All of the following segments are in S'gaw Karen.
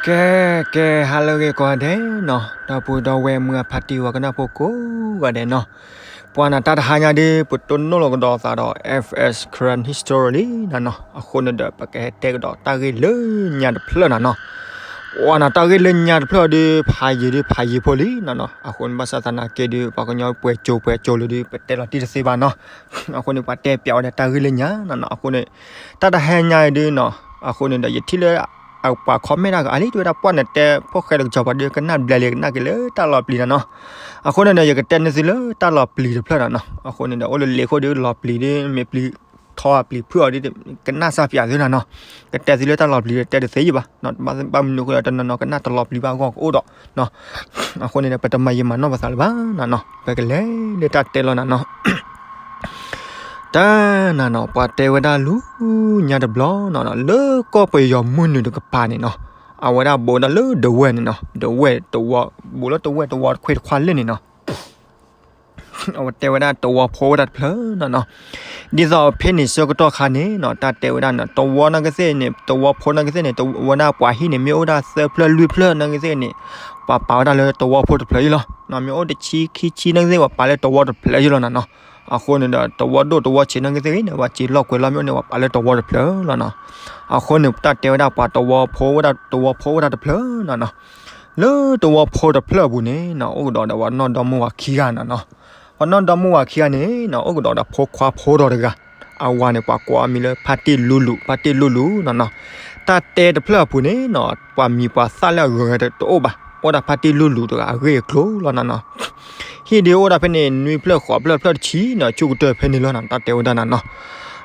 ကဲ ကဲ ဟါလၢအဂ့ၤကိးဂၤဒဲးနီၤ, ဒီပုၢ်ဒီဝဲၢ်မုၢ်အဖါတံၢ်ဝဲကနၣ်ဖိကိးဂၤဒဲးနီၤ, ပှၤနၤတၢ်တဟါညါဒုး ပတိၢ်နီၣ်လီၤကဒီးသးဒီး F S Karen History လံနၤနီၤ, အဃိန့ၣ်ဒီး ပကဟဲတဲကဒီးတၢ်ဂ့ၢ်လၢညါတဖျၢၣ်နၤနီၤ, ပှၤနၤတၢ်ဂ့ၢ်လၢညါတဖျၢၣ်ဒုး ဖးယံာ်ဒုးဖးယံာ်ဖိလံနၤနီၤ, အဃိန့ၣ်ဘၣ်ဆၣ်သနာ်က့ဒုး ပှၤကညီပှဲၤကၠိၤပှဲၤကၠိၤလံဒုး ပတဲလီၤတံၢ်တသ့ဘၣ်နီၤ, အဃိန့ၣ် ပှၤတဲပျးဝဲဒၣ်တၢ်ဂ့ၢ်လၢညါနၤနီၤ, အဃိန့ၣ် တၢ်တဟါညါအံၤဒုးနီၤ, အဃိန့ၣ်ဒီး ယထံၣ်လၢ အပှၤ comment တၢ်ဂၤအါလံ တဲဝဲဒၣ်ပှၢ်နတဲဖိၣ်ဃဲတကစီၤပၤဒုး ကနၣ်ဘျဲးလံ ကနၣ်က့ၤလၢတၢ်လီၤပျံၤနၤနီၤ, အဃိန့ၣ်ဒီး ယကတဲန့ၢ်သုလၢတၢ်လီၤပျံၤတဖျၢၣ်နၤနီၤ, အဃိန့ၣ်ဒီး အိၣ်လၢလံာ်ခိၣ်ဒုး လီၤပျံၤဒုး မ့ၢ်ပျံၤထီအပျံၤဖုၣ်အီၤဒုး ကနၣ်စၢ်ပျးသုနၤနီၤ, ကတဲသုလၢတၢ်လီၤပျံၤဒီး တဲတသ့ယံၤဘၣ်, ဘၣ်မနုၤအဃိဒီး တနီၤနီၤကနၣ်တလီၤပျံၤဘၣ်အဂီၢ်ကအိၣ်ဒီး အဃိန့ၣ်ဒီး ပတမၤယံာ်မၤနီၢ်ပသးလၢၤဘၣ်နၤနီၤ, ပကလဲၤလၢတၢ်တဲလီၤနၤနီၤ, တၢ်နၤနီၤ ပှၤတဲဝဲဒၣ်လၢညါတဘျီနၤနီၤ လၢကီၢ်ပယီၤမုၢ်နုာ်တကပၤန့ၣ်နီၤ, အဝဲဒၣ်ဘူးဝဲဒၣ်လၢဒဝဲၢ်န့ၣ်နီၤ, ဒဝဲၢ်တဝီ ဘူးလၢတဝဲၢ်တဝီတခွ့တခွါလၢန့ၣ်နီၤ အဝဲတဲဝဲဒၣ်တဝီဖိဝဲဒၣ်တဖျၢၣ်နၤနီၤ, ဒ်သိးဖဲန့ၣ်ဆၢကတီၢ်ခါန့ၣ်နီၤ တၢ်တဲဝဲဒၣ်န့ၣ် တဝီနာ်က့သ့ၣ်န့ၣ် တဝီဖိနာ်က့သ့ၣ်န့ၣ် ဝဲဒၣ်ပှၤဟံၣ်န့ၣ် မ့ၢ်အိၣ်ဒၣ်သၢဖျၢၣ်လွံၢ်ဖျၢၣ်နာ်က့သ့ၣ်န့ၣ် ပှၤပာ်ဝဲဒၣ်လၢတဝီဖိတဖျၢၣ်အံၤလီၤ, မ့ၢ်အိၣ်တဆံခံဆံနာ်က့သ့ၣ် ပှၤပာ်လၢတဝီတဖျၢၣ်အံၤလီၤနၤနီၤ, အဃိန့ၣ်ဒီး တဝီဒိၣ်တဝီဆံးနာ်က့သ့ၣ်န့ၣ် ပှၤစံးလီၢ်ကွဲးလီၢ်မ့ၢ်အိၣ်န့ၣ် ပှၤပာ်လၢတဝီတဖျၢၣ်လီၤနီၤ, အဃိန့ၣ် တၢ်တဲဝဲဒၣ်ပှၤတဝီဖိဝဲဒၣ် တဝီဖိဝဲဒၣ်တဖျၢၣ်နၤနီၤ လၢတဝီဖိတဖျၢၣ်အပူၤန့ၣ်နီၤ အိၣ်ကဒီးဒီးပှၤနီၢ်ဒီမါဝၤခံဂၤနၤနီၤ, ပှၤနီၢ်ဒီမါဝၤခံဂၤန့ၣ်နီၤ အိၣ်ကဒီးဒီးဖိခွါဖိဒီးတဂၤ, အဝၤန့ၣ် ပှၤကိးအမံၤလၢဖါတံၢ်လူလူ, ဖါတံၢ်လူလူနၤနီၤ, တၢ်တဲတဖျၢၣ်အပူၤန့ၣ်နီၤ ပှၤမံၤပှၤသၣ်လၢအဂၤတအိၣ်ဘၣ်, အိၣ်ဒၣ်ဖါတံၢ်လူလူတဂၤအဂ့ၢ်အကျိၤလီၤနၤနီၤ ဟံၣ်ဒုးအိၣ်ဒၣ်ဖဲန့ၣ် နွံဖျၢၣ်ဃိးဖျၢၣ်ဖျၢၣ်တဆံနီၤ ဆူၣ်ကတၢၢ်ဖဲန့ၣ်လီၤနီၤ တၢ်တဲဝဲဒၣ်နၤနီၤ,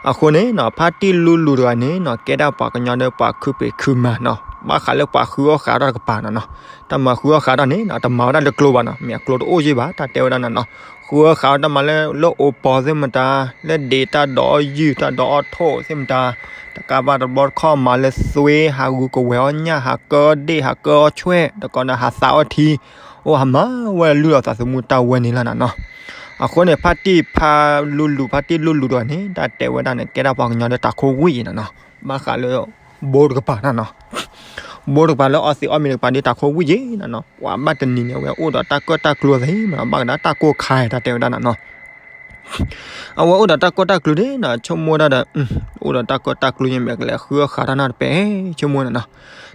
အဃိန့ၣ်နီၤ ဖါတံၢ်လူလူတဂၤန့ၣ်နီၤ ကဲဒၣ်ပှၤကညီဒီးပှၤခုပှ့ၤခုမၤနီၤ ဘၣ်ဃးလၢပှၤဃုအီၣ်ဃးထီၣ်တကပၤနၤနီၤ, တၢ်မၤဃုအီၣ်ဃးထီၣ်န့ၣ်နီၤ တမၤဝဲဒၣ်လၢကျိဘၣ်နီၤ မ့ၢ်အကျိတအိၣ်ယံၤဘၣ် တၢ်တဲဝဲဒၣ်နၤနီၤ, ဃုအီၣ်ဃးထီၣ်တၢ်မၤလၢ လၢအိပီသ့ၣ်မတၤ, လၢဒ့တၢ်ဒိးအီၣ်ယုၢ် တၢ်ဒိးအီၣ်ထိၣ်သ့ၣ်မတၤ, တကးဘၣ်တဘျီတခီၣ်မၤလၢသွ့ ဟးဂူာ်ကဝဲၤအီၣ်ညၣ် ဟးကၢအီၣ်ဒ့ၣ် ဟးကၢအီၣ်ဆွဲၣ် တကီးဒီးဟးသးအီၣ်ထံ, အိၣ်ဟးမၤဝဲလုၢ်ဒီးသးသမူတၢ်ဝဲန့ၣ်လီၤနၤနီၤ, အဃိန့ၣ် ဖါတံၢ်ဖါလူလူ ဖါတံၢ်လူလူတဂၤန့ၣ် တၢ်တဲဝဲဒၣ်န့ၣ် ကဲဒၣ်ပှၤကညီဒီးတၢ်ခိၣ်ဝံၣ်အံၤနၤနီၤ, ဘၣ်ဃးလၢ ဘိတကပၤနၤနီၤ ဘိတကပၤလၢအီသံးအီၣ်မ့ၤတကပၤဒ်တၢ်ခိၣ်ဝံၣ်ယ့ၤနၤနီၤ, ပှၤဘၣ်တနံၤန့ၣ် အဝဲအိၣ်ဒီးတၢ်ကၢၣ်တၢ်ကျူသ့မး ဘၣ်ကဒါတၢ်ကိၢ်ခါတၢ်တဲဝဲဒၣ်နၤနီၤ, အဝဲအိၣ်ဒီးတၢ်ကၢၣ်တၢ်ကျူဒ်နၤ ဆိကမိၣ်တၢ်ဒီး အိၣ်ဒီးတၢ်ကၢၣ်တၢ်ကျူယမ့ၢ်ကလဲၤဃုအီၣ်ဃးတၢ်နီတပဲ ဆိကမိၣ်နၤနီၤ,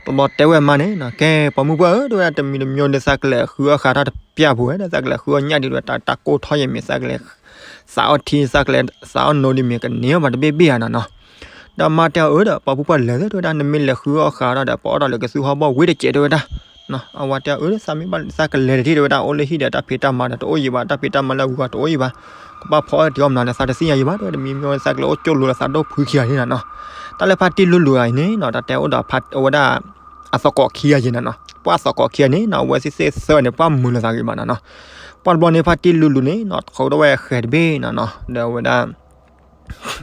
တဘျီတဲဝဲမါန့ၣ်နီၤ ကဲပှၤမုၢ်ပှၢ်ဧၢ တဲဝဲဒၣ်တမံၤတမံၤဒီးသးကလဲၤဃုအီၣ်ဃးတၢ်တပျၢ်ပူၤဝဲဒီး သးကလဲၤဃုအီၣ်ညၣ်ဒ်တဲဝဲ တၢ်ကိၢ်ထီၣ်ယမ့ၢ် သးကလဲၤ သးအီၣ်ထံ သးကလဲၤသးအီၣ်နိဒ်မ့ၢ် ကန့ၢ်အီၣ်ဘၣ်တဘ့ၣ်ဘ့ၣ်ဧါနၤနီၤ, ဒီးမါတဲအီၤအၢဒီး ပှၤမုၢ်ပှၢ်လဲၤသ့ တဲဝဲဒၣ် နမ့ၢ်လဲၤဃုအီၣ်ဃးတၢ်ဒီး ပှၤအီၣ်တၢ်လၢကသူဟီၣ်ဘီၣ်ဝံၤတစဲးတဲဝဲဒၣ် အဝဲတဲအီၤအၢ သးမ့ၢ်ဘၣ်သးကလဲၤတထံၣ်တဲဝဲဒၣ် အိၣ်လၢဟံၣ်ဒီးတၢ်ဖံးတၢ်မၤဒီးတအိၣ်ယံၤဘၣ် တၢ်ဖံးတၢ်မၤလၢအဂုၤအဂၤတအိၣ်ယံၤဘၣ်, ကဘၣ်ဖီအီၣ်တ့ၢ်အီၣ်မနုၤဒီး သးတသ့ၣ်ညါယံၤဘၣ် တဲဝဲ တမံၤမံၤ သးကလဲၤအိၣ်ကၠိလိာ်ဒီးသးဒိၣ်ဖုခံဂၤန့ၣ်နၤနီၤ, တၢ်လၢဖါတံၢ်လူလူအံၤန့ၣ်နီၤ တၢ်တဲအိၣ်ဒီးအဝဲဒၣ် အသကိးခံဂၤယံၤနၤနီၤ, ပှၤသကိးခံဂၤန့ၣ်နီၤ အဝဲသ့ၣ်သၢန့ၣ် ပှၤမုာ်လိာ်သးဂ့ၤဘၣ်နၤနီၤ, ပှၤတဘျီန့ၣ် ဖါတံၢ်လူလူန့ၣ်နီၤ ဃုထီၣ်ဝဲဃဲၤတဘ့ၣ်နၤနီၤ ဒီးအဝဲဒၣ်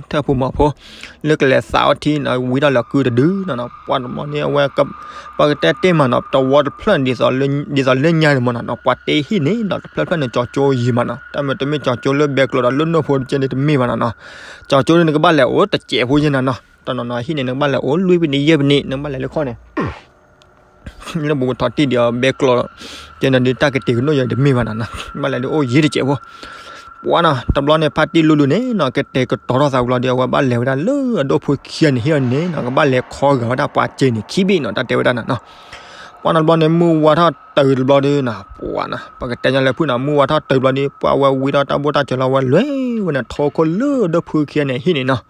ထၢၣ်ဖိမီၤဖိ လၢကလဲၤသးအီၣ်ထံနီၤ ဝံထီၣ်လၢကုတဒုနီၤနီၤ ပှၤတဘျီန့ၣ် အဝဲ ပှၤကတဲတ့ၢ်မးနီၤ တဝီတဖျၢၣ်န့ၣ် ဒ်သိးလၢညါန့ၣ်မးနီၤ ပှၤတ့ဟံၣ်န့ၣ်နီၤ တဖျၢၣ်ဖျၢၣ်န့ၣ် ကၠီကၠိယံၤမးနီၤ တၢ်မ့ၢ်တမ့ၢ်ကၠီကၠိလၢဘဲကျိၤဒီးလၢနိၣ်ဖိတကဲန့ၣ်တမ့ၢ်ဘၣ်နၤနီၤ, ကၠီကၠိန့ၣ် နကဘၣ်လဲၤအိၣ်တစဲးဖိယံၤနၤနီၤ တနီၤနီၤဟံၣ်န့ၣ် နကဘၣ်လဲၤအိၣ်လွံၢ်ဖုန့ၣ်ယဲၢ်ဖုန့ၣ် နကဘၣ်လဲၤလၢခီၣ်န့ၣ် လၢဘူးကထီၣ်တံၢ်ဒီးဘဲကျိၤ ကဲန့ၣ်ဒုးတၢ်ကတ့ၤကနိၣ်ယၤတမ့ၢ်ဘၣ်နၤနီၤ ဘၣ်လဲၤဒုးအိၣ်ယံၤတစဲးဖိ ပှၤနီၤ တဘျီန့ၣ် ဖါတံၢ်လူလူန့ၣ်နီၤ ကတဲာ်ကတီၤထီၣ်သးဘျီဒီး အဝဲဘၣ်လဲၤဝဲဒၣ်လၢအဒိၣ်ဖိခံဂၤန့ၣ်ဟံၣ်အီၤန့ၣ်နီၤ ကဘၣ်လဲၤခီဂာ်ဝဲဒၣ်ပှၤစ့န့ၣ် ခံဘ့ၣ်နီၤ တၢ်တဲဝဲဒၣ်နၤနီၤ ပှၤနီၤတဘျီန့ၣ် မုၢ်ဝါထီၣ်တုၤတဘျီဒီးနီၤ ပှၤနီၤ ပကတဲညါလၢဖုၣ်နီၤ မုၢ်ဝါထီၣ်တုၤတဘျီဒီး ပှၤဝဲဝံထီၣ်တၢ်ဘိၣ်တၢ်စၢၤလီၤဝဲလွဲဝဲန့ၣ် ထိခိၣ်လၢအဒိၣ်ဖိခံဂၤန့ၣ်ဟံၣ်န့ၣ်နီၤ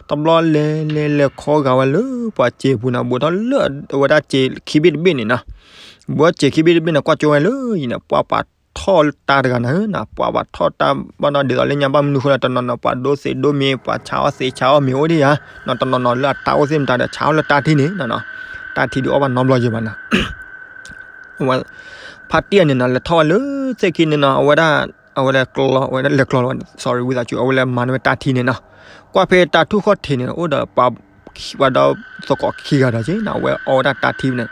တဘျီလဲၤလဲၤလဲၤခီဂာ်ဝဲလၢပှၤစ့ပူၤနီၤ ဘူးထီၣ်လၢအဝဲဒၣ်စ့ခံဘ့ၣ်တဘ့ၣ်န့ၣ်နီၤ ဘူးထီၣ်စ့ခံဘ့ၣ်တဘ့ၣ်န့ၣ် ကွၢ်ကၠိဝဲလၢယံၤန့ၣ် ပှၤပာ်ထီၣ်တၢ်တဂၤန့ၣ် ပှၤပာ်ထီၣ်တၢ်ဘၣ်ဒီးဒ်သိးလၢညါဘၣ်မနုၤဃိလၢတနီၤနီၤ ပှၤဒိသ့ဒိမ့ၤ ပှၤဆါအီၣ်သ့ဆါအီၣ်မ့ၤအိၣ်ဒံးဧါ တနီၤနီၤလၢအတၢ်အိၣ်သ့ၣ်မတၤဒီး ဆါအီၣ်လၢတၢ်ထံန့ၣ်နီၤ တၢ်ထံဒုးအီၣ်ဘၣ်နီတဘျီယံၤဘၣ်နီၤ ဖါတံၢ်အန့ၣ်နီၤ လဲၤထီၣ်ဝဲလၢသ့ၣ်ခံန့ၣ်နီၤ အဝဲဒၣ် အဝဲလဲၤကျီ အဝဲလဲၤကျီလီၤ sorry ဝံသးစူၤ အဝဲလဲၤမၤန့ၢ်ဝဲတၢ်ထံန့ၣ်နီၤ ကွၢ်ဖဲတၢ်ထူၣ်ခီၣ်ထံးန့ၣ် အိၣ်ဒီးပှၤ ပှၤဒီးသကိးခံဂၤဒီးက့နီၤ အဝဲအီၣ်ဝဲဒၣ်တၢ်ထံန့ၣ်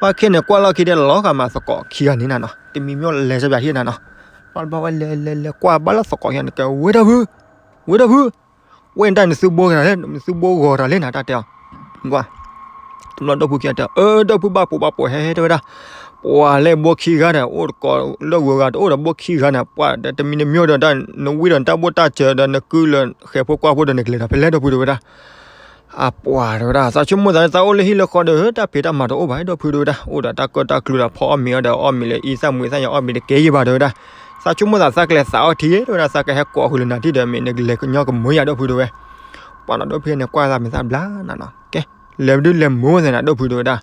ဘၣ်ခဲန့ၣ် ကွၢ်လီၢ်ခံဒီးလီၤဂာ်မးသကိးခံဂၤန့ၣ်နၤနီၤ တမံၤမ့ၢ်လဲၤစၢၤပၠးဟံၣ်နၤနီၤ ဘၣ်တဘျီဝဲလဲၤလဲၤလဲၤကွၢ်ဘၣ်လၢသကိးခံဂၤန့ၣ် ကဲဝဲဒၣ်ဖု ဝဲဒၣ်ဖု ဝဲန့ၣ်တၢ်နသုဘိဂီၤတၢ်လဲၣ် နသုဘိဂီၤတၢ်လဲၣ်နၤ တၢ်တဲအီၤ ကွၢ် ဘျီဒီဖုခံဂၤတဲ အၢ ဒီဖုဘၣ်ပိာ်ဘၣ်ပိာ် ဟဲဟဲတဲဝဲဒၣ်, ပှၤလဲၤဘိခံဂၤဒီး အိၣ်တကိးလၢဂုၤဂၤတအိၣ်ဒီးဘိခံဂၤန့ၣ် ပှၤတမံၤတမံၤဒီး နဝံၤဒီးနတၢ်ဘိၣ်တၢ်စၢၤဒီးနကုလၢ ဃဲၤဖိကွၢ်ဖိဒီးနကလဲၤဒီးဖဲလဲၣ်ဒီဖုတဲဝဲဒၣ်. အပှၤတဲဝဲဒၣ် သးဆိကမိၣ်သးန့ၣ် သးအိၣ်လၢဟံၣ်လၢဃီဒီး တၢ်ဖံးတၢ်မၤတအိၣ်ဘၣ်ဒီဖုတဲဝဲဒၣ်, အိၣ်ဒီးတၢ်ကၢၣ်တၢ်ကျူဒီး ဖီအီၣ်မ့ၤအီၣ်ဒီး အီၣ်မ့ၤလၢအံသၣ်မွံသၣ်ညါအီၣ်မ့ၤတကဲယံၤဘၣ်တဲဝဲဒၣ်. သးဆိကမိၣ်သးသးကလဲၤသးအီထံတဲဝဲဒၣ်, သးကဟဲကိးဃုာ်လၢနၤထံၣ်ဒီး မ့ၢ်နကလဲၤကညီကမၢယၤဒီဖုတဲဝဲ. ပှၤနီၤဒီဖုန့ၣ် ကွၢ်သးမ့ၢ်သးဘျါနၤနီၤ, ကဲ လဲၤဒုးလဲၤမုာ်ဝဲသ့ၣ်နၤဒီဖုတဲဝဲဒၣ်.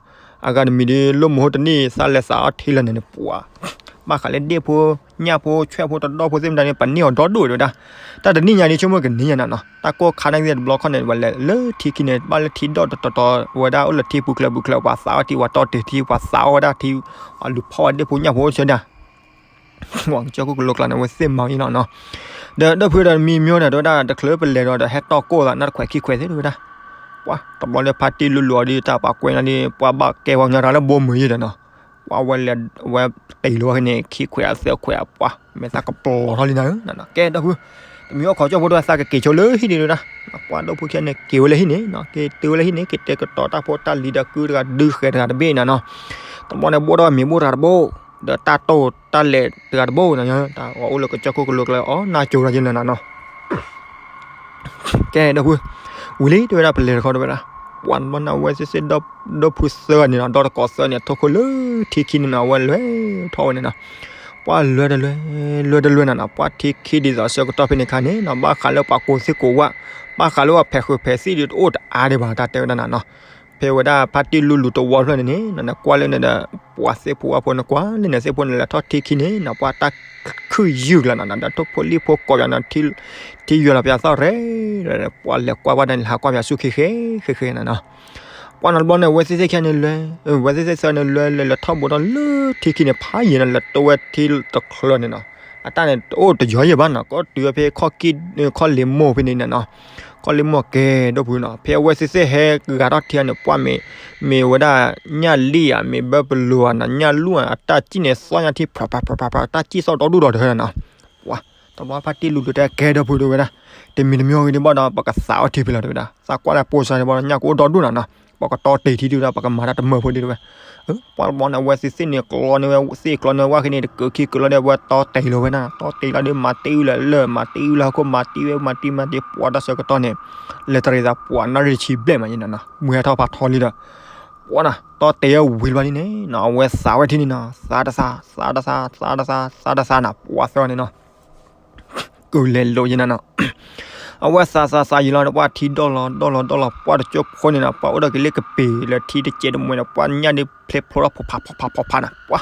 အဂၤတမံၤဒီး လိၣ်မုာ်ဟိတနံၣ် သးလဲၤသးအီထံလၢန့ၣ်န့ၣ် ပှၤ ဘၣ်ဃးလၢဒ့ၣ်ဖိ ညၣ်ဖိ ဆွဲၣ်ဖိ တဒီဖိသ့ၣ်မတၤန့ၣ် ပန့ၢ်အီၤဒီဒိၣ်တဲဝဲဒၣ်. တၢ်တနံၣ်ညါဒ် ဆိကမိၣ်ကန့ၢ်ညါနၤနီၤ, တၢ်ကိၢ်ခါန့ၣ်က့ၤတဘျီခီန့ၣ် ပှၤလဲၤလၢထံခံန့ၣ် ဘၣ်လၢထံဒီၣ်တတီၤတီၤဝဲဒၣ် အိၣ်လၢထံပူၤချၢပူၤချၢ ပှၤသးအီထံ ပှၤတီတ့ၢ်ထံ ပှၤသးအီဝဲဒၣ်ထံ အလူၤဖီၣ်ဝဲဒ့ၣ်ဖိညၣ်ဖိအိၣ်ဆၢဒၣ် ကစၢၢ်ခိၣ်ကလိကျါန့ၣ် အဝဲသ့ၣ်မၤအံၤလီၤနီၤ. ဒီးဒီဖုဒီးမံမ့ၢ်န့ၣ် တဲဝဲဒၣ် တချုးပလဲၤဒီး ဒီးဟဲတီၢ်ကိၢ်သး နၢ်တခွဲးခံခွဲးသ့ၣ်တဲဝဲဒၣ်. ပှၤ တဘျီလၢဖါတံၢ်လူလူအီၤဒီး တၢ်ပှၤကွဲးလီၤဒီး ပှၤဘၣ်ကဲပှၤကညီတၢ်လၢဘိမုာ်ယံၤဒီးနီၤ. ပှၤဝဲလဲၤ ဝဲတ့ၢ်လီၤဝဲန့ၣ် ခံခွဲးအသၢခွဲး ပှၤ မဲာ်သၣ်ကပျီၤထီၣ်လံနၤဧၢနီၤ. ကဲ ဒီဖု တမံၤအိၣ်ခိးကၠီၣ်ဖိတဲဝဲ သးကက့ၤဆိလၢဟံၣ်ဒံးတဲဝဲဒၣ်. ပှၤဒီဖုခံဂၤန့ၣ် က့ၤဝဲလၢဟံၣ်န့ၣ်နီၤ, က့ၤတုၤဝဲလၢဟံၣ်န့ၣ် က့ၤတဲာ်ကတီၤတၢ်ဖိတၢ်လံၤဒီးကုတဂၤဒုးဃဲၤတဂၤတဘ့ၣ်နၤနီၤ. တဘျီန့ၣ် ဘိၣ်ထီၣ်မ့ၤဘိၣ်တဂၤတဘိၣ်, ဒီးတၢ်တိၢ်တၢ်လဲၤတဂၤတဘိၣ်နၤ, တၢ်အီၣ်အိၣ်လၢကစၢၢ်ခိၣ်ကလိကျါအီၤ နၢ်ကၠိတဂၤယဲနၤနီၤ. ကဲ ဒီဖု ဝံၤလံတဲဝဲဒၣ် ပလဲၤတခီတဲဝဲဒၣ်. ပှၤတဘျီန့ၣ် အဝဲသ့ၣ်သ့ၣ် ဒီဖုသၢဂၤန့ၣ်နီၤ, ဒီတကိးသၢန့ၣ် ထိၣ်ခိၣ်လၢထံခံန့ၣ်နီၤ, အဝဲလဲၤထီၣ်ဝဲန့ၣ်နီၤ. ပှၤလဲၤတလဲၤ လဲၤတလဲၤနၤနီၤ, ပှၤထံခံဒ်သိးဆၢကတီၢ်ဖဲန့ၣ်ခါန့ၣ်နီၤ, ဘၣ်ဃးလၢပှၤကိးသ့ၣ်ကိးဝၣ်, ဘၣ်ဃးလၢပှၤဖဲးဃုာ်ဖဲးသံၣ်ဒီးတအိၣ်တအါဒံးဘၣ် တၢ်တဲဝဲဒၣ်နၤနီၤ. ဖဲဝဲဒၣ်ဖါတံၢ်လူလူတဝီဖျၢၣ်န့ၣ်န့ၣ် နကွၢ်လၢန့ၣ်ဒီး ပှၤသ့ၣ်ဖိဝၣ်ဖိန့ၣ် ကွၢ်လၢန့ၣ် သ့ၣ်ဖိန့ၣ်လဲၤထီၣ်ထံခံန့ၣ်နီၤ, ပှၤတၢ်ခုၣ်ယုၢ်ကျါနၤနီၤ, ဒီးထိၣ်ဖိလံၣ်ဖိကိးပၠးနီၤ, ထံယွၤလီၤပၠးသီၣ်ရဲၣ်, ပှၤလဲၤကွၢ်ဘၣ်ဒၣ်န့ၣ် ဟးကွၢ်ပၠးဆူၣ်ခံဃဲဃဲဃဲနၤနီၤ. ပှၤနီၤတဘျီန့ၣ် အဝဲသ့ၣ်သ့ၣ်ခံန့ၣ်လဲၤ, အဝဲသ့ၣ်သ့ၣ်သၢန့ၣ်လဲၤလဲၤလဲၤထီၣ်ဘိးထီၣ်လၢထံခံန့ၣ် ဖးယံၤန့ၣ် လဲၤတိဝဲထံတချၢန့ၣ်နီၤ. အတၢ်န့ၣ် တအိၣ်တယီၤယံၤဘၣ်နီၤ, ကီၢ်တုၤဝဲဖဲခီၣ်ကံၢ် ခီၣ်လ့မိၢ်ဖဲန့ၣ်နၤနီၤ. ခီၣ်လ့မိၢ်ကဲဒီဖုနီၤ, ဖဲအဝဲသ့ၣ်သ့ၣ်ဟဲဂၤထီၣ်ထံန့ၣ် ပှၤမ့ၢ် မ့ၢ်ဝဲဒၣ်ညၣ်လံၣ်ဧါ, မ့ၢ်ဘၢပလိၤဧါနီၤ, ညၣ်လူၣ်ဧါ, အတၢ်စံၣ်န့ၣ် သီၣ်ညါထံ ဖြးဖြးဖြးဖြးဖြး တၢ်စံၣ်သီၣ်ဒီဒူၣ်ဒီးတဟဲနၤနီၤ. ပှၤ တဘျီဖါတံၢ်လူလူတဲ ကဲဒီဖုတဲဝဲဒၣ်, တမံၤတမံၤဂ့ၤဒံးဘၣ်ဒီး ပကသးအီထံဖဲလီၤတဲဝဲဒၣ်. သးကွၢ်လၢပိာ်စါန့ၣ်ဘၣ်ဒီး ညၣ်ကအိၣ်ဒီဒူၣ်နၤနီၤ, ပကတီတ့ၢ်ထံဒံးဝဲဒၣ် ပကမၤတၢ်တမၢဖိဒံးတဲဝဲ. ပှၤတဘျီန့ၣ် အဝဲသ့ၣ်သ့ၣ်န့ၣ် ကျီန့ၢ်ဝဲသ့ၣ်ကျီန့ၢ်ဝဲခဲန့ၣ် တကၢၤခံကၢၤလီၤဒီး အဝဲတီတ့ၢ်လီၤဝဲနၤ, တီတ့ၢ်လီၤဒီး မၤတ့ၢ်အုၣ်လၢလၢၢ် မၤတ့ၢ်အုၣ်လၢဟီၣ်ခိၣ် မၤတ့ၢ်ဝဲ မၤတ့ၢ်မၤတ့ၢ် ပှၤတၢ်ဆၢကတီၢ်န့ၣ် လဲၤတရံးသးပှၤနၣ်ရံၣ်ဆံဘျဲၣ်မးယဲနၤနီၤ, မုၢ်ဟဲထီၣ်ဖးထီလံဒီး ပှၤနၤ တီတ့ၢ်ဝံၤတဘျီလံန့ၣ်နီၤ အဝဲသးဝဲထံန့ၣ်နီၤ, သးတသး သးတသး သးတသး သးတသးနၤ ပှၤသၢဂၤန့ၣ်နီၤ ကလဲၤလိာ်ယဲနၤနီၤ. အဝဲသးသးသးယံၤလီၤဒီး ပှၤထံဒီၣ်လီၤဒီၣ်လီၤဒီၣ်လီၤ ပှၤတကၠိဖိန့ၣ်နီၤ ပှၤအိၣ်ဒီးက့ၤလၢကပ့ၤလၢထံတစဲးတမှဲၤဒီး ပှၤညၣ်ဒုးဖျ့ဖျိထီၣ်ဖိးဖးဖိးဖးဖိးဖးနၤ ပှၤ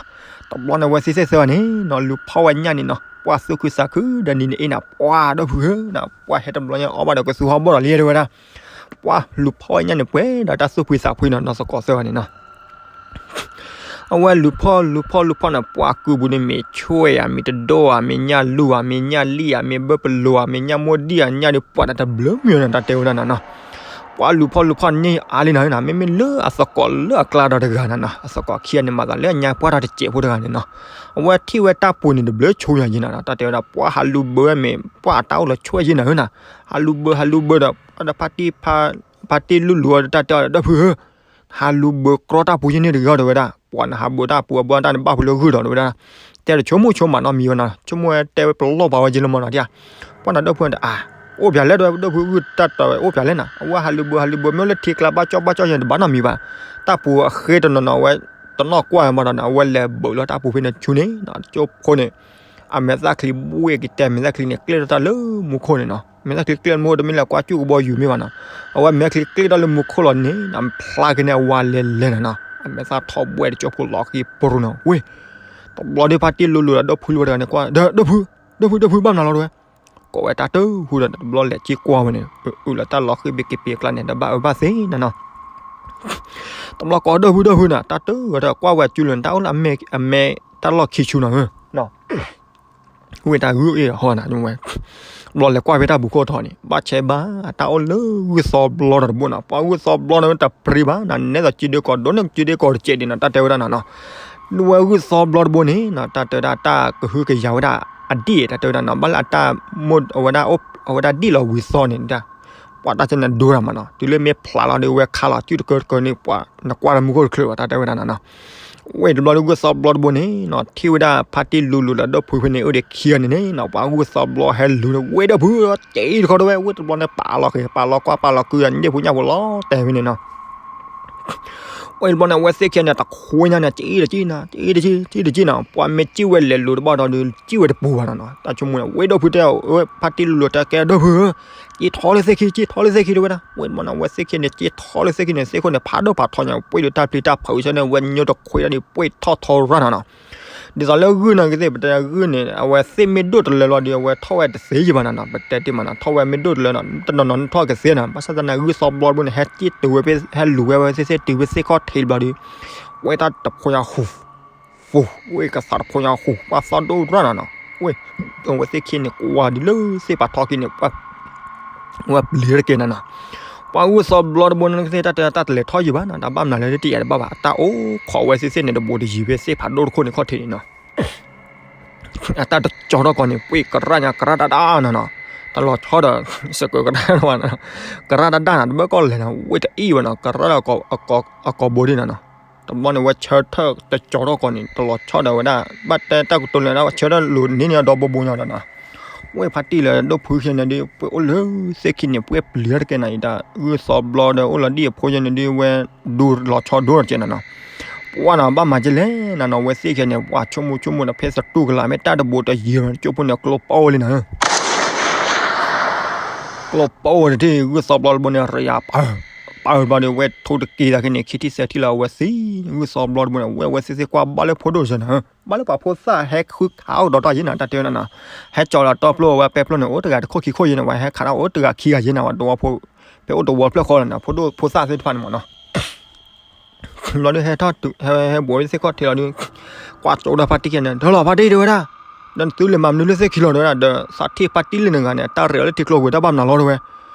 တဘျီန့ၣ် အဝဲသ့ၣ်သ့ၣ်သၢဂၤန့ၣ်နီၤ လူၤဖီၣ်ဝဲညၣ်န့ၣ်နီၤ ပှၤသူၣ်ခုသးခုဒီးနံၤနအ့နၤ ပှၤဒီဖုဧၢနၤ ပှၤဟဲတဘျီညါအီၣ်ဘၣ်ဒီးကသူဟီၣ်ဘီၣ်ဒီးလံတဲဝဲဒၣ် ပှၤလူၤဖီၣ်ဝဲညၣ်န့ၣ် ပှဲၤဒီးတၢ်သူၣ်ဖှံသးဖှံနီၤ နီၢ်သကိးသၢဂၤန့ၣ်နီၤ အဝဲလူၤဖီၣ်လူၤဖီၣ်လူၤဖီၣ်န့ၣ် ပှၤကုၢ်ပူၤန့ၣ်မ့ၢ်ဆွဲၣ်ဧါ မ့ၢ်တဒိၣ်ဧါ မ့ၢ်ညၣ်လူၢ်ဧါ မ့ၢ်ညၣ်လံၣ်ဧါ မ့ၢ်ဘၢပလိၤဧါ မ့ၢ်ညၣ်မိၢ်ဒံၣ်ဧါ ညၣ်ဒုးပှၤတၢ်တဘျုးမံၤန့ၣ် တၢ်တဲဝဲဒၣ်နၤနီၤ ပှၤလူၤဖီၣ်လူၤဖီၣ်န့ၢ်အါလံနၤဧၢနၤ မ့မ့ၢ်လၢအသကိးလၢအကျါဒီးတဂၤနၤနီၤ အသကိးခံဂၤန့ၣ် မၤသးလၢအညါပှၢ်ထီၣ်တစဲးဖိတဂၤန့ၣ်နီၤ အဝဲထံၣ်ဝဲတၢ်ပူၤန့ၣ် တဘျုးဆိညါယဲနၤနီၤ တၢ်တဲဝဲဒၣ် ပှၤဟးလူၤဘၢဝဲမ့ၢ် ပှၤအတၢ်အိၣ်လီၤဆွဲၣ်ယဲနၤဧၢနၤ ဟးလူၤဘၢ ဟးလူၤဘၢဒီး ဒီးဖါတံၢ် ဖါတံၢ်လူၢ်လူၢ်အီၤဒီးတၢ်တဲအီၤဒီး ဒီဖုဧၢ ဟးလူၤဘၢကြီတၢ်ပူၤယဲန့ၣ်တဂ့ၤဒီးဝဲဒၣ် ပှၤနဟးဘၢတၢ်ပူၤအဘီတၢ်န့ၣ် ဘၣ်ဖုးလၢဂုၢ်ဒီးဝဲဒၣ် တဲဒီးဆိကမိၣ်ဆိကမးနီတမံၤဝဲနၤ ဆိကမိၣ်ဝဲတဲဝဲပလီၢ်ပာ်ဝဲယဲလၢမီၢ်နၤဒၣ် ပှၤနၤဒီဖုတဲ အါ အိၣ်ပၠးလဲၣ်ဒီး ဒီဖုဂုၢ်တၢ်တီၤဝဲ အိၣ်ပၠးလဲၣ်နၤ အဝဲဟးလူၤဘၢဟးလူၤဘၢ မ့ၢ်လၢထံကျါဘၣ်ကၠီဘၣ်ကၠီယဲန့ၣ် တဘၣ်နီတမံၤဘၣ် တၢ်ပူၤအဃ့တနီၤနီၤဝဲ တနီၣ်ကွၢ်မီၢ်ဒီးနၤ အဝဲလဲၤဘၢလီၤတၢ်ပူၤဖဲန့ၣ်ဆူန့ၣ် ကၠိဖိန့ၣ် အမဲာ်သၣ်ချံဘှ့ၣ်က့ၤတဲ မဲာ်သၣ်ချံန့ၣ် ကျဲၣ်ထီၣ်တၢ်လၢမူခိၣ်န့ၣ်နီၤ မဲာ်သၣ်ချံကျဲၣ်လၢမူခိၣ်တမ့ၢ်လၢကွၢ်ကၠူၣ်ကဘီယူၤမ့ၢ်ဘၣ်နီၤ အဝဲမဲာ်ချံကျဲၣ်ထီၣ်လၢမူခိၣ်လီၤန့ၣ် ဖျါက့ၤန့ၣ်အဝၤလဲၤလဲၤနၤနီၤ အမဲာ်သၣ်ထီၣ်ဘှဲၣ်တကၠိဖိလီၤဃံပရူၤနီၤ ဝ့ၢ် တဘျီဒီးဖါတံၢ်လူလူဒီးဒီဖုလူဝဲတဂၤန့ၣ်ကွၢ် ဒီဖု ဒီဖု ဒီဖုဘၣ်မနုၤလီၤတဝဲ ကိးဝဲတၢ်တဖုဒီးတဘျီလဲၤက့ၤကွၢ်ဝဲန့ၣ် အုၣ်လီၤတၢ်လီၤဃံဘ့ၣ်က့ၤပ့ၤအကျါန့ၣ် ဒီးဘၣ်အၢဘၣ်သ့နၤနီၤ တဘျီကိးဒီဖုဒီဖုနၤ တၢ်တဂၤဒီးကွၢ်ဝဲအစုလၢနတၢ်အိၣ်လၢအမဲာ် အမဲာ်တၢ်လီၢ်ခံဆူနီၤ ဝ့ၢ်တၢ်ဂုၢ်အ့ၣ်ဟီနၤ ဘျီလဲၤကွၢ်ဖဲတၢ်ပူၤခိၣ်ထီၣ်န့ၣ် ဘၣ်ဆဲးဘၣ် အတၢ်အိၣ်လၢဂုၢ်သီဘျီဒီးတဘိနၤ ပှၤဂုၢ်သီဘျီန့ၣ်တပြံဘၣ်နၤ နဲသိးစုဒ့ကိးဒိၣ်န့ၣ်စုဒ့ကိးတစဲးဒံးနၤ တၢ်တဲဝဲဒၣ်နၤနီၤ ဒ်ဝဲဂုၢ်သီဘျီတဘိန့ၣ် တၢ်တဲဝဲဒၣ်တၢ်ကဟုကယာ်ဝဲဒၣ်အဒံၣ် တၢ်တဲဝဲဒၣ်နၤ ဘၣ်လၢအတၢ်မိၢ်အဝဲဒၣ် အဝဲဒၣ်ဒံၣ်လီၤဝံၤသီန့ၣ်ဒၣ် ပှၤတၢ်ကဲန့ၣ်ဒိတၢ်မးနီၤ, တုၤလၢမ့ၢ်ဖျးလီၤဒီး ဝဲခးလီၤစုတကၢတကၢန့ၣ် ပှၤနကွၢ်လၢမူခိၣ်တချုးဘၣ် တၢ်တဲဝဲဒၣ်နီၤနီၤ. ဝဲတဘျီဒီး ဂုၢ်သီဘျီတဘိန့ၣ်နီၤ ထံၣ်ဝဲဒၣ်ဖါတံၢ်လူၤလူၤဒီးဒိၣ်ဖုဖဲန့ၣ် အိၣ်ဒီးခံဂၤန့ၣ်န့ၣ်နီၤ, ပှၤဂုၢ်သီဘျီဟဲလူၤဒီး ဝဲဒိၣ်ဖု က့တခီတဝဲ ဝဲတဘျီန့ၣ် ပာ်လီၤဃဲၤ ပာ်လီၤကွၢ် ပာ်လီၤကု ညၣ်ဖိညၣ်ဖိလီၤတဲာ်ဖဲန့ၣ်နီၤ. ဝဲတဘျီန့ၣ် အဝဲသ့ၣ်ခံဂၤန့ၣ် တခွ့ညါန့ၣ် က့တက့နီၤ က့တက့ က့တက့နီၤ, ပှၤမ့ၢ်စံၣ်ဝဲလဲၤလူၤတဘၣ်ဒီး စံၣ်ဝဲတပူၤဘၣ်နီၤနီၤ. တၢ်ဆိကမိၣ်န့ၣ် ဝဲဒိၣ်ဖုတဲ ဖါတံၢ်လူၤလူၤတဲကဲဒိၣ်ဖုဧၢ, က့ထီၣ်လၢသ့ၣ်ခံ က့ထီၣ်လၢသ့ၣ်ခံတဲဝဲဒၣ်. ဝဲတဘျီန့ၣ် အဝဲသ့ၣ်ခံဂၤန့ၣ် က့ထီၣ်လၢသ့ၣ်ခံန့ၣ် သ့ၣ်ခိၣ်န့ၣ် ဖးဒိၣ်ဖးထီညါ ပှ့ၤဒီးတၢ်ပျံၤတၢ်ဖုးဆၢန့ၣ် ဝဲညိတခွ့ဒၣ်ဒီး ပှ့ၤထီၣ်ထီရၣ်နီၤနီၤ. ဒ်သိးလၢဂုၢ်န့ၣ်ကသ့ၣ် ပတဲဂုၢ်န့ၣ် အဝဲသ့ၣ်မ့ၢ်ဒိၣ်တလၢလီၤဒီး အဝဲထီၣ်ဝဲတသ့ယံၤဘၣ်နီၤနီၤ, ပတဲတ့ၢ်မးနီၤ, ထီၣ်ဝဲမ့ၢ်ဒိၣ်တလၢနီၤ တနီၤနီၤန့ၣ်ထီၣ်ကသ့နီၤ, ဘၣ်ဆၣ်သနာ်က့ ဂုၢ်သီဘျီတဘိန့ၣ် ဟဲစံၣ်တုၤဝဲဖဲ ဟဲလူၤဝဲဝဲသ့ၣ်သ့ၣ်တုၤဖဲသ့ၣ်ခီၣ်ထံးတဘျီဒီး ဝဲတၢ်တဖိညါဟူး ပူၤ ဝဲကသးတဖိညါဟူး ပှၤသီဒိၣ်ရၣ်နီၤနီၤ, ဝဲ အဝဲသ့ၣ်ခံန့ၣ် ကွၢ်ဒ်လၢသ့ၣ်ပာ်ထီၣ်ခံန့ၣ် ဝဲပျံၤတကဲနီၤနီၤ. ပှၤဂုၢ်သီဘျီတဘိန့ၣ်ကသ့ၣ် တၢ်တဲတၢ်တလဲၤထီၣ်ယံၤဘၣ်နီၤ, တၢ်ဘၣ်မနုၤလၢတယံၤတဘၣ်ဘၣ်, အတၢ်အိၣ်ခိးဝဲသ့ၣ်သ့ၣ်န့ၣ် တဘိးတယံၤဖဲသ့ၣ်ဖးဒိၣ်တခိၣ်န့ၣ်ခီၣ်ထံးန့ၣ်နီၤ. အတၢ်တကၠီထီၣ်ကီးန့ၣ် ပှ့ၤကရၣ်ညါ ကရၣ်တၢ်တၢ်နီၤနီၤ, တလီၤဆီဒီး စကၢကရၣ်ဝဲနီၤ, ကရၣ်တၢ်တၢ်နီၤ, တဘၣ်ကီၢ်လဲၤနီၤ ဝ့ၢ်တအံၣ်ဝဲနီၤ, ကရၣ်ဒီးအကိာ်ဘိဒ်နီၤနီၤ. တဘျီန့ၣ် ဝဲဆၢထၢၣ်တကၠီထီၣ်ကီးန့ၣ် တလီၤဆီဒီးဝဲဒၣ် ဘၣ်တဲတၢ်ကတိၤလဲၤဒၣ် ဝဲဆၢထၢၣ်လိၤန့ၢ်န့ၢ်အဒီဘိဘိညါဒီးနီၤ. ဝဲဖါတံၢ်လၢဒိၣ်ဖုခံန့ၣ်ဒီး ပှ့ၤအိၣ်လၢသ့ၣ်ခံန့ၣ် ပှ့ၤပျံၤတကဲနီၤ, အံၤတၢ်ဂုၢ်သီဘျီဒီး အိၣ်လီၤဒံၣ်အဖိယဲန့ၣ်ဒီး ဝဲဒိလီၤဆီဒိတကဲနီၤနီၤ. ပှၤနီၤ ဘၣ်မၤကလဲၣ်နီၤနီၤ, ဝဲသ့ၣ်ခံန့ၣ် ပှၤဆိကမိၣ်ဆိကမိၣ်ဒီး ဖဲသတူၢ်ကလာ် မ့ၢ်တၢ်တဘိးတယံၤ ကၠိဖိန့ၣ် ကျိပိၢ်ဝဲလံနီၤ ကျိပိၢ်ဝဲတထံၣ် ဂုၢ်သီဘျီတဘိန့ၣ် ရယၤပၢ် ပၢ်ဘျီဒီး ဝဲထိတက့ၤသးခံန့ၣ် ခံထံၣ်စဲးထံၣ်လီၤဝဲသံ, ဂုၢ်သီဘျီတဘိန့ၣ် ဝဲဝဲသ့ၣ်သ့ၣ်ကွၢ်ဘၣ်လၢဖိဒိၣ်စၢၤနီၤ, ဘၣ်လၢပှၤဖိသၣ်ဟဲဃုခးအိၣ်ဒီးတၢ်ယဲနီၤ, တၢ်တဲဝဲနီၤနီၤ, ဟဲကၠီလီၤတီပျိဝဲပဲပျိန့ၣ် အိၣ်တဂၤတခိၣ်ခံခိၣ်ယဲနီၤ, ဝဲဟဲခးဒၣ်အိၣ်တဂၤခံဂၤယဲနီၤ, ဝဲတဝီဖိ ဖဲအိၣ်တဝီဖျၢၣ်ဃီလီၤနီၤ, ဖိဒိၣ်ဖိသၣ်သ့ၣ်တဖၣ်န့ၣ်မးနီၤ. ဘျီဒီးဟဲထီၣ်တုၤ ဟဲဟဲဘူးဝဲသ့ၣ်ခီၣ်ထံးလီၤဒီး ကွၢ်ကၠိဒီးဖါတံၢ်ခံန့ၣ် တလီၤဖါတံၢ်တဲဝဲဒၣ်, ဒီးနသုလဲၤမၤမနုၤလၢသ့ၣ်ခံလီၤတဲဝဲဒၣ်, ဒီးသးထံၣ်ဖါတံၢ်လၢနဂၤန့ၣ် တၢ်ရဲၣ်အီၤလၢထံကျိပူၤ တၢ်ဘၣ်မနုၤလီၤတဲဝဲ.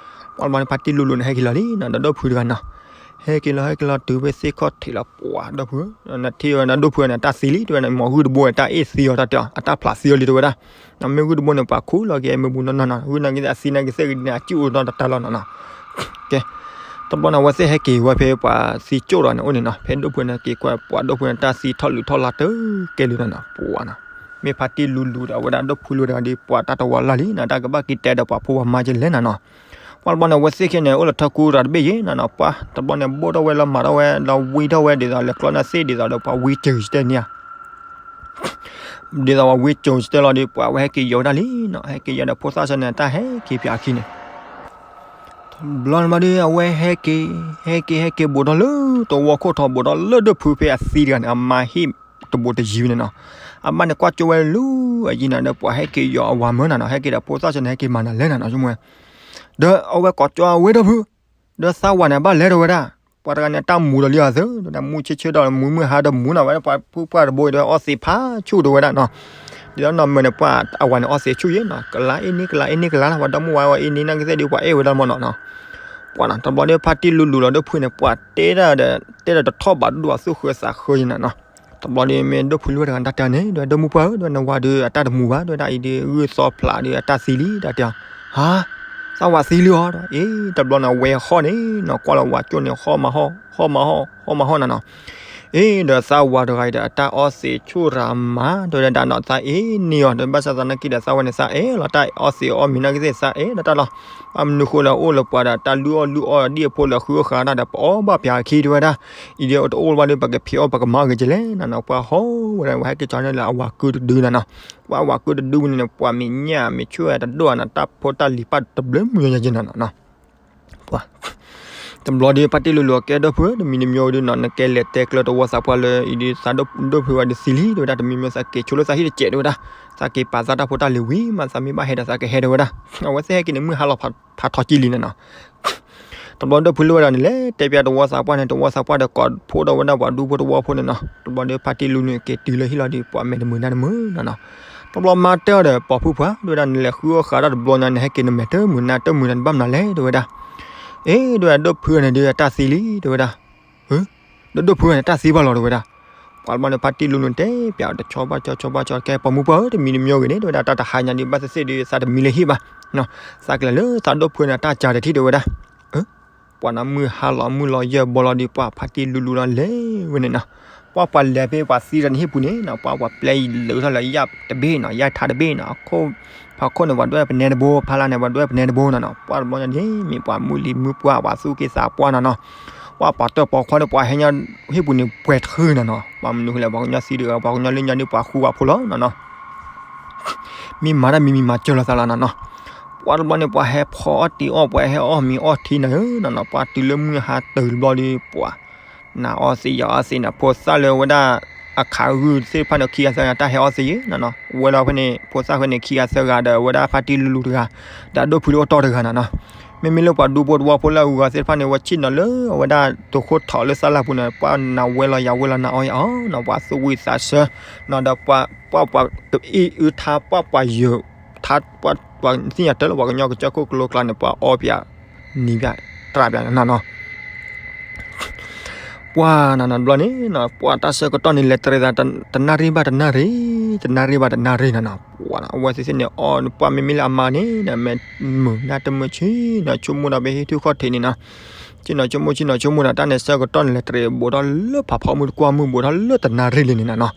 ပှၤတဘျီန့ၣ် ဖါတံၢ်လူၤလူၤန့ၣ် ဟဲက့ၤလီၤလံနီၤ, ဒီးဒိၣ်ဖုတဂၤနီၤ, ဟဲက့ၤလီၤ ဟဲက့ၤလီၤတုၤဖဲသ့ၣ်ခီၣ်ထံးလီၤ ပှၤဒိၣ်ဖု, နထံၣ်ဝဲဒၣ်ဒိၣ်ဖုန့ၣ် တၢ်သံလံတဲဝဲဒၣ်, မ့ၢ်ဂုၢ်တဘိန့ၣ် တၢ်အ့ၣ်သံအီၤတၢ်တဲအီၤ အတၢ်ဖျးသံအီၤလံတဲဝဲဒၣ်. မ့ၢ်ဂုၢ်တဘိန့ၣ် ပှၤခူၣ်လီၤက့ၤမ့ၢ်ဘူးနီၢ်နီၢ်နီၤ, ဂုၢ်နာ်က့ၤသ့ၣ်အသံနာ်က့ၤသ့ၣ်ဂ့ၤန့ၣ် အစုၣ်အူနီၢ်တတၢ်လီၤနီၤနီၤ. ကဲ တဘျီန့ၣ် အဝဲသ့ၣ်ဟဲက့ၤဝဲဖဲပှၤသံကၠိၣ်ဒီးန့ၣ်အိၣ်န့ၣ်နီၤ, ဖဲဒိၣ်ဖုန့ၣ်က့ၤကွၢ် ပှၤဒိၣ်ဖုန့ၣ် တၢ်သံထီၣ်လုးထီၣ်လါတကဲလုးနီၤနီၤ, ပှၤနီၤ, မ့ၢ်ဖါတံၢ်လူၤလူၤဒီး အဝဲဒၣ်ဒိၣ်ဖုလူၤတဂၤဒီး ပှၤတၢ်တဝီလၢ်လံနီၤ, တၢ်ကဘၣ်က့ၤတဲဒီးပှၤဖိပှၤမါကလဲၣ်နီၤနီၤ. ပှၤတဘျီန့ၣ် အဝဲသ့ၣ်ခံန့ၣ် အိၣ်လီၤထၢခူတၢ်တဘ့ၣ်ယဲနီၤနီၤ, ပှၤတဘျီန့ၣ် ဘိၣ်ထီၣ်ဝဲလီၤမၤထီၣ်ဝဲ လီၤဝံထီၣ်ဝဲဒ်သိးလဲၤကျီန့ၢ်သ့ၣ်ဒ်သိးဒီး ပှၤဝံစၢၤစတဲန့ၣ်ဧါ ဒ်သိးပှၤဝံစၢၤစတဲလီၤဒီး ပှၤဝဲဟဲက့ၤယီၤဝဲဒၣ်လံနီၤ, ဟဲက့ၤယီၤဒီးဖိသၣ်ဆၢန့ၣ် တၢ်ဟဲက့ၤပၠးခံန့ၣ် တဘျီန့ၣ်ဘၣ်ဒီး အဝဲဟဲက့ၤ ဟဲက့ၤ ဟဲက့ၤဘူးထီၣ်လၢတဝီခိၣ်ထီ ဘူးထီၣ်လၢဒိၣ်ဖုဖဲအသံတဂၤန့ၣ် အမါဟံၣ်တဘူးတယံၤန့ၣ်နီၤ, အမါန့ၣ်ကွၢ်ကၠိဝဲလၢအယံၤနီၤ, ဒီးပှၤဟဲက့ၤယီၤအဝၤမၢနီၤနီၤ, ဟဲက့ၤဒီးဖိသၣ်ဆၢန့ၣ် ဟဲက့ၤမၤနၤလဲၣ်နီၤနီၤ, ဆိကမိၣ် ဒီးအဝဲကိးကၠိဝဲဒၣ်ဖု ဒီးသးဝၤန့ၣ် ဘၣ်လဲၤတဲဝဲဒၣ်, ပှၤတဂၤန့ၣ် တၢ်မူဒီးလံအီၤသၢ, ဒီးမူဆ့ဆ့ဒီး မူမုၢ်ဟါဒီးမူနီၤဝဲဒၣ် ပှၤဖုပှၢ်တဘိဒီး အီသံးဖးဆူၣ်တဲဝဲဒၣ်နီၤ, ဒ်သိးနီၢ်မၢန့ၣ် ပှၤအဝၤန့ၣ် အီသံးဆူၣ်ယဲနီၤ, ကလါအ့ၣ်န့ၣ် ကလါအ့ၣ်န့ၣ်ကလါလီၤ, ပှၤဒီမုၢ်ဝါအီၤအ့ၣ်န့ၣ် နာ်က့သ့ၣ်ဒီးပှၤအဲၣ်ဝဲဒၣ်မၢနီၤနီၤ. ပှၤနီၤ တဘျီဒီး ဖါတံၢ်လူၤလူၤလီၤဒိၣ်ဖုန့ၣ် ပှၤတဲဒၣ်ဒီး တဲဒီးတထီၣ်ဘးဒိၣ်အသူၣ်ဃၢသးဃၢယဲနီၤနီၤ. တဘျီဒီး မ့ၢ်ဒိၣ်ဖုလူၤတဂၤတၢ်တဲန့ၣ် ဒီးဒိၣ်မုၢ်ပှၢ်ဧၢ ဒီးနဝၤဒီး အတၢ်တမူဘၣ် ဒီးဒၣ်အံၤဒီး ဂုၢ်သီဖျးဒီး အတၢ်သံလံ တၢ်တဲအီၤ, ဟါ သးဝၤသံလံအီၤဒီး အ့ တဘျီန့ၣ် ဝဲဟီၣ်န့ၣ်နီၤ ကွၢ်လီၤဝၤကၠိန့ၣ် ဟီၣ်မၤဟီၣ် ဟီၣ်မၤဟီၣ် ဟီၣ်မၤဟီၣ်နီၤနီၤ. အ့ ဒီးသးဝၤတဂၤအံၤဒီး အတၢ်အီသံးဆူၣ်ရၤမး တဲဝဲဒၣ်နီၤ သးအ့ၣ်န့ၢ်အီၤ ဒီးဘၣ်ဆၣ်သနာ်က့ဒီး သးဝဲန့ၣ် သးအဲၣ်လီၤတၢ်အီသံးအီမံၤနာ်က့သ့ၣ် သးအဲၣ်လီၤတၢ်လီၤ. ဘၣ်မနုၤဃိလၢ အိၣ်လၢပှၤဒီး တၢ်လုၢ်အီၣ်လုၢ်အီဒီး ဒ်အဖိလၢဃုအီၣ်ဃာ်တၢ်ဒီး ပအီၣ်ဘၣ်ပၠးအခံတဲဝဲဒၣ်. အံၤဒီးတအိၣ်လၢၤဘၣ်ဒီး ပကဖံးအီၣ်ပကမၤအီၣ်က့ၤကလဲၣ်နီၤနီၤ. ပှၤဟီၣ်ဝဲဒၣ် ဝဲဟဲက့ၤကၠီန့ၣ်လၢအဝၤကုတဒုနီၤနီၤ. ပှၤအဝၤကုတဒုန့ၣ် ပှၤမ့ၢ်ညၣ်မ့ၢ်ဆူၣ်တဒိၣ်နီၤ တၢ်ဖိတၢ်လံၤပၢ်တဘျုးမုာ်ညါက့နီၤနီၤ. ပှၤ တဘျီဒီး ဖါတံၢ်လူၤလူၤကဲဒိၣ်ဖု တမံၤတမံၤဒီးနီၤ နကဲလဲၤတဲကျၢၤတဝီသးပှၢ်လၢ အံၤဒီးသးဒိၣ်ဖုဝဲဒီးသံလံ တဲဝဲဒၣ် တမံၤမံၤသးက့ၤဆိလၢသးဟံၣ်တစဲးတဲဝဲဒၣ်. သးက့ၤပာ်သးတၢ်ဖိတၢ်လံၤဝံၤမး သးမ့ၢ်ဘၣ်ဟဲဒီးသးကဟဲတဲဝဲဒၣ်. အဝဲသ့ၣ်ဟဲက့ၤန့ၣ် မုၢ်ဟါလီၤဖးထီကံလံနီၤနီၤ. တဘျီဒိၣ်ဖုလၢဝဲဒၣ်န့ၣ် လဲၤတဲပၠးတဝီသးပှၢ်န့ၣ် တဝီသးပှၢ်ဒီးကိးဖှိၣ်ဒီးဝဲဒၣ်ပှၤဒူဖိတဝီဖိန့ၣ်နီၤ. တဘျီဒီးဖါတံၢ်လူၤနုာ်က့ၤတုၤလၢဟံၣ်လီၤဒီး ပှၤမဲာ်တမုာ်နါတမုာ်နီၤနီၤ. တဘျီမါတဲအီၤဒီး ပိာ်ဖုပှၢ် တဲဝဲဒၣ် နလဲၤဃုအီၣ်ဃာ်တၢ်တဘျီညါ နဟဲက့ၤနမဲာ်တမုာ်နါတမုာ်နၤ နဘၣ်မနုၤလဲၣ် တဲဝဲဒၣ်. အ့ တဲဝဲဒၣ် ဒိၣ်ဖုန့ၣ်ဒီးအတၢ်သံလံ တဲဝဲဒၣ်. ဒီးဒိၣ်ဖုန့ၣ် တၢ်သံဘၣ်လီၤ တဲဝဲဒၣ်. ပှၤတဘျီန့ၣ် ဖါတံၢ်လူၤနုာ်တဲပၠးအီၤတဆီဘၣ်ဆီဆီဘၣ်ဆီ ကဲပိာ်မုၣ်ပှၢ်ဧၢ တမံၤတမံၤဂ့ၤန့ၣ် တဲဝဲဒၣ် တၢ်တဟါညါဒီး ဘၣ်သ့ၣ်သ့ၣ်ဒီး သးတမံလၢဟံၣ်ဘၣ်. သးကလဲၤလၢသးဒိၣ်ဖုန့ၣ် တၢ်စှၤတထံၣ်တဲဝဲဒၣ်, ပှၤနီၤ မုၢ်ဟါလီၤမုၢ်လီၤယၢၢ်ဘီလီၤဒီး ပှၤဖါတံၢ်လူလူလီၤလဲၤဝဲန့ၣ်နီၤ. ပှၤပှၤလဲၤဖဲပှၤသံတၢ်န့ၣ်ဟံၣ်ပူၤန့ၣ်နီၤ ပှၤပျဲလၢထီၣ်လၢယၣ်တဘ့ၣ်နီၤ ယၣ်ထးတဘ့ၣ်နီၤ အခိၣ်ဖးခိၣ်န့ၣ် ပှၤဒွဲၣ်ပနဲတဘိ ဖးလါန့ၣ် ပှၤဒွဲၣ်ပနဲတဘိနီၤနီၤ. ပှၤတဘျီန့ၣ်န့ၣ် မ့ၢ်ပှၤမုၢ်လံၤမုၢ်ပှၢ် ပှၤသူၣ်က့သးပှၢ်နီၤနီၤ. ပှၤပှၤတၢၣ်ပှၤခွါဒီး ပှၤဟဲညီဟံၣ်ပူၤန့ၣ် ပှဲၤတဃုနီၤနီၤ. ပှၤမနုၤဃိလဲၣ် ပှၤကညီသံတဂၤ ပှၤကညီလၢညါဒီး ပှၤဃူပှၤဖိးလီၤနီၤနီၤ. မ့ၢ်မၤတၢ်မံၤမံၤမၤစၢၤလိာ်သးလီၤနီၤနီၤ. ပှၤတဘျီန့ၣ် ပှၤဟဲဖီအီၣ်တံၤအီၣ် ပှၤဟဲအီၣ်မ့ၤအီၣ်ထံနီၤဧၢနီၤနီၤ. ပှၤတုၤလၢမုၢ်ဟါတၢၤတဘျီဒီး ပှၤ နၤအီၣ်သံယၤအီၣ်သံန့ၣ် ဖိသၣ်လၢဝဲဒၣ် အခးဂုၢ်သ့ၣ်တဖၣ်န့ၣ် ခံဂၤသၢဂၤ တၢ်ဟဲအီၣ်သံနီၤနီၤ. ဝဲလီၤဖဲန့ၣ် ဖိသၣ်ဖဲန့ၣ် ခံဂၤသၢဂၤဒီး အဝဲဒၣ်ဖါတံၢ်လူလူတဂၤ ဒီးအဒိၣ်ဖုတအိၣ်တီတဂၤနီၤနီၤ. မ့မ့ၢ်လၢပှၤဒူဖိတဝီဖိလၢအဂုၤအဂၤသ့ၣ်တဖၣ်န့ၣ် ဝဲဆ့ၣ်နီၤလၢအဝဲဒၣ် တိၤခိၣ်ထီၣ်လၢသးလၢပူၤန့ၣ် ပှၤနၤဝဲလီၤယၤဝဲလီၤ နၤအီၣ်ယၤအီၣ်နီၤ ပှၤသူၣ်ဝံၣ်သးဆၢနီၤ ဒီးပှၤ ပှၤကအံၣ်အုထါ ပှၤပှၤယၢၤထါ ပှၤသ့ၣ်ညါတၢ်လၢပှၤကညီကစၢၢ်ခိၣ်ကလိကျါန့ၣ် ပှၤအီပၠး နံၤပၠး တြးပၠးနီၤနီၤ. ပှၤနီၤနီၤတဘျီန့ၣ်နီၤ ပှၤတၢ်ဆၢကတီၢ်န့ၣ် လဲၤတရံးသး တနၣ်ရံၣ်ဘၣ်တနၣ်ရံၣ် တနၣ်ရံၣ်ဘၣ်တနၣ်ရံၣ်နီၤနီၤ. ပှၤနီၤ အဝဲသ့ၣ်သ့ၣ်န့ၣ် အီၣ်ပှၤမ့မ့ၢ်လၢအမါန့ၣ် မ့ၢ်မုာ်နၢ်တမုာ်ဆ့နီၤ ဆိကမိၣ်ဒီး ပဟ့ၣ်ထူၣ်ခီၣ်ထံးန့ၣ်နီၤ ဆ့ၣ်နီၤဆိကမိၣ်ဆိၣ်နီၤဆိကမိၣ်ဒီး တၢ်န့ၣ်ဆၢကတီၢ်န့ၣ် လဲၤတရံးဘူးထီၣ်လၢဖးဖီမုၢ်တကွၢ်မုၢ် ဘူးထီၣ်လၢတနၣ်ရံၣ်လံန့ၣ်နီၤနီၤ.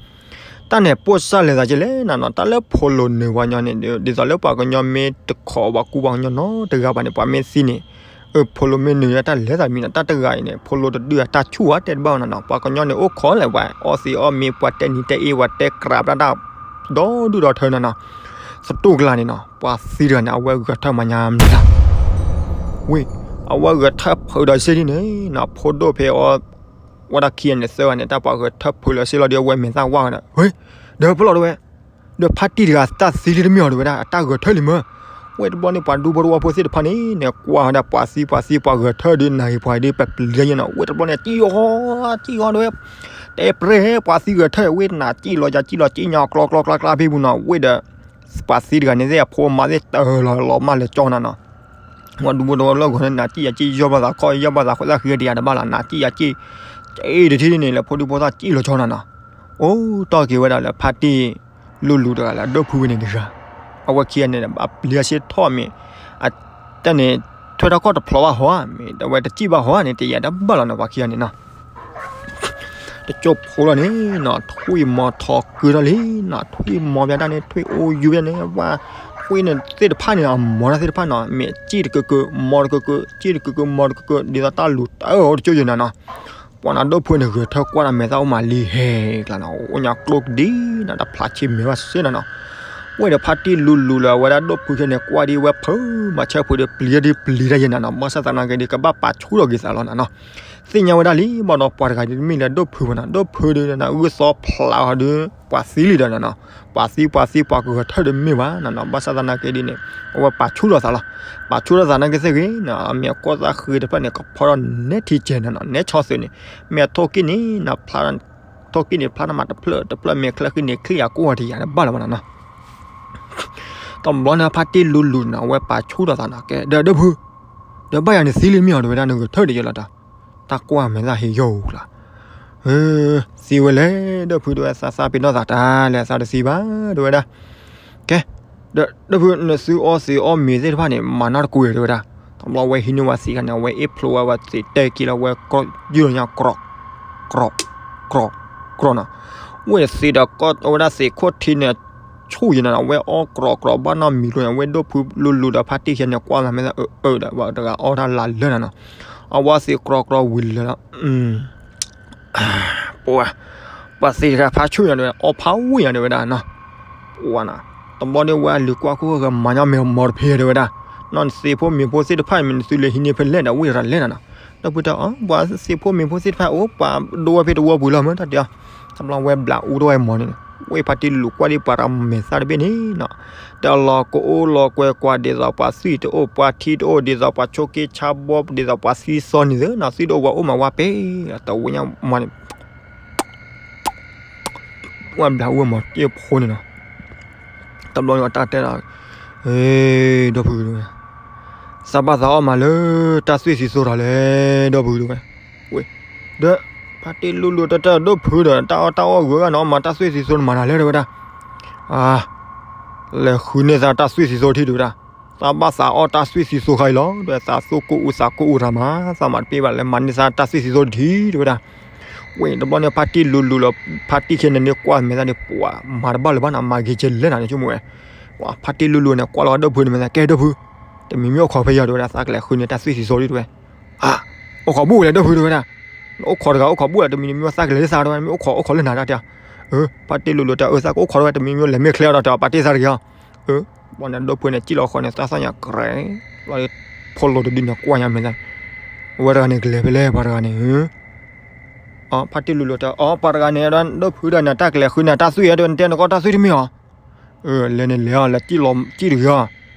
တၢ်န့ၣ်ပိၢ်စၢ်လဲၤသးက့လဲၣ်နီၤနီၤ တၢ်လၢဖိလိၤနုာ်ပှၤကညီန့ၣ် ဒ်သိးလၢပှၤကညီမ့ၢ်တခိးပှၤကူပှၤကညီနီတဂၤဘၣ်န့ၣ် ပှၤမ့ၢ်သံန့ၣ် အဖိလိၤမ့ၢ်နုာ်တၢ်လဲၤသးမံၤနီၤ တၢ်တဂၤအံၤန့ၣ် ဖိလိၤတဒုၣ်အတၢ်ဆူၣ်ဧါတဲတဘၣ်နီၤနီၤ ပှၤကညီန့ၣ်အိၣ်ခိးလဲၣ် ပှၤအီသံးအီမ့ၤ ပှၤတဲနံၤတဲအ့ ပှၤတဲကြးပတၢ်တၢ် ဒီဒူၣ်ဒီထၢနီၤနီၤ. သတူၢ်ကလာ်န့ၣ်နီၤ ပှၤသံတဂၤန့ၣ် အဝဲဂဲၤထၢၣ်မၤညါမနုၤလဲၣ် ဝ့ၢ် အဝဲဂဲၤထၢၣ်ဖုးဒီးစ့ၢ်ဒ်န့ၣ်နီၤ ဖိဒိၣ်ဖဲအီၤ ဝဲဒၣ်ခံဂၤန့ၣ်သၢဂၤန့ၣ် တၢ်ပှၤဂဲၤထၢၣ်ဖုးလၢစ့ၢ်လီၤဒီး အဝဲမဲာ်သၣ်ဝါဝဲဒီး ဝ့ၢ် ဒီးဖဲလီၤတဝဲ ဒီးဖါတံၢ်တဂၤတၢ်သံလံတမ့ၢ်အီၤတဝဲဒၣ် အတၢ်ဂဲၤထၢၣ်လံမၢ် ဝ့ၢ်တဘျီန့ၣ် ပှၤဒူဖိတဝီဖိသ့ၣ်တဖၣ်န့ၣ် နဲၣ်ကွၢ်ဝဲဒၣ်ပှၤသံပှၤသံပှၤဂဲၤထၢၣ်ဒီး နၤဂ့ၤပှၤဒ်ပပျံၤညါနီၤ ဝ့ၢ်တဘျီန့ၣ် တံၢ်အီၤ တံၢ်အီၤတဝဲ တဲပြဲၢ် ပှၤသံဂဲၤထၢၣ် ဝ့ၢ်နၤစံၣ်လီၤယၤစံၣ်လီၤ စံၣ်ညီကျီကျီကျါကျါဖဲပူၤနီၤ ဝ့ၢ်ဒီး ပှၤသံတဂၤန့ၣ်သ့ၣ်အဖိအမါသ့ၣ်တၢၢ်လီၤလီၤမၢ်လၢကၠီနီၤနီၤ ဝဲဒူဖိတဝီလၢဂီၤန့ၣ် နၤစံၣ်ယၤစံၣ် ယီၢ်ဘၣ်သးခီ ယီၢ်ဘၣ်သးဃိသၣ်ဃံတယၤတဘၣ်လီၤ နၤစံၣ်ယၤစံၣ် စံၣ်တထံၣ်န့ၣ် လၢဖိဒူဖိသၣ်စံၣ်လီၤကၠီနီၤနီၤ အိၣ်တီၢ်က့ၤဝဲဒၣ်လၢဖါတံၢ်လူလူတဂၤလၢအဒိၣ်ဖုဝဲန့ၣ်တဂၤ အဝဲခံဂၤန့ၣ် အပျံၤအဆ့ထီၣ်မ့ၢ် အတၢ်န့ၣ် ထွဲထီၣ်ခီၣ်တဖျိးဘၣ်ဟီဧါ မ့ၢ်တဝဲတစံၣ်ဘၣ်ဟီဧါန့ၣ် တယၤတဘၣ်လီၤနီၤ ပှၤခံဂၤန့ၣ်နီၤ တကၠိဖိလီၤန့ၣ်နီၤ ထွံၣ်မီၤထီၣ်ကုၢ်ထီၣ်လံနီၤ ထွံၣ်မီၤဘၣ်တၢ်န့ၣ် ထွံၣ်အိၣ်ယူၤဘၣ်န့ၣ် ပှၤထွံၣ်န့ၣ်သ့ၣ်တဖၣ်န့ၣ် အမီၤတၢ်သ့ၣ်တဖၣ်နီၤ မ့ၢ်စံၣ်တကၢးကၢး မီၤတကၢးကၢး စံၣ်တကၢးကၢး မီၤတကၢးကၢး ဒ်သိးတၢ်လူၤတၢ်အီၤတကၠိယဲၢ်နီၤနီၤ ပှၤနီၤဒိၣ်ဖုန့ၣ် ဂဲၤထၢၣ်ကွၢ်ဒီးမဲာ်သၣ်အိၣ်မးလံဟဲကျါနီၤ အိၣ်ညါကျိကဒံနီၤ တၢ်ဖျါဆံးမဲာ်ဘၣ်စ့ၢ်နီၤနီၤ ဝ့ၢ်ဒီးဖါတံၢ်လူလူလၢအဝဲဒၣ်ဒိၣ်ဖုခဲန့ၣ် ကွၢ်ဒ်ဝဲဖုးမၤဆၢဖုးဒီးပျံၤဒ်ပျံၤတၢ်ယဲၢ်နီၤနီၤ ဘၣ်ဆၣ်သနာ်က့ဒီး ကဘၣ်ပာ်ဆူၣ်ထီၣ်က့ၤသးလီၤနီၤနီၤ သ့ၣ်ညါဝဲဒၣ်လံ ဘၣ်ဒီးပှၤတဂၤဒ်တမ့ၢ်လၢဒိၣ်ဖုဘၣ်နီၤ ဒိၣ်ဖုဒီးနၤ အုၣ်သီဖျးအီၤဒီး ပှၤသံလံဒီးနီၤနီၤ ပှၤသံပှၤသံပှၤကဂဲၤထၢၣ်ဒီးမ့ၢ်ဘၣ်နီၤနီၤ ဘၣ်ဆၣ်သနာ်က့ဒ်န့ၣ် အဝဲပာ်ဆူၣ်ထီၣ်သးလီၤ ပာ်ဆူၣ်ထီၣ်သးနာ်က့သ့ၣ်ဂ့ၤနီၤ အမ့ၢ်အကီၢ်သၣ်ဃ့တဖျၢၣ်န့ၣ် ကဖီထီၣ်နဲထံကဲနီၤနီၤ နဲဆီသုးန့ၣ် မ့ၢ်အထိၣ်က့ၣ်န့ၣ်နီၤ ဖျါ ထိၣ်က့ၣ်န့ၣ် ဖျါနမးတဖျၢၣ်တဖျၢၣ် မ့ၢ်ချၢဃံန့ၣ် ချံၣ်အကိၢ်တယၤတဘၣ်လီၤဘၣ်နီၤနီၤ တဘျီန့ၣ် ဖါတံၢ်လူလူနီၤ အဝဲပာ်ဆူၣ်ထီၣ်သးနီၤ ကဲ ဒီးဒိၣ်ဖု ဒီးဘၣ်ယၤန့ၣ်သံလံမ့ၢ်အီၤတဝဲဒၣ် နဂဲၤထၢၣ်တယဲၢ်လီၤတၢ် တၢ်ကွၢ်မဲာ်သၣ်ဟ့ၣ်ယီၢ်အူကျါ သံဝဲလဲၣ် ဒိၣ်ဖုတဝဲ သးသးပ့ၤနီၣ်သးတၢ်လဲၣ် သးတသံဘၣ်တဝဲဒၣ် ကဲ ဒီးဒိၣ်ဖု နသုအီသံးအီမ့ၤသ့ၣ်တဖၣ်န့ၣ် မၤနီတကိးတဝဲဒၣ် တဘျီဝဲဟံးန့ၢ်ဝဲသံးခါန့ၣ် အဝဲအ့ၣ်ဖျိဝဲဝဲသံးတဲက့ၤလီၤ ဝဲ ယုၢ်လီၤညါ ကြီၢ် ကြီၢ် ကြီၢ် ကြီၢ်နီၤ ဝဲသံးဒီးကီၢ် အဝဲဒၣ်သံးခိၣ်ထံန့ၣ် ဆူၣ်ယဲၢ်နီၤ အဝဲအီကြီကြီ ဘၣ်နီၢ်မံၤလိာ်န့ၣ် အဝဲဒိၣ်ဖုလူလူဒီးဖါတံၢ်ခဲန့ၣ် ကွၢ်လီၤမဲာ်သၣ်အၢအၢဒီး ဝဲတဂၤအီၣ်တၢ်လၢလၢနီၤနီၤ အဝဲသံးကြီကြီဝံၤလၢလီၤ ပှၤ ပှၤသံးတခါဖးဆူၣ်ယဲၢ်န့ၣ် အီဖးဝံၣ်ယဲၢ်တဲဝဲဒၣ်နီၤ ပှၤနီၤ တဘျီန့ၣ်ဝဲအလုၢ်ကွၢ်ခိၣ်ဂီၤမၤညီမ့ၢ်မီၤတဖဲတဲဝဲဒၣ် နီၢ်နသံးဖိမ့ၤဖိသ့ၣ်တဖၣ်မ့ၢ်နသုလဲၤဟံးန့ၢ်ဖဲလဲၣ်ဒီး ဝံၣ်ရၤလဲၣ်နီၤနီၤ ဒီပုၢ်တဲအီၤ ပှၤသံးဖိမ့ၤဖိသ့ၣ်တဖၣ်အိၣ် ပှၤဒိဝဲဖဲတဝီပူၤလီၤမ့ၢ်တၢ်တဲအီၤ တဘျီဝဲဘျးအူထီၣ်ဝဲမီၤန့ၣ် ဝဲဖါတံၢ်လူၤကွၢ်ဒံးပှၤတၢ်မဲာ်သၣ်တဘ့ၣ်န့ၣ်နီၤ တလီၤကအိၣ်လီၤကွဲကွၢ်ဒ်သိးပှၤသွံၣ်တအိၣ် ပှၤထံတအိၣ် ဒ်သိးပှၤဆိးက့ဆါဘီ ဒ်သိးပှၤသံသီန့ၣ်သ့နီၤ သွံၣ်တအိၣ်ဝဲအိၣ်မးဝဲပ့ၤ တဝဲညါမီၤန့ၣ် ဝဲဘျးအူဝဲမီၤတ့ၢ်ဖိန့ၣ်နီၤ တဘျီန့ၣ်တၢ်တဲဒီး ဒီပုၢ်ဝဲၢ် သးဘၣ်သးအီၣ်မးလၢတၢ်သွံၣ်သံသိတၢ်လဲၣ် ဒီပုၢ်ဝဲၢ် ဝဲ ဒီး ဖါတံၢ်လူလူတၢ်တဲဒိၣ်ဖုဒီး တၢ်အီၣ်တၢ်အီၣ်ဂုၤဂၤနီၤ မၤတၢ်သွံၣ်သံသိနမၤနၤလဲၣ်တဲဝဲဒၣ် လဲၤဃုန့ၢ်သးတၢ်သွံၣ်သံသိထံၣ်တဲဝဲဒၣ် သးဘၣ်သးအီၣ်တၢ်သွံၣ်သံသိခါအံၤလီၤ, ဒီးသးသိကိၣ်အူသးကိၣ်အူတၢ်မၤ, သးမၤတပ့ၢ်ဘၣ်လၢမၤန့ၢ်သးတၢ်သွံၣ်သံသိတထံၣ် တဲဝဲဒၣ်. ဝ့ၢ်တဘျီန့ၣ် ဖါတံၢ်လူၤလူၤလီၤ, ဖါတံၢ်ခဲန့ၣ်န့ၣ်ကွၢ်မဲာ်သၣ်န့ၣ် ပှၤမၤတဘၣ်လၢၤဘၣ်နီၤ, မၤဂ့ၤကဲလဲၣ်နၤန့ၣ်ဆိကမိၣ်ဝဲ. ပှၤဖါတံၢ်လူၤလူၤန့ၣ် ကွၢ်လီၤဒိၣ်ဖုန့ၣ်မဲာ်သၣ်, ကဲဒိၣ်ဖု, တမံၤမံၤအိၣ်ခိးဖဲယီၤ တဲဝဲဒၣ်, သးကလဲၤဃုန့ၢ်တၢ်သွံၣ်သံသိဒ်တဲဝဲ. အိၣ်ခိးဘူးလဲၣ်ဒိၣ်ဖု တဲဝဲဒၣ်. အိၣ်ခိးတဂၤအိၣ်ခိးဘူးလီၤ, တမံၤတမံၤသးကလဲၤလၢသး တဲဝဲ, မ့ၢ်အိၣ်ခိးအိၣ်ခိးလၢနၤတၢ်တဲ. ဖါတံၢ်လူၤလူၤတဲ အၢ သးကအိၣ်ခိးတဝဲ တမံၤမံၤလဲၤမ့ၢ်ချ့အီၤဒီးတဲအီၤ ပာ်တ့ၢ်သးတဂ့ၤအီၤ. အၢ ဘၣ်န့ၣ်ဒိၣ်ဖုန့ၣ် စံၣ်လီၤဃီန့ၣ် သးစၢ်ညါကြဲး, ဘျီ ဖိလိၤတဒုန့ၣ်ကွၢ်ညါမဲာ်သၣ်, အဝဲတဂၤန့ၣ်ကလဲၤဖဲလဲၣ် ပှၤတဂၤန့ၣ်. ဖါတံၢ်လူၤလူၤတဲ အီ ပှၤတဂၤန့ၣ် ဒိၣ်ဖုဒီးန့ၣ် တၢ်ကလဲၤဃုန့ၢ်တၢ်သွံၣ် တဲဝဲ, နတဲနကီၢ်တၢ်သွံၣ်တမ့ၢ်အီၤ. လဲၤန့ၣ်လဲၤအီၤ လဲၤစံၣ်လီၤစံၣ်တဂ့ၤအီၤ,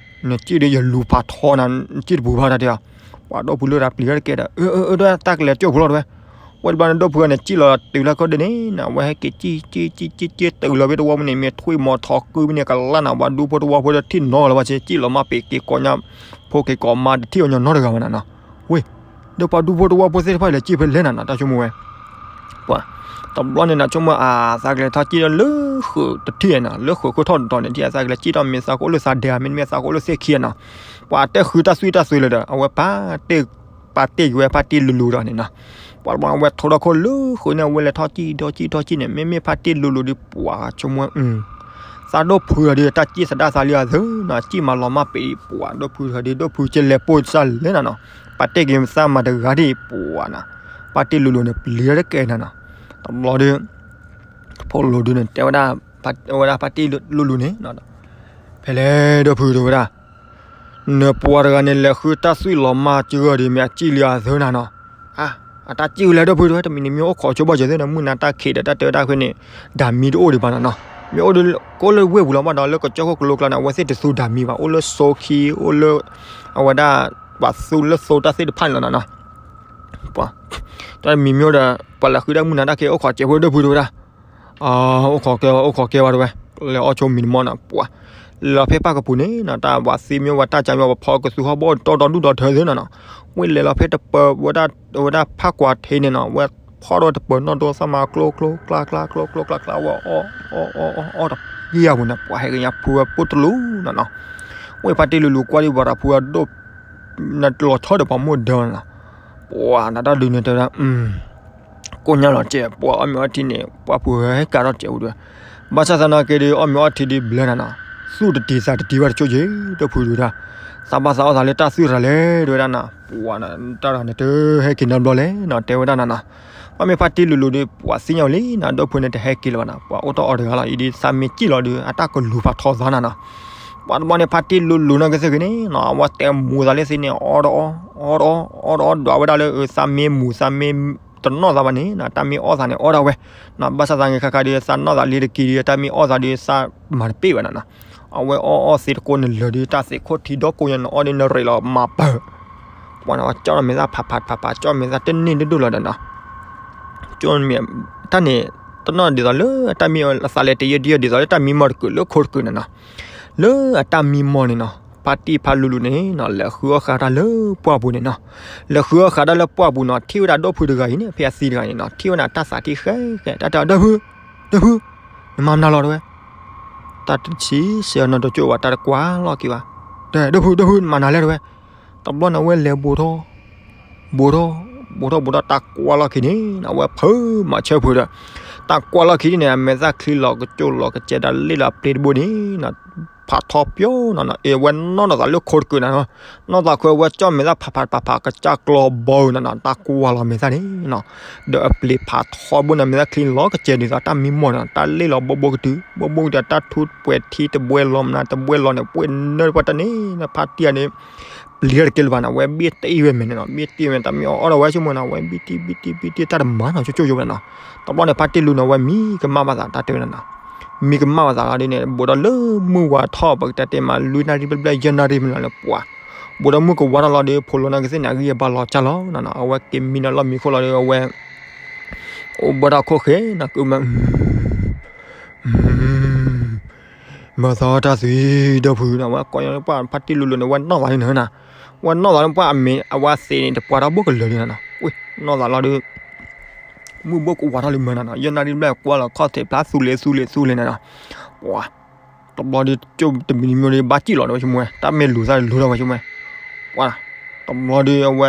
နစံၣ်ဒီးယလူၤဖးထီနၤ, စံၣ်တပူၤဘၣ်တၢ်တဲအီၤ. ပှၤဒိၣ်ဖုလၢတၢ်ပျံၤတကဲဒီး အၢ အၢ အၢ တၢ်ကလဲၤကၠိၣ်ဖိလီၤတဲဝဲ. ဝဲတဘျီန့ၣ်ဒိၣ်ဖုန့ၣ် စံၣ်လီၤတုၤလၢခိၣ်ဒၢန့ၣ်နီၤ, အဝဲဟဲက့ၤစံၣ်စံၣ်စံၣ်စံၣ်စံၣ်တုၤလီၤဖဲတဝီပူၤန့ၣ် မ့ၢ်ထွံၣ်မီၤထီကုမ့ၢ်န့ၣ်ကလၢ်နီၤ, ပှၤဒူဖိတဝီဖိဒီးထံၣ်နီၤလၢၤဘၣ်ဆ့ စံၣ်လီၤမးပ့ၤက့ၤကိးညါ, ဖိက့ၤကိးမါတထံၣ်အီၤညီနီတဂၤဘၣ်နၤနီၤ. ဝ့ၢ် ဒီးပှၤဒူဖိတဝီဖိသ့ၣ်တဖၣ်လဲၤစံၣ်ဖဲလဲၣ်နၤနီၤ တၢ်ဆိကမိၣ်ဝဲ. ပှၤ တဘျီန့ၣ်နၤဆိကမိၣ် အ သးကလဲၤထီၣ်စံၣ်ဒီးလၢဃုာ်တထံၣ်နီၤ, လၢဃုာ်ခိၣ်ထီၣ်တတီၤန့ၣ် ထံၣ်အသးကလဲၤစံၣ်ထီၣ်မ့ၢ်သးကအိၣ်လၢသးဒဲဧါ မ့တမ့ၢ်သးကအိၣ်လၢသ့ၣ်ခံဧါနီၤ. ပှၤတဲဃုတၢ်သွံၣ်တၢ်သွံၣ်လၢၤဒီး အဝဲပာ်တ့ၢ်, ပာ်တ့ၢ်က့ၤဝဲဖါတံၢ်လူၤလူၤဒီးန့ၣ်နီၤ. ပှၤတဘျီအဝဲထိထီၣ်ခိၣ်လၢဃုာ်န့ၣ် အဝဲလဲၤထီၣ်စံၣ်ဒီးစံၣ်ထီၣ်စံၣ်န့ၣ် မ့မ့ၢ်ဖါတံၢ်လူၤလူၤဒီး ပှၤဆိကမိၣ် သးဒိၣ်ဖုဒီး တၢ်စံၣ်သဒါသးလံအသၢနီၤ, စံၣ်မၤလီၤမးပ့ၤ ပှၤဒိၣ်ဖုဒီး ဒိၣ်ဖုကလဲၤပိၢ်စၢ်လဲၣ်နၤနီၤ, ပာ်တ့ၢ်က့ၤသးမၤတဂၤဒ်ပှၤနီၤ, ဖါတံၢ်လူၤလူၤန့ၣ် ပျံၤတကဲနၤနီၤ. တဘျီဒီး ဖိလိၤဒုန့ၣ် တဲဝဲဒၣ်, ဝဲဒၣ်ဖါတံၢ်လူၤလူၤန့ၣ်, ဖဲလဲၣ်ဒိၣ်ဖုတဲဝဲဒၣ်, နပှၤတဂၤန့ၣ် လဲၤဃုတၢ်သွံၣ်လီၤမၢ်စှၤဒီး မ့ၢ်အစံၣ်လံအသၢနၤနီၤ. အတၢ်စံၣ်ဝဲလဲၣ်ဒိၣ်ဖုတဲဝဲ, တမံၤန့ၣ်မ့ၢ်အိၣ်ခိးဆိဘၣ်စၢၤသ့ၣ်န့ၣ် မုၢ်နၤတၢ်ခံးဒီးတၢ်တဲဝဲဒၣ်ဖဲန့ၣ် ဓာတ်မီးတအိၣ်ဒံးဘၣ်နၤနီၤ. မ့ၢ်အိၣ်ဒီး ကအိၣ်လၢဝ့ၢ်ပူၤလီၤဘၣ်ဒီး လၢကစၢၢ်ခိၣ်ကလိကျါန့ၣ် အဝဲသ့ၣ်တသူ ဓာတ်မီး ဘၣ်, အိၣ်လၢစိခံ အိၣ်လၢ အဝဲဒၣ် ပှၤသူလၢသိတၢ်သ့ၣ်တဖၣ်န့ၣ်လီၤနၤနီၤ. ပှၤ တၢ်မံၤမ့ၢ်ဒီး ပှၤလဲၤဃုဒၣ်မုၢ်နၤတၢ်ခံး အိၣ်ခိးစဲးဖိဒိၣ်ဖုတဲဝဲဒၣ်. အိၣ်ခိးကဲ အိၣ်ခိးကဲဝဲတဲဝဲ, လဲၤအီၣ်ဆိမံၤတမီၢ်နီၤ. ပှၤ လဲၤလီၤဖဲပၢ်ကပူၤန့ၣ်နီၤ, တၢ်ဝၤသ့မ့ၢ်ဝဲတၢ်ကၢ်မ့ၢ်ဝဲဖီကသူဟီၣ်ဘီဒီဒူၣ်ဒီထၢသ့နီၤနီၤ. ဝ့ၢ်လဲၤလီၤဖဲတပၢၤ ဝဲဒၣ်ဖးကွၢ်ထံးန့ၣ်နီၤ, ဝဲဖီၣ်ဒီးတပၢၤနီၣ်ဒိသၣ်မၤကျိကျိကျါကျါကျိကျိကျါကျါ ဝဲအီၣ်အီၣ်အီၣ်အီၣ်တပျံၤအပူၤန့ၣ် ပှၤဟဲက့ၤညါဖုဝဲပိၢ်တလူၤနီၤနီၤ. ဝ့ၢ်ဖါတံၢ်လူၤလူၤကွၢ်ဒံးပှၤတၢ်ဖုဝဲဒိၣ် နလီၤဆီဒီးပှၤမိၢ်ဒၢနီၤ. ပှၤနတၢ်ဒုးန့ၣ်တဲဝဲဒၣ် ကိၣ်ညါလီၤစဲး ပှၤအီၣ်မ့ၤအီထံန့ၣ် ပှၤဖုဟဲကးထီၣ်စဲးဝဲဒၣ်. ဘၣ်ဆၣ်သနာ်က့ဒီး အီၣ်မ့ၤအီထံဒ်ဘျၢနၤနီၤ, သူၣ်တတံၤသးတတံၤဘၣ်တကၠိက့ၤ ဒိၣ်ဖုတဲဝဲဒၣ်. သးဘၣ်သးအီၣ်သးလၢတၢ်သွံၣ်ရၤလဲၣ် တဲဝဲဒၣ်နီၤ. ပှၤ တၢ်တဂၤန့ၣ်တဟဲက့ၤနီတဘျီလဲၣ်နီၤ တဲဝဲဒၣ်နၤနီၤ. ဘၣ်မ့ၢ်ဖါတံၢ်လူၤလူၤဒီး ပှၤသ့ၣ်ညါဝဲလံနီၤ, ဒိၣ်ဖုန့ၣ်တဟဲက့ၤလၢၤဘၣ်နီၤ, ပှၤအိၣ်တ့ၢ်အီၤတဂၤလီၤ. အံၤဒ်သးမ့ၢ်စံၣ်လီၤဒီး အတၢ်ကလူၤဖးထီသးနၤနီၤ. ပှၤတဘျီန့ၣ် ဖါတံၢ်လူၤလူၤနီၢ်ကစၢၢ်က့ၤန့ၣ်နီၤ, အဝဲတဲမူၤသးလၢသ့န့ၣ် အီၣ်တ့ၢ်အီၣ်တ့ၢ်အီၣ်တ့ၢ်အီၣ်ဒွးဝဲဒၣ်လၢ သးမ့ၢ်မူၤ သးမ့ၢ်တနီၣ်သးဘၣ်န့ၣ်နီၤ, တၢ်မ့ၢ်အီၣ်သးန့ၣ်အီၣ်ဒၣ်ဝဲနီၤ. ဘၣ်ဆၣ်သနာ်က့ခါခါဒီး သးနီၣ်သးလံတက့ၤဒီး တၢ်မ့ၢ်အီၣ်သးဒီး သးမၤတပ့ၢ်ဘၣ်နၤနီၤ. အဝဲအီၣ်အီၣ်သ့တကိးန့ၣ်လၢာ်ဒီး တၢ်သ့းခိၣ်ထံဒီကိၣ်ညါန့ၣ် အီၣ်ဒီးနရံးလီၤမၤပၢၢ်. ပှၤန့ၣ် ကၠီၣ်မဲာ်သၣ်ဖးဖးဖးဖး ကၠီၣ်မဲာ်သၣ်တန့ၢ်ဒိၣ်ဒိၣ်လီၤဒီးနီၤ. ကၠီၣ်မဲာ် တၢ်န့ၣ် တနီၣ်ဒ်သိးလၢအတၢ်မံအီၣ်သးလဲၤတယၢၢ်တယၢၢ်ဒ်သိးလၢတၢ်မံမီၢ်တကုာ်လၢခိတကုာ်န့ၣ်နီၤ. လၢအတၢ်မံမီၢ်န့ၣ်နီၤ, ဖါတံၢ်ဖါလူၤလူၤန့ၣ်နီၤ လဲၤဃုအီၣ်ဃာ်တၢ်လၢပှၢ်ပူၤန့ၣ်နီၤ. လဲၤဃုအီၣ်ဃာ်တၢ်လၢပှၢ်ပူၤနီၤ, ထံၣ်ဝဲဒၣ်ဒိၣ်ဖုတဂၤအံၤန့ၣ် ဖဲအသံတဂၤန့ၣ်နီၤ, ထံၣ်ဝဲဒၣ်တၢ်သးထံၣ်ဃဲဃဲ တၢ်တဲအီၤ ဒိၣ်ဖု, ဒိၣ်ဖု, နမၤမနုၤလီၤတဲဝဲ. တၢ်တဆံးစဲအီၤနီတကၠိၢ်ဘၣ် တၢ်တကွၢ်လီၤက့ၤဘၣ်. ဒိၣ်ဖု ဒိၣ်ဖု နမၤနၤလဲၣ်တဲဝဲ. တဘျီန့ၣ် အဝဲလဲၤဘူးထီၣ် ဘူးထီၣ် ဘူးထီၣ်ဘူးထီၣ် တၢ်ကွၢ်လီၤခံန့ၣ်နီၤ, အဝဲဖုးမၤဆၢဖုးဒီး တၢ်ကွၢ်လီၤခံန့ၣ် အမဲာ်သၣ်ချံလီၤကကၠိၢ်လီၤကစဲးဒီးလ့ၣ်လီၤပျ့ၤတဘိန့ၣ်နီၤ, ဖးထီပျီနီၤနီၤ, အဝဲနီၣ်နီၣ်သးလၢခိတကုာ်နၤနီၤ, နီၣ်သးခိအဝဲကၠီၣ်မဲာ်သၣ်ဖးဖးဖးဖး ကစၢ်ကျီဘီဧိၤနၤနီၤ, တၢ်ကွၢ်လီၤမဲာ်သၣ်န့ၣ်နီၤ, ဒီးအပျ့ၤဖးထီဘိန့ၣ် မဲာ်သၣ်ချံလီၤကစဲးဒ်သိးတၢ်မံမီၢ်န့ၣ်နီၤ, တၢ်လ့ၣ်လီၤဘိဘိကတုၤ ဘိဘိကတုၤ တၢ်ထူပှဲၤထံတဘှဲလီၤမနုၤ တဘှဲလီၤန့ၣ် ပှဲၤနၢ်တပှၢ်တၢ်န့ၣ်နီၤ, ဖါတံၢ်န့ၣ် ပျံၤတကဲလၢၤဘၣ်နီၤ, အဝဲဘ့ၣ်တံၢ်ဝဲမဲာ်န့ၣ်နီၤ, ဘ့ၣ်တံၢ်ဝဲတၢ်မ့ၢ်အီၣ်အီၣ်ဒီးဝဲဆိကမိၣ်နီၤ, အဝဲဘ့ၣ်တံၢ်ဘ့ၣ်တံၢ်ဘ့ၣ်တံၢ် တၢ်တမၤနီၤ ကၠိကၠိယိဝဲနီၤ, တဘျီန့ၣ် ဖါတံၢ်လူၤန့ၣ် အဝဲမံကမၣ်ဘၣ်သးတၢ်တဲဝဲနီၤ, မံကမၣ်ဘၣ်သးလီၤဒ်န့ၣ် ဘူးဒီးလၢမုၢ်ဝါထီၣ် ပကတဲတဲမး လွံၢ်နၣ်ရံၣ်ဘျဲၣ်ဘျဲၣ် ယဲၢ်နၣ်ရံၣ်မနုၤလၢပှၤ, ဘူးဒီးမုၢ်ကဝါထီၣ်လီၤဒီး ဖိလီၤနီၢ်ကသ့ၣ်န့ၣ် အဂံၢ်အဘါလီၤကၢ်လီၤနီၤနီၤ, အဝဲက့ၤမံဒီးလီၢ်မံခိၣ်လီၤဒီး အဝဲ အိၣ်ဘၣ်တၢ်ခိၣ်ဃဲနီၤ ကုမၢ မၤသးအီၣ်တၢ်သွံၣ်ဒီဖုနီၤ, ဝဲကိးညီလၢပှၢ်ဖါတံၢ်လူၤလူၤန့ၣ် ဝဲနီၢ်သးလံနၤနီၤ, ဝဲနီၢ်သးလၢပှၢ်အမ့ၢ်အဝဲသ့ၣ်န့ၣ် တပှၤထီၣ်ဘိၣ်ကလၢာ်လံနီၤနီၤ, ဝဲ နီၢ်သးလီၤဒီး မုၢ်ဘိၣ်ကဝါထီၣ်လံမၢနီၤနီၤ, ယဲၢ်နၣ်ရံၣ်ဘျဲၣ်ကွၢ်လီၤခီၣ်ထံးဖျါသူလ့သူလ့သူလ့နီၤနီၤ, ပှၤ တဘျီဒီး ကၠိၣ်တမံၤတမံၤဒီး ဘၣ်စံၣ်လီၤဒီးဝဲဆိကမိၣ်ဝဲ တၢ်မ့ၢ်လူၤသၣ်လူၤထီၣ်ဝဲဆိကမိၣ်ဝဲ, ပှၤ တဘျီဒီးအဝဲ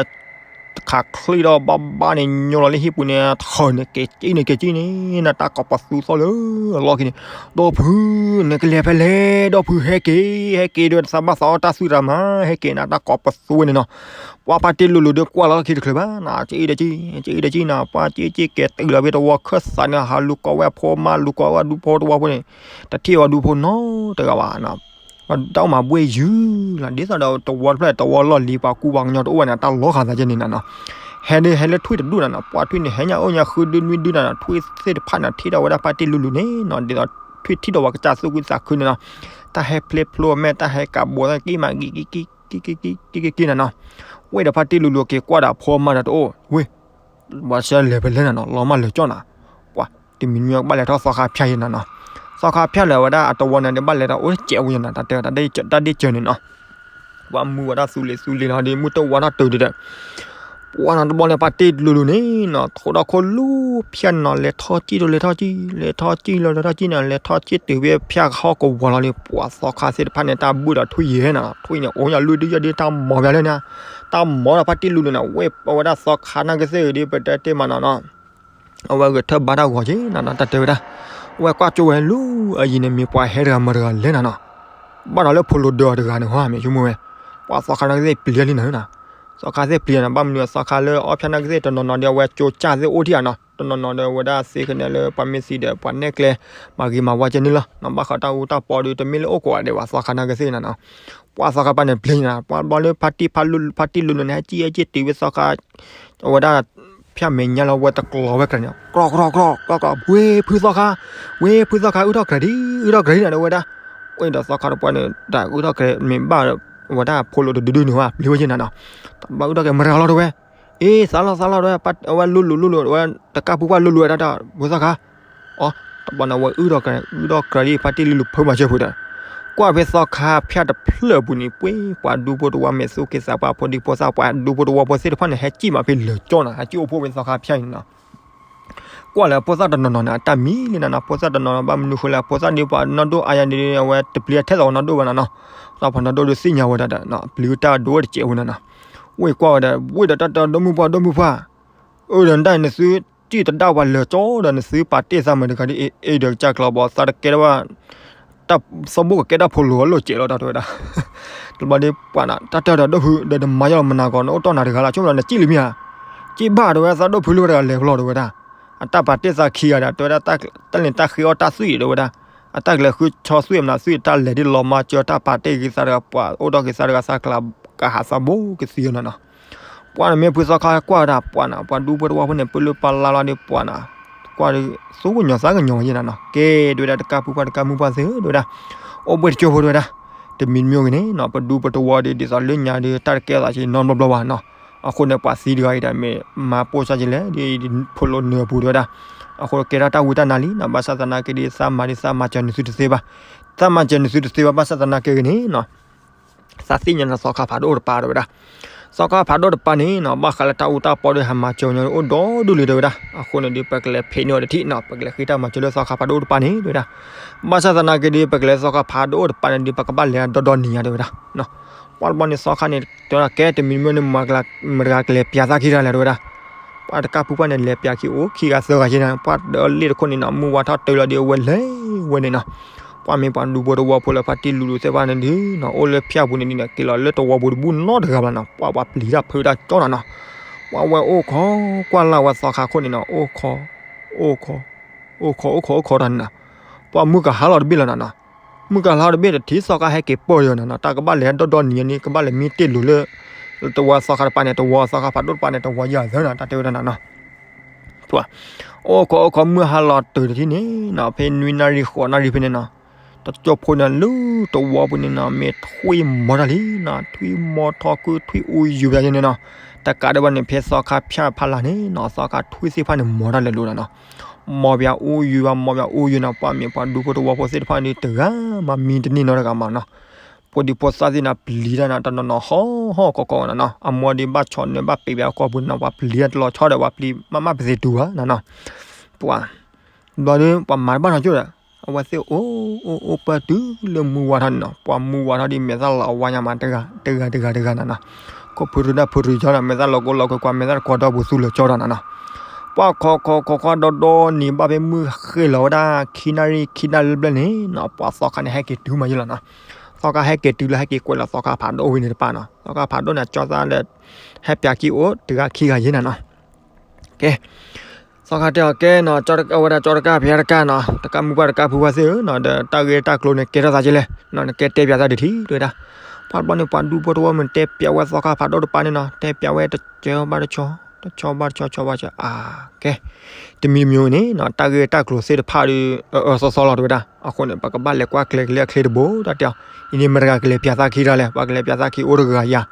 တခးချံဒီးဘၣ်ဘၣ်န့ၣ် ညိလီၤလၢဟံၣ်ပူၤန့ၣ် ထၢၣ်န့ၣ်က့ၤကံၣ်န့ၣ်က့ၤကံၣ်န့ၣ် နတၢ်ကိးပသူသီၣ်လၢအလီၢ်ခံန့ၣ်, ဒီပုၢ် နကလဲၤဖဲလဲၣ် ဒီပုၢ် ဟဲက့ၤ ဟဲက့ၤဒီး သးဘၣ်သးအီၣ်တၢ်သွံၣ်တၢ်မၤ ဟဲက့ၤ နတၢ်ကိးပသူဝဲန့ၣ်နီၤ. ပှၤဖါတံၢ်လူၤလူၤဒီးကွၢ်လီၤလၢခံတချုးဘၣ်နီၤ ကံၣ်ဒီးကံၣ် ကံၣ်ဒီးကံၣ်နီၤ ပှၤကံၣ်ကံၣ်က့ၤတုၤလီၤဖဲတဝီခၢၣ်သးန့ၣ် ဟးလူၤကိးဝဲအဖိမါ လူၤကိးဝဲဒူဖိတဝီဖိန့ၣ် တထံၣ်ဝဲဒူဖိနီတဂၤဘၣ်နီၤ. တၢ်အိၣ်မၤဘှ့ၣ်ယုၢ်လီၤ ဒ်သိးဒီးတဝီတဖျၢၣ် တဝီလီၢ်လံၤ ပှၤကူပှၤကညီတအိၣ်ဘၣ်န့ၣ် တၢ်လီၤဃာ်သးကဲန့ၣ်နီၤ. ဟဲဒ်ဟဲလၢထွံၣ်တဒူၣ်နီၤနီၤ ပှၤထွံၣ်န့ၣ် ဟဲညါအိၣ်ညါဃုဒုနွံဒုနီၤနီၤ ထွံၣ်သ့ၣ်တဖၣ်န့ၣ် ထံၣ်ဒီးဝဲဒၣ်ဖါတံၢ်လူၤလူၤန့ၣ်နီၤ ဒ်သိးထွံၣ်ထံၣ်ဒီးပှၤကစၢ်သူၣ်ခုသးခုန့ၣ်နီၤ တၢ်ဟဲဖျ့ဖျိအမဲာ် တၢ်ဟဲကးဘိးသးကံၣ်မး ကံၣ်ကံၣ်ကံၣ်ကံၣ်နီၤနီၤ. ဝဲဒီးဖါတံၢ်လူၤလူၤက့ၤကွၢ်ဒီးအဖိမါဒီးတအိၣ် ဝ့ၢ် ဘၣ်ဆၢလဲၤဖဲလဲၣ်နီၤနီၤ လီၤမၢ်လဲၤကၠီၣ်နီၤ. ပှၤ တမံၤမံၤကဘၣ်လဲၤထီၣ်သီခါဖၠၣ်ယဲနီၤနီၤ. သီခါဖၠၣ်လၢဝဲဒၣ်အတဝီန့ၣ် ဒ်ဘၣ်လဲၤဒီးအိၣ်စဲးဝဲယဲနီၤ တၢ်တဲတၢ်ဒ့ၣ်စၢၤန့ၣ်နီၤ. ပှၤမုၢ်ဝဲဒၣ်သူလ့ၤသူလ့ၤလီၤဒီး မုၢ်တဝါထီၣ်တုၤဒီး ပှၤနီၤတဘျီန့ၣ် ဖါတံၢ်လူၤလူၤန့ၣ်နီၤ ထိၣ်ဒီးခိၣ်လူၤဖၠၣ်နီၤ လဲၤထီၣ်ကံၣ်ဒီးလဲၤထီၣ်ကံၣ် လဲၤထီၣ်ကံၣ်လီၤလဲၤထီၣ်ကံၣ်န့ၣ် လဲၤထီၣ်ကံၣ်တုၤဖဲဖၠၣ်ဟီၣ်ကဝီၤလီၤန့ၣ် ပှၤသီခါသ့ၣ်တဖၣ်န့ၣ် တၢ်ဘုၣ်ဒီးထွံၣ်ယဲနီၤ ထွံၣ်န့ၣ် အိၣ်ညါလွံၢ်ဒုယဲၢ်ဒု တၢ်မီၤပၠးလၢန့ၣ် တၢ်မီၤဒီးဖါတံၢ်လူၤလူၤန့ၣ် ဝဲပဝဲဒၣ်သီခါနာ်က့သ့ၣ်ဂ့ၤဒီး ပတဲတ့ၢ်မးနီၤနီၤ အဝဲဂဲၤထၢၣ်ဘါတၢ်ဂီၤက့နီၤနီၤ တၢ်တဲဝဲဒၣ် အဝဲကွၢ်ကၠိဝဲလူၤ အယံၤန့ၣ် မ့ၢ်ပှၤဟဲတဂၤမၤတဂၤလဲၣ်နီၤနီၤ ဘၣ်ဒီးလၢဖိလိၤဒၢအီၤတဂၤန့ၣ်ဟီ မ့ၢ်ဆိကမိၣ်ဝဲ ပှၤသီခါနာ်က့သ့ၣ်ပျံၤလံနီၤနီၤ သီခါသ့ၣ်ပျံၤနီၤ ဘၣ်မနုၤသီခါလၢအီၣ်ဖၠၣ်နာ်က့သ့ၣ် တနီၤနီၤဒီးအဝဲကၠိကၢ်သ့ၣ်အိၣ်ထံၣ်ဧါနီၤ တနီၤနီၤဒီးဝဲဒၣ်သ့ခဲန့ၣ်လၢပှၤမ့ၢ်သံဒီးပှၤနဲၣ်ကျဲ မၤဂ့ၤမၤဝါကဲန့ၣ်လီၤ ဘၣ်ဃးတၢ်အူတၢ်ပီဒီး တမ့ၢ်လၢအိၣ်ကိးဂၤဒဲးဘၣ် သီခါနာ်က့သ့ၣ်နီၤနီၤ ပှၤသီခါပၢ်န့ၣ်ပျံၤနီၤ ပှၤဘျီလၢဖါတံၢ် ဖါလူၤလူၤန့ၣ် ဟဲကံၣ်ဟဲကံၣ်တုၤဝဲသီခါ အဝဲဒၣ် ဖၠၣ်မဲာ်ညါလီၤဝဲတကျီၤဝဲကြၢးန့ၣ် ကြီကြီကြီကြီ ဝ့ၢ်ဖုသီခါ ဝ့ၢ်ဖုသီခါ အုၣ်ထီၣ်ကြၢးဒံး အုၣ်ထီၣ်ကြၢးဒံးနီၤ တဲဝဲဒၣ် ဝ့ၢ်ဒီးသီခါတပှၢ်န့ၣ် တၢ်အုၣ်ထီၣ်ကြၢးမ့ၢ်ဘၣ်ဝဲဒၣ်ဖိလိၤတဒုဒုန့ၣ်ဝဲ ပျံၤဝဲက့နီၤနီၤ တဘၣ်အုၣ်ထီၣ်ကြၢး မတၤဂၤလီၤတဲဝဲ အ့ သးလီၤသးလီၤတဲဝဲ အဝဲလူၤလူၤလူၤလူၤ အဝဲတကၢ်ဖုပှၢ်လူၤလူၤဝဲဒၣ် ဖုသီခါ အီ တဘျီန့ၣ် အဝဲအုၣ်ထီၣ်ကြၢး အုၣ်ထီၣ်ကြၢးဒံး ဖါတံၢ်လူၤလူၤဖုမၤစၢၤဖုဒီး ကွၢ်ဖဲသီခါဖၠၣ်တဖျၢၣ်အပူၤန့ၣ် ပှ့ၤ ပှၤဒူဖိတဝီမဲာ်သူၣ်က့သးပှၢ် ဖိဒံဖိသၣ်ပှၤဒူဖိတဝီဖိသ့ၣ်တဖၣ်န့ၣ် ဟဲကံၣ်မးဖဲလၢာ်ကၠီနီၤ ဟဲကံၣ်အိၣ်ဖှိၣ်ဖဲသီခါဖၠၣ်အံၤနီၤ ကွၢ်လၢဖိသၣ်တနီၤနီၤန့ၣ် အတၢ်မံလံနီၤနီၤ ဖိသၣ်တနီၤနီၤ ဘၣ်မနုၤဃိလၢ ဖိသၣ်ဒ်ပှၤနီၢ်ဒိၣ်အါယၤဒ်အဝဲတပျံၤထဲသိးနီၢ်ဒိၣ်ဘၣ်နီၤနီၤ သးပှၢ်နီၢ်ဒိၣ်ဒီးသ့ၣ်ညါဝဲဒၣ်ဒီး ပျံၤတၢ်ဒိၣ်တစဲးဝဲနီၤနီၤ ဝ့ၢ်ကွၢ်ဝဲဒီး ဝ့ၢ်ဒီးတၢ်တဲ ဒီမုၢ်ပှၢ် ဒီမုၢ်ပှၢ် အၢဒီးနတၢ်န့ၣ် နသုကံၣ်တဒၣ်ပှၤလၢာ်ကၠီဒီး နသုပာ်တ့ၢ်သးမုာ်တဂၤဒ်အံၤ အ့ဒီးကစၢ်ကျီဘီ သးတကဲထီၣ်ဘၣ် တၢ်သီဘိကကဲတၢ်ဖိလိၤအလီၢ်စဲးလီၤ တၢ်တဲဝဲဒၣ် တဘျီဒီးပှၤနီၤ တၢ်တဲဒီး ဒီဖု ဒီးနမၤယီၢ်လီၤမနၤကီး နအိၣ်တီၢ်နၤတဂၤလၢ် ဆိကမိၣ်ဒီးနကံၣ်လံမ့ၢ်ဧါ ကံၣ်ဘၣ်တဲဝဲ သးဒိၣ်ဖုလၢဝဲတဂၤလဲၤဖျီတဲဝဲဒၣ် အတၢ်ပာ်တ့ၢ်သးခံဂၤဒီး တဲဝဲဒၣ် တၢ်လၢတၢ်ဃ့အီၣ်တၢ်သွံၣ်တဲဝဲဒၣ် အတၢ်ကလဲၤဃုဆီသွံၣ်မနၤသွံၣ် တၢ်လဲၤဒ်လီၤမၤစၢၤတၢ်ပာ်တ့ၢ်က့ၤသးတဂၤ ပှၤအိၣ်ဒီးက့ၤသးတဂၤ သးကျးကဟးသးဘိကသံနီၤနီၤ ပှၤန့ၣ်မ့ၢ်ဖုသီခါကွၢ်ဝဲဒၣ် ပှၤနီၤ ပှၤဒူဖိတဝီဖိန့ၣ် ပလၢပလၢလီၤဒီးပှၤနီၤ ကွၢ်ဒီး သူကညီၤသးကညီၤယဲနီၤနီၤ ကဲတဲဝဲဒၣ် တကၢ်ဖုပှၢ်တကၢ်မုၢ်ပှၢ်သ့ၣ်တဲဝဲဒၣ် အိၣ်ဘှ့ၣ်တကၠိဖိတဲဝဲဒၣ် တမံၤတမံၤဂ့ၤန့ၣ်နီၤ ပဒူပတဝီဒီး ဒ်သိးလၢညါဒီး တၢ်တကဲသးက့ၤနီတဘျီဘျီဘၣ်နီၤ အဃိန့ၣ် ပှၤသံတဂၤအံၤဒီး မ့ၢ်မၤပိၢ်စၢ်က့ၤလဲၣ် ဒ်ဖိလိၤနၢၤအပူၤတဲဝဲဒၣ် အဃိကဲထီၣ်တၢ်ဝံတၢ်နါလံနီၤ ဘၣ်ဆၣ်သနာ်က့ဒီး သးမၤဒ်သးမၤစၢၤနသုတသ့ဘၣ် သးမၤစၢၤနသုတသ့ဘၣ် ဘၣ်ဆၣ်သနာ်က့ဂ့ၤန့ၣ်နီၤ သးသ့ၣ်ညါန့ၣ် သီခါဖးဒိၣ်တပၤတဲဝဲဒၣ် သီခါဖးဒိၣ်တပၤန့ၣ်နီၤ ဘၣ်ဃးလၢတၢ်အူတၢ်ပီဒီး ဟးမၤစၢၤညီအိၣ်ဒီဒူၣ်လံတဲဝဲဒၣ် အဃိန့ၣ်ဒီး ပကလဲၤဖံးန့ၢ်အီၤတထံၣ်နီၤ ပကလဲၤဃ့တၢ်မၤစၢၤလၢသီခါဖးဒိၣ်တပၤန့ၣ်တဲဝဲဒၣ် ဘၣ်ဆၣ်သနာ်က့ဒီး ပကလဲၤသီခါဖးဒိၣ်တပၤန့ၣ်ဒီး ပကဘၣ်လဲၤဒီဒီနံၤညါတဲဝဲဒၣ် ပှၤတဘျီန့ၣ် သီခါန့ၣ် တဲဝဲဒၣ်ကဲတမံၤမ့ၢ်န့ၣ် မတၤဂၤကလဲၤပျးသးခံတဂၤလဲၣ်တဲဝဲဒၣ် ပှၤတကၢ်ဖုပှၢ်န့ၣ် လဲၤပျးခံအိၣ်ခံဂၤသၢဂၤက့န့ၣ် ပှၤဒီးလ့ၣ်တခိၣ်န့ၣ်နီၤ မုၢ်ဝါထီၣ်တုၤလီၤဒီးအဝဲလဲၤဝဲန့ၣ်နီၤ ပှၤမ့ၢ်ပှၤဒူဖိတဝီဖိလၢဖါတံၢ်လူၤလူၤသ့ၣ်တဖၣ်န့ၣ်ဒုးနီၤ အိၣ်လၢဖၠၣ်ပူၤန့ၣ်ဒုးနီၤ က့ၤလီၤလၢတဝီပူၤတဘူၣ်နီတဂၤဘၣ်နီၤ ပှၤပှၤပျံၤတၢ်ဖုးတၢ်ကၠီနီၤနီၤ ပှၤဝဲအိၣ်ခိးကွၢ်လၢ်ဝဲသီခါခိၣ်န့ၣ်နီၤ အိၣ်ခိး အိၣ်ခိး အိၣ်ခိး အိၣ်ခိး အိၣ်ခိးတၢ်န့ၣ်နီၤ ပှၤမုၢ်ကဟါလီၤတဘ့ၣ်လီၤနီၤနီၤ မုၢ်ကဟါလီၤတဘ့ၣ်တထံၣ်သီခါဟဲက့ၤပၢၢ်ဒီးနီၤနီၤ တၢ်ကဘၣ်လဲၤဒီဒီနံၤန့ၣ် ကဘၣ်လဲၤမံတ့ၢ်လိၤလၢ တဝီသီခါတပၤန့ၣ် တဝီသီခါဖးဒိၣ်တပၤန့ၣ် တဝီယၤသၢနီၤ တၢ်တဲဝဲဒၣ်နီၤနီၤ အိၣ်ခိးအိၣ်ခိးမုၢ်ဟါလီၤတုၤတထံၣ်န့ၣ်နီၤ ဖဲနွံနၣ်ရံၣ်ဃိးနၣ်ရံၣ်ဖဲန့ၣ်နီၤ တကၠိဖိန့ၣ် လၢတဝီပူၤန့ၣ်နီၤ မ့ၢ်ထွံၣ်မီၤတၢ်လံနီၤ ထွံၣ်မီၤထီခု ထွံၣ်အူယူၤဘၣ်ယဲန့ၣ်နီၤ တကးဒံးဘၣ်န့ၣ် ဖဲသီခါဖၠၣ်ဖးလာ်န့ၣ်နီၤ သီခါထွံၣ်သ့ၣ်တဖၣ်န့ၣ်မီၤတၢ်လဲၤလိၤနီၤနီၤ မီၤဘၣ်အူယူၤဘၣ် မီၤဘၣ်အူယူၤနီၤ ပှၤမ့ၢ်ပှၤဒူဖိတဝီဖိသ့ၣ်တဖၣ်န့ၣ် တဂၤမးမံတန့ၢ်နီတဂၤမးနီၤ ဖိဒံဖိသၣ်သ့ၣ်န့ၣ် ပျံၤတၢ်န့ၣ် တနီၤနီၤဟီၣ်ဟီၣ်ကီၢ်ကီၢ်နီၤနီၤ အမိၢ်ဒံးဘၣ်ဆီၣ်နၢၤဘၣ်ပံးဘၣ်အကီၢ်ပူၤန့ၣ်နီၤ ပှၤပျံၤတၢ်တလီၤဆီဒီး ပှၤပျံၤမးမးပသ့ၣ်တူၢ်ဘၣ်နီၤနီၤ ပှၤ ဘျီဒီး ပှၤမၤတဘၣ်နီတကၠိၢ်ဒီး အဝဲသ့ၣ်အိၣ်အိၣ်အိၣ်ပၢၢ်တုၤလၢမုၢ်ဝါထီၣ်န့ၣ်နီၤ, ပှၤမုၢ်ဝါထီၣ်ဒီး မဲာ်သၣ်လီၤဝါညါမး တဂၤတဂၤတဂၤတဂၤနီၤနီၤ, ခိၣ်ဖုရူတၢ်ဖုရူကၠီနီၤ, မဲာ်သၣ်လီၤကိၢ်လီၤကွဲကွဲ မဲာ်သၣ်တကွီၤဒီးပူၤသူလၢာ်ကၠီဒီးနီၤနီၤ, ပှၤခိးခိးခိးခိးဒီဒီနံၤ ဘၣ်ဖဲမုၢ်ဃ့ၢ်လီၤဝဲဒၣ် ခံနၣ်ရံၣ် ခံနၣ်ရံၣ်ဘျဲၣ်န့ၣ်နီၤ, ပှၤသီခါန့ၣ် ဟဲက့ၤတုၤမးယဲလီၤနီၤ, သီခါဟဲက့ၤတုၤလၢ ဟဲက့ၤကွဲးလီၤသီခါဖးဒိၣ်ဝံၤန့ၣ်တပၤနီၤ, သီခါဖးဒိၣ်န့ၣ် ကၠီသၣ်လၢ ဟဲပၠးကံၣ်အိၣ်တဂၤခံဂၤယဲနီၤနီၤ, ကဲ သီခါတဲအီၤကဲနီၤ, အဝဲဒၣ်ကၠီတကၢ် ဖဲတကၢ်နီၤ, တကၢ်မုၢ်ပှၢ်တကၢ်ဖုပှၢ်သ့ၣ်ဧၢနီၤ, ဒီးတၢ်ဂ့ၢ်တၢ်ကျိၤန့ၣ် ကဲထီၣ်သးကဲလဲၣ်နီၤ, နကဲတဲပၠးသးတထံၣ် တဲဝဲဒၣ်, ပှၤတဘျီန့ၣ် ပှၤဒူဖိတဝီဖိန့ၣ် တဲပၠးဝဲသီခါဖးဒိၣ်တပၤန့ၣ်နီၤ, တဲပၠးဝဲတစဲးဘၣ်တဆီ, တဆီဘၣ်တဆီ ဆီဘၣ်တဆီ အါ ကဲ တမံၤတမံၤန့ၣ်နီၤ, တၢ်ဂ့ၢ်တၢ်ကျိၤသ့ၣ်တဖၣ်ဒီး အၢအၢသီသီလီၤ တဲဝဲဒၣ်, အဃိန့ၣ် ပကဘၣ်လဲၤကွၢ်ကျဲၤက့ၤလၢအချ့တဘိ တၢ်တဲအီၤ, အံၤန့ၣ် မတၤတဂၤကလဲၤပၠးသးခံတၢ်လဲၣ်, ပှၤကလဲၤပၠးသးခံအိၣ်တဂၤယၤ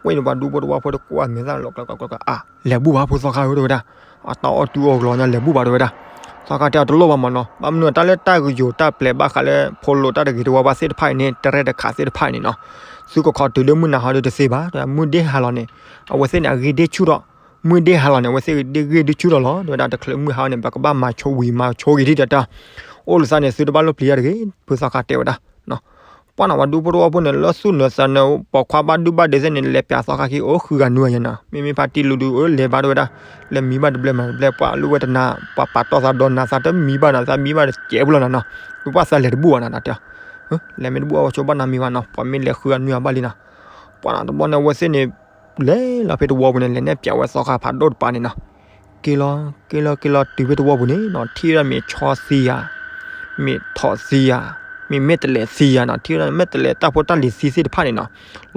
ဝဲန့ၣ် ပှၤဒူဖိတဝီဖိတကွၢ်မဲာ်သၣ်လီၤကျီကျီကျီကျီ အါ လဲၤဘူၣ်ဘၣ်ဖိသီခါဧၢ တဲဝဲဒၣ်, အတၢ်အီၣ်တုၤအီၣ်ကလီၤညါ လဲၤဘူၣ်ဘၣ် တဲဝဲဒၣ်, သီခါတဲအီၤတလိၣ်ဘၣ်မးနီၤ, ဘၣ်မနုၤတၢ်လၢတၢ်ကယိၤတၢ်ပျဲၤဘၣ်ဃးလၢ ဖိလိာ်တၢ်တဂ့ၤတဝါဘၣ်သ့ၣ်တဖၣ်အံၤန့ၣ် တရဲၣ်တခးသ့ၣ်တဖၣ်အံၤန့ၣ်နီၤ, သုကခိးတုၤလၢမုၢ်နၤဟီဒီးတသ့ဘၣ်, မုၢ်ဒ့ၣ်ဟါလီၤန့ၣ် အဝဲသ့ၣ်န့ၣ် အဂ့ၢ်ဒ့ၣ်ဆူၣ်ထီၣ်, မုၢ်ဒ့ၣ်ဟါလီၤန့ၣ် အဝဲသ့ၣ်ဂ့ၢ်ဒ့ၣ်ဆူၣ်ထီၣ်လီၤ တဲဝဲဒၣ်, တချုးမုၢ်ဟါန့ၣ် ပကဘၣ်မၤဆိဝံၤမၤဆိဂ့ၤထံၣ်တၢ်တဲအီၤ, အိၣ်လၢသးန့ၣ် သုတဘၣ်လိၣ်ပျံၤတၢ်တဂ့ၤ ဖိသီခါတဲဝဲဒၣ် ပှၤန့ၣ် ပှၤဒူဖိတဝီဖိန့ၣ် လၢသူၣ်နၢၤသးနၢၤ ပိာ်ခွါဘၣ်ဒုဘၣ်ဒဲးသ့ၣ်န့ၣ် လဲၤပၠးသီခါခံအိၣ်ဃုဂၤနွံဂၤယဲနီၤ, မ့မ့ၢ်ဖါတံၢ်လူၤဒုး အိၣ်လဲၤဘၣ်တဲဝဲဒၣ်, လဲၤမံဘၣ်တဘျဲမၤတဘျဲ ပှၤလူၤဝဲတနၤ ပှၤပာ်တီၢ်သးဒီးနၤ သးတမံဘၣ်နၤသးမံဘၣ်တစဲးဖိလီၤနီၤနီၤ, ပဘၣ်သးလဲၤတဘူၣ်ဘၣ်နီၤ တၢ်တဲအီၤ, လဲၤမ့ၢ်တဘူၣ်အဝဲဆိဘၣ်နၤမံဘၣ်နီၤ, ပှၤမ့ၢ်လဲၤဃုဂၤနွံဂၤဘၣ်လံနီၤ, ပှၤန့ၣ်တဘျီန့ၣ် အဝဲသ့ၣ်န့ၣ် လဲၤလီၤဖဲတဝီပူၤန့ၣ် လဲၤနဲၣ်ပၠးဝဲသီခါဖးဒိၣ်တပၤန့ၣ်နီၤ, က့ၤလီၤ က့ၤလီၤ က့ၤလီၤတုၤဖဲတဝီပူၤန့ၣ်နီၤ, ထံၣ်ဝဲဒၣ်မ့ၢ်ဆီသံယၤ, မ့ၢ်ထိးသံယၤ, မ့ၢ်မဲာ်တဲးလဲးသံယၤနီၤ, ထံၣ်ဝဲဒၣ်မဲာ်တဲးလဲးတၢ်ဖိတၢ်လံၤသံသ့ၣ်တဖၣ်န့ၣ်နီၤ,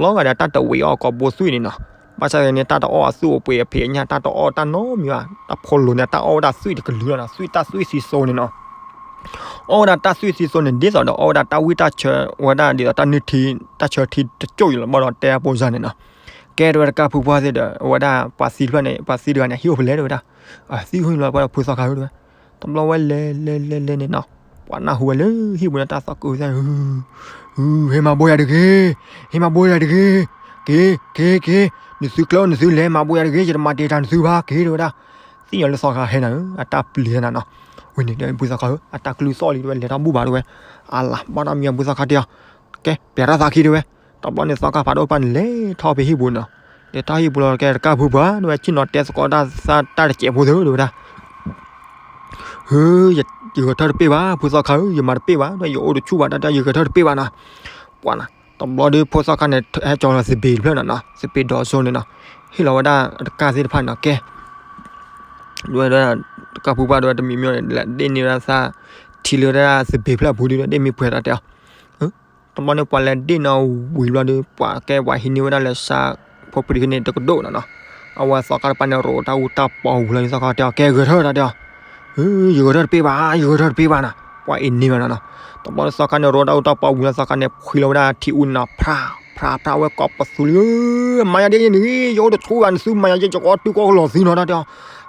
လီၤဂာ်ဒီးတၢ်တဝံၤအီၣ်ကိာ်ဘိသွံၣ်န့ၣ်နီၤ, ဘၣ်ဆၣ်န့ၣ် တၢ်တအီၣ်အသွံၣ်အိၣ်ပှဲၤအဖံးအညၣ် တၢ်တအီၣ်တၢ်နီတမံၤဘၣ်, တၢ်ဖိလိၤန့ၣ် တၢ်အီၣ်ဝဲဒၣ်သွံၣ်တကလုာ်လီၤနီၤ, သွံၣ်တၢ်သွံၣ်သံစိန့ၣ်နီၤ အီၣ်ဝဲဒၣ်တၢ်သွံၣ်သံစိန့ၣ် ဒ်သိးဒီးအီၣ်ဝဲဒၣ်တၢ်ဝံၣ်တၢ်ဆၢဝဲဒၣ်ဒ်သိးတၢ်နုၢ်ထံ တၢ်ဆၢထံတစိၢ်အံၤလီၤ ဘၣ်ဒီးတဲအပိစၢ်န့ၣ်နီၤ, ကဲတဲဝဲတကၢ်ဖုပှၢ်သ့ၣ်ဒီး အဝဲဒၣ်ပှၤသံတဖျၢၣ်န့ၣ် ပှၤသံတဂၤန့ၣ် ဟံၣ်အိၣ်ဖဲလဲၣ်တဲဝဲဒၣ်, သံဟူလီၤပှၤဒီးဖုသီခါဧၢတဲဝဲ, တဘျီဝဲလဲၤလဲၤလဲၤလဲၤန့ၣ်နီၤ, ပှၤနၢ်ဟူဝဲလၢဟံၣ်ပူၤန့ၣ် တၢ်သီၣ်ကုာ်သ့ၣ် ဟ့ၣ်မၤဘိယၤတဂ့ၤ, ဟ့ၣ်မၤဘိယၤတဂ့ၤ, က့ၤ က့ၤ က့ၤ, နသုကျဲအိၣ်နသုလဲၤမၤဘိယၤတဂ့ၤ, ယတမၤတ့ၢ်တၢ်နသုဘၣ် က့ၤတဲဝဲဒၣ်, သ့ၣ်ညါလၢသီခါဟဲနၤဧၢ အတၢ်ပျံၤနၤနီၤ, ဝဲန့ၣ်ဒီးဖုသီခါဧၢ အတၢ်ကလုၢ်သီၣ်လံတဲဝဲ လဲၤထီၣ်ဘူၣ်ဘၣ်တဲဝဲ, အလၤဘၣ်ဒီးမံၤဖုသီခါတဲအီၤ, ကဲ ပၠးတၢ်သးခံတဲဝဲ, တဘျီန့ၣ်သီခါဖးဒိၣ်တပၤန့ၣ် လဲၤထီၣ်ဖဲဟံၣ်ပူၤနီၤ, လဲၤထီၣ်ဟံၣ်ပူၤလီၤ ကဲတကၢ်ဖုပှၢ်တဲဝဲ ဆ့ၣ်နီၤတဲသကိးတၢ်သးတၢ်တစဲးဖိသ့ၣ်တဲဝဲဒၣ် ဧၢ, ယဂဲၤထၢၣ်တပ့ၢ်ဘၣ် ဖုသီခါဧၢ, ယမၤတပ့ၢ်ဘၣ်, ယအိၣ်တဆူၣ်ဘၣ် တၢ်တဲ ယဂဲၤထၢၣ်တပ့ၢ်ဘၣ်နီၤ. ပှၤနီၤ, တဘျီဒီးဖိသီခါန့ၣ် ဟဲကၠီလီၤသဘ့ၣ်တဖျၢၣ်နီၤနီၤ, သဘ့ၣ်ဒီးစိန့ၣ်နီၤ, ဟ့ၣ်လီၤဝဲဒၣ်တကၢ်သ့ၣ်တဖၣ်န့ၣ်နီၤ, ကဲ ဒ်ဝဲဒၣ် တကၢ်ဖုပှၢ်ဒ်ဝဲတမံၤမံၤန့ၣ် လဲၤဒ့ၣ်န့ၢ်ဝဲဒၣ်သး ထံလၢဝဲဒၣ်သဘ့ၣ်ဖျၢၣ်အပူၤဒီး ဒ့ၣ်မ့ၢ်ပှဲၤတၢ်တဲအီၤ တဘျီန့ၣ် ပှၤလဲၤဒ့ၣ်နီၤဝံၤဘျီဒီး ပှၤကဲပှၤဟံးန့ၢ်ဝဲဒၣ်လၢစၢဖိပဒံးခဲန့ၣ် တကဒိၣ်နီၤနီၤ, အဝဲသီခါတပၤန့ၣ် ရိးတၢ်အူတၢ်ပီဝံၤလီၤန့ၣ် သီခါတဲအီၤ ကဲဂဲၤထၢၣ်တၢ်တဲအီၤ, ယဂဲၤထၢၣ်တပ့ၢ်ဘၣ် ယဂဲၤထၢၣ်တပ့ၢ်ဘၣ်နီၤ, ပှၤအ့ၣ်န့ၢ်ဘၣ်နီၤနီၤ, တဘျီန့ၣ်သီခါန့ၣ် ရိးတၢ်အူတၢ်ပီဝံၤလီၤ သီခါန့ၣ် ဖှံလီၤဝဲဒၣ်ထံအူန့ၣ်နီၤ ဖြါ ဖြါ ဖြါ ဝဲကိးပသူလံဧၢ, မၤယၤဒ်န့ၣ် ယအိၣ်တဆူၣ်ဘၣ် နသုမၤယၤယဲ ယကအီၣ်တုၤကီၢ်ကလီၤသုနီၤ တၢ်တဲအီၤ,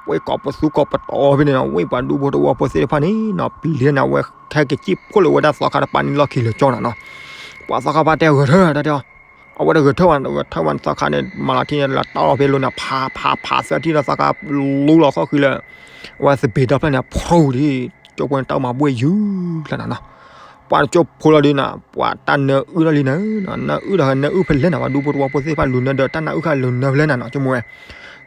ဝဲကိးပသူကိးပတီၤဖဲန့ၣ်နီၤ, ဝဲပှၤဒူဖိတဝီဖိသ့ၣ်တဖၣ်န့ၣ်နီၤ ပျံၤန့ၣ် အဝဲဟဲက့ၤစံၣ်ဖှိၣ်လၢဝဲဒၣ်သီခါတပၤန့ၣ်လီၢ်ခံလၢာ်ကၠီနီၤနီၤ, ပှၤသီခါပၤတဲဂဲၤထၢၣ်တၢ်တဲအီၤ, အဝဲတဂဲၤထၢၣ်ဘၣ် တဂဲၤထၢၣ်ဘၣ်န့ၣ် သီခါန့ၣ် မၤလီၤထံန့ၣ် လီၤတီၢ်လီၤဖဲလိၤန့ၣ် ဖး ဖး ဖး သၢထံၣ်ဒီး သီခါလူလီၤခီၣ်ဃံလၢ အဝဲသဘ့ၣ်ဒီဖျၢၣ်န့ၣ် ဖျိဒ် ကၠိဖိန့ၣ် တၢ်မၤဘှဲၣ်ယုၢ်လီၤနီၤနီၤ, ပှၤတကၠိဖိလီၤဒ်နီၤ ပှၤတၢ်နၢအုၣ်ထီၣ်လံနၤ, နၢအုၣ်ဒီးနၢအုၣ်ဖဲလဲၣ်နၤ ပှၤဒူဖိတဝီဖိသ့ၣ်တဖၣ်လူၤနၢဒီး တၢ်နၢအုၣ်ခါလူၤနၢဖဲလဲၣ်နၤနီၤ ကၠိမိၢ်ဝဲ,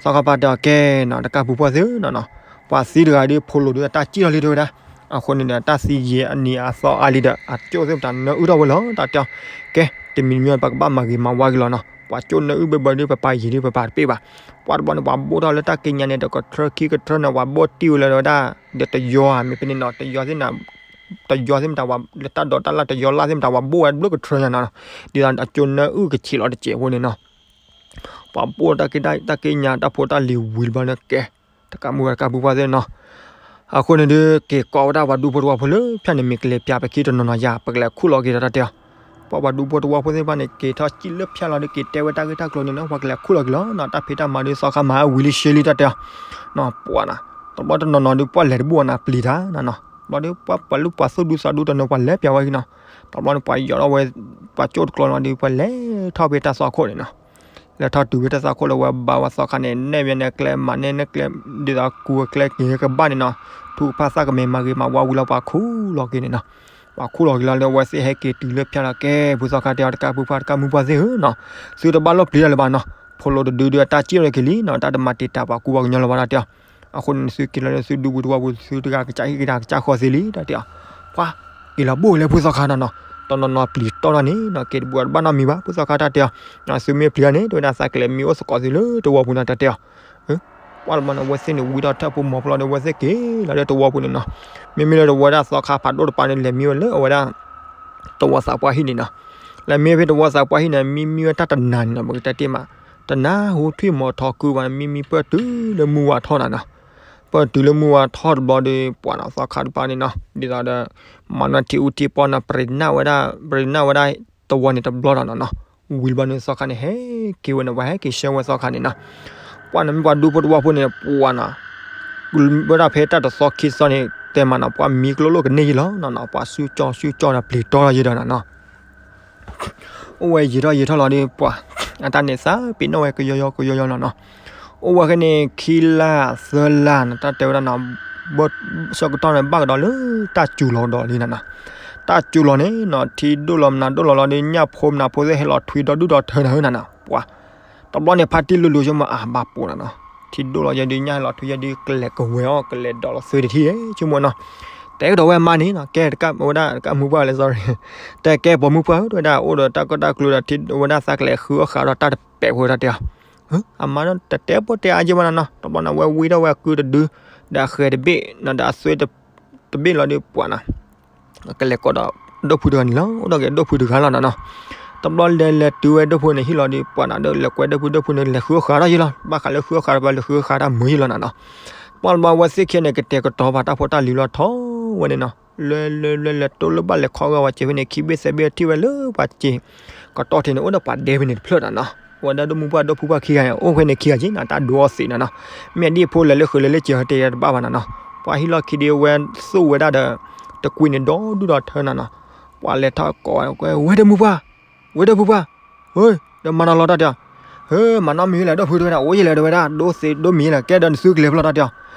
သီခါပၤတဲအီၤကဲနီၤ တကၢ်ပူၤဖှီၣ်သ့ၣ်နီၤနီၤ, ပှၤသံတဂၤဒ်ဖိလိၤဒ်တၢ်စံၣ်ထီၣ်လံတဲဝဲဒၣ်, အဃိန့ၣ်ဒီး တၢ်သံယံာ်အနံၤအသီအါလံဒီး အကၠိသ့ၣ်မတၤနၢအုၣ်ထီၣ်ဝဲလီၤ တၢ်တဲအီၤ, ကဲ တမံၤတမံၤ ပကဘၣ်မၤဂ့ၤမၤဝါက့ၤလီၤနီၤ, ပှၤကၠိနၢအုၣ်ဘၢဘၢဒ်ပပာ်ယံာ်ဒ်ပပာ်တပ့ၢ်ဘၣ်, ပှၤတဘျီန့ၣ် ပှၤဘိၣ်ထီၣ်လၢတၢ်က့ညါန့ၣ် တကထြၢခံကထြၢန့ၣ် ပှၤဘိၣ်တံၢ်ဝဲလၢဝဲဒၣ် ဒီးတယီဧါ မ့ၢ်ဖဲန့ၣ်နီၤ တယီသ့ၣ်မတၤ တယီသ့ၣ်မတၤ လၢတၢ်ဒိးတၢ်လၢ်တယီလၢ်သ့ၣ်မတၤ ပှၤဘိၣ်ဝဲဘျုးကထြၢညါနီၤနီၤ, ဒ်သိးအကၠိနၢအုၣ်ကဆံးလီၤတစဲးဖိန့ၣ်နီၤ, ပှၤဘိၣ်တၢ်က့တၢ်က့ညါတၢ်ဖိတၢ်လံၤဝံၤတဘျီန့ၣ်ကဲ, တကးမူဝဲတကးပူၤပှၢ်သ့ၣ်နီၤ, အဃိန့ၣ်ဒုး က့ၤကိးဝဲဒၣ်ပှၤဒူဖိတဝီဖိလၢဖၠၣ်န့ၣ် မ့ၢ်ကလဲၤပၠးပခံတနီၤနီၤယၤ ပကလဲၤခူၣ်လီၤက့ၤဒီးတၢ်တဲအီၤ, ပှၤပှၤဒူဖိတဝီဖိသ့ၣ်တဖၣ်န့ၣ် က့ၤထီၣ်စံၣ်လၢဖၠၣ်လီၤဒီး က့ၤတဲဝဲတၢ်ဂ့ၢ်တၢ်ကျိၤန့ၣ်နီၤ ပှၤကလဲၤခူၣ်လီၤက့ၤလီၤနီၤ တၢ်ဖံးတၢ်မၤဒုးသီခါမၤဝံၤလံရှဲလံတၢ်တဲအီၤ, နီၤပှၤနီၤ, တဘျီတနီၤနီၤဒုး ပှၤလဲၤတဘူၣ်အီၤနၤပျံၤတၢ်နီၤနီၤ, တဘျီဒုး ပှၤပှၤလူၤပှၤသူၣ်ဒူသးဒူတနီၤ ပှၤလဲၤပၠးဝဲက့ၤနီၤ, တဘျီန့ၣ် ပှၤယီၤထီၣ်ဝဲ ပှၤကၠိတကျိၤနီၤဒုး ပှၤလဲၤထီၣ်ဖဲတၢ်သွၣ်ခိၣ်န့ၣ်နီၤ လဲၤထီၣ်တုၤဝဲတၢ်သးခိၣ်လၢဝဲဘါဝဲသီခါန့ၣ် နဲၣ်ဝဲန့ၣ်ကျဲမၤန့ၢ်န့ၣ်ကျဲ ဒ်သိးကူဝဲကျဲက့ၤကဘၣ်န့ၣ်နီၤ, ထူကဖၣ်သၣ်ကမဲာ်မၤဂ့ၤမၤဝါဝံၤလီၤ ပှၤခူၣ်လီၤက့ၤန့ၣ်နီၤ, ပှၤခူၣ်လီၤက့ၤလီၤလၢအဝဲသ့ၣ်ဟဲက့ၤတုၤလၢဖၠါလီၤ ကဲ ဖိသီခါတဲအီၤ တကးဖုဖၣ်တကးမုၢ်ပှၢ်သ့ၣ်ဧၢနီၤ, သုတဘၣ်လီၢ်ပျံၤတၢ်လၢၤဘၣ်နီၤ, ဖိလိတဒုဒုအတၢ်စံၣ်လီၤက့ၤလံနီၤ, တၢ်တမၤတံာ်တာ်ပှၤကူပှၤကညီလၢၤဘၣ်တၢ်တဲအီၤ, အဃိန့ၣ်သုက့ၤလီၤလၢသုဒူပူၤတဝီပူၤ သုတဂၤကစၢ်ဟ့ၣ်က့ၤတၢ်ကစၢ်ဃီသ့လံတၢ်တဲအီၤ, ပှၤ က့ၤလီၤဘိၣ်လၢဖိသီခါနီၤနီၤ, တနီၤနီၤပျံၤတီၢ်တၢ်န့ၣ်နီၤ, ကဲတဘၣ်တဘၣ်နီတမံၤဘၣ် ဖိသီခါတၢ်တဲအီၤ, သုမ့ၢ်ပျံၤတၢ်န့ၣ် တဝဲဒၣ်သးကလဲၤမံအိၣ်သကိးသ့လၢတဝီပူၤနီၤတၢ်တဲအီၤ, ပှၤတဘျီန့ၣ် အဝဲသ့ၣ်န့ၣ် ဝံထီၣ်ထၢၣ်ဖိမီၤဖိလီၤဒီး အဝဲသ့ၣ်က့ၤလီၤလၢတဝီပူၤန့ၣ်နီၤ, မ့မ့ၢ်လၢတဝီဒၣ်သီခါဖးဒိၣ်တပၤန့ၣ် လဲၤမံဝဲလၢအဝဲဒၣ် တဝီသးပှၢ်ဟံၣ်န့ၣ်နီၤ, လဲၤမံဖဲတဝီသးပှၢ်ဟံၣ်န့ၣ် မံမံဝဲတၢ်တနၤန့ၣ်နီၤ, ပကတဲတ့ၢ်မး တနၤဟူထွံၣ်မီၤထီကုဘၣ်န့ၣ် မံမံပၢၢ်တုၤလၢမုၢ်ဝါထီၣ်နၤနီၤ, ပၢၢ်တုၤလၢမုၢ်ဝါထီၣ်တဘျီဒီး ပှၤနီၤသီခါတပၤန့ၣ်နီၤ, ဒ်သိးဒီး မၤနီၣ်ထံအူထံပီၢ်နီၤ ပရံးနၢ်ဝဲဒၣ် ပရံးနၢ်ဝဲဒၣ်တဝီန့ၣ်တဘျီဒီးနီၤနီၤ, ဝံၤတဘျီန့ၣ်သီခါန့ၣ် ဟဲက့ၤဝဲန့ၣ် ပှၤဟဲက့ၤဆှၢဝဲသီခါန့ၣ်နီၤ, ပှၤန့ၣ်မ့ၢ်ပှၤဒူဖိတဝီဖိန့ၣ် ပှၤနီၤ ဝဲဒၣ်ဖဲတၢ်တသီခံသီန့ၣ် တဲမးနီၤ ပှၤမံကျိၣ်လိၣ်ကန့ၢ်ယံၤလီၤနီၤနီၤ, ပှၤစူၢ်ကၠီစူၢ်ကၠီဒီးပျံၤတီၢ်လီၤယံၤဒီးနီၤနီၤ အိၣ်ဝဲယံာ်ထီၣ်ယံာ်ထီၣ်လီၤဒီး ပှၤအတၢ်န့ၣ်သးပ့ၤနီၣ်ဝဲကယီယီကယီယီနီၤနီၤ, အိၣ်ဝဲခဲန့ၣ် ခံလါသၢလါနီၤ တၢ်တဲဝဲဒၣ်နီၤ, ဆၢကတီၢ်န့ၣ် ဘၣ်ကဒီးလၢတၢ်စူၤလီၤကဒီးလံနီၤနီၤ, တၢ်စူၤလီၤန့ၣ်နီၤ ထံဒိၣ်လီၤမနုၤဒိၣ်လီၤလီၤဒီး ညၣ်ဖိမနုၤဖိသ့ၣ်ဟဲလီၤထွံဒီဒူၣ်ဒီထၢနၤဧၢနီၤနီၤ, ပှၤ တဘျီန့ၣ် ဖါတံၢ်လူလူဆိကမိၣ်အါဘၣ်ပိာ်နီၤနီၤ, ထံဒိၣ်လီၤယဲဒုး ညၣ်ဟဲလီၤထွံယဲဒုး ကလဲၤကဝဲၤအီၤ ကလဲၤဒိးလီၤသွဲတထံၣ် ဆိကမိၣ်နီၤ, တဲကဒီးဝဲအမါန့ၣ်နီၤ ကဲတကးဝဲဒၣ်တကးမုၢ်ပှၢ်လဲၣ် sorry, တဲကဲပိာ်မုၣ်ပှၢ်ဧၢ တဲဝဲဒၣ် အိၣ်ဒီးတၢ်ကီတၢ်ကျိၤဒီး ထံဝဲဒၣ်သးကလဲၤဃုအီၣ်ဃးဒီးတၢ်တပဲာ်ဖိတၢ်တဲအီၤ, အမါတတဲပိာ်တဲအါယဲဘၣ်နီၤနီၤ, တဘျီန့ၣ် အဝဲဝံထီၣ်ဝဲအကုတဒု ဒီးအဃဲၤတဘ့ၣ်နီၤ ဒီးအသွဲတဘ့ၣ်လီၤဒီး ပှၤနီၤ ကလဲၤကိးဒီးဒိၣ်ဖုတဂၤန့ၣ်လီၤ, အိၣ်ဒီးက့ၤဒိၣ်ဖုတဂၤလီၤနီၤနီၤ, တဘျီလဲၤလဲၤတုၤဝဲဒိၣ်ဖုန့ၣ်ဟံၣ်လီၤဒီး ပှၤနီၤဒီးလဲၤကွဲဒိၣ်ဖု ဒိၣ်ဖုန့ၣ်လဲၤဃုအီၣ်ဃးတၢ်ယဲလီၤ, ဘၣ်ဃးလၢဃုအီၣ်ဃးတၢ် ပှၤလဲၤဃုအီၣ်ဃးတၢ်မုာ်ယဲလီၤနီၤနီၤ, ပှၤတဘျီဝဲသ့ၣ်ခံန့ၣ် ကတဲာ်ကတီၤဘၣ်တၢ်ဖိတၢ်လံၤလီၤထီၣ်ဝဲန့ၣ်နီၤ, လဲၤလဲၤလဲၤလဲၤ တိၢ်လၢဘၣ်လဲၤခီဂာ်ဝဲစဲးဖဲန့ၣ် ခံဘ့ၣ်သၢဘ့ၣ်ထံၣ်ဝဲလၢပှၤစ့ ကတီၢ်ထံးန့ၣ် အိၣ်ဒီးပှၤဒဲဖဲန့ၣ်တဖျၢၣ်နီၤနီၤ, ဝဲဒၣ်ဒိၣ်မုၢ်ပှၢ်ဒိၣ်ဖုပှၢ်ခံဂၤန့ၣ် အိၣ်ဖဲန့ၣ်ခံဂၤက့နီၤ, တၢ်ဒိအီၣ်သံးနီၤနီၤ, မ့ၢ်အဒံၣ်ဖိလဲၤလၢဃုာ်လဲၤလၢစဲး ဟဲတဲယဲတဘၣ်ဘၣ်နီၤနီၤ, ပှၤဟံၣ်လီၢ်ခံဒုးဝဲသူၣ်ဝဲဒၣ်ဒီး တကွံန့ၣ်ဒီဒူၣ်ဒီထၢနီၤနီၤ, ပှၤလဲၤထီၣ်ကိးဝဲ ဝဲဒိၣ်မုၢ်ပှၢ်, ဝဲဒိၣ်ဖုပှၢ်, ဟၢ ဒီးမၤနီၤလီၤတၢ်တဲအီၤ, ဟၢ မၤနီၣ်မံၤလဲၣ် ဒိၣ်ဖုတဲဝဲဒၣ် အိၣ်ယဲလဲၣ်တဲဝဲဒၣ် ဒိသံးဒိၣ်မံၤလဲၣ် ကဲဒီးနသုကလဲၤဖျီတၢ်တဲအီၤ,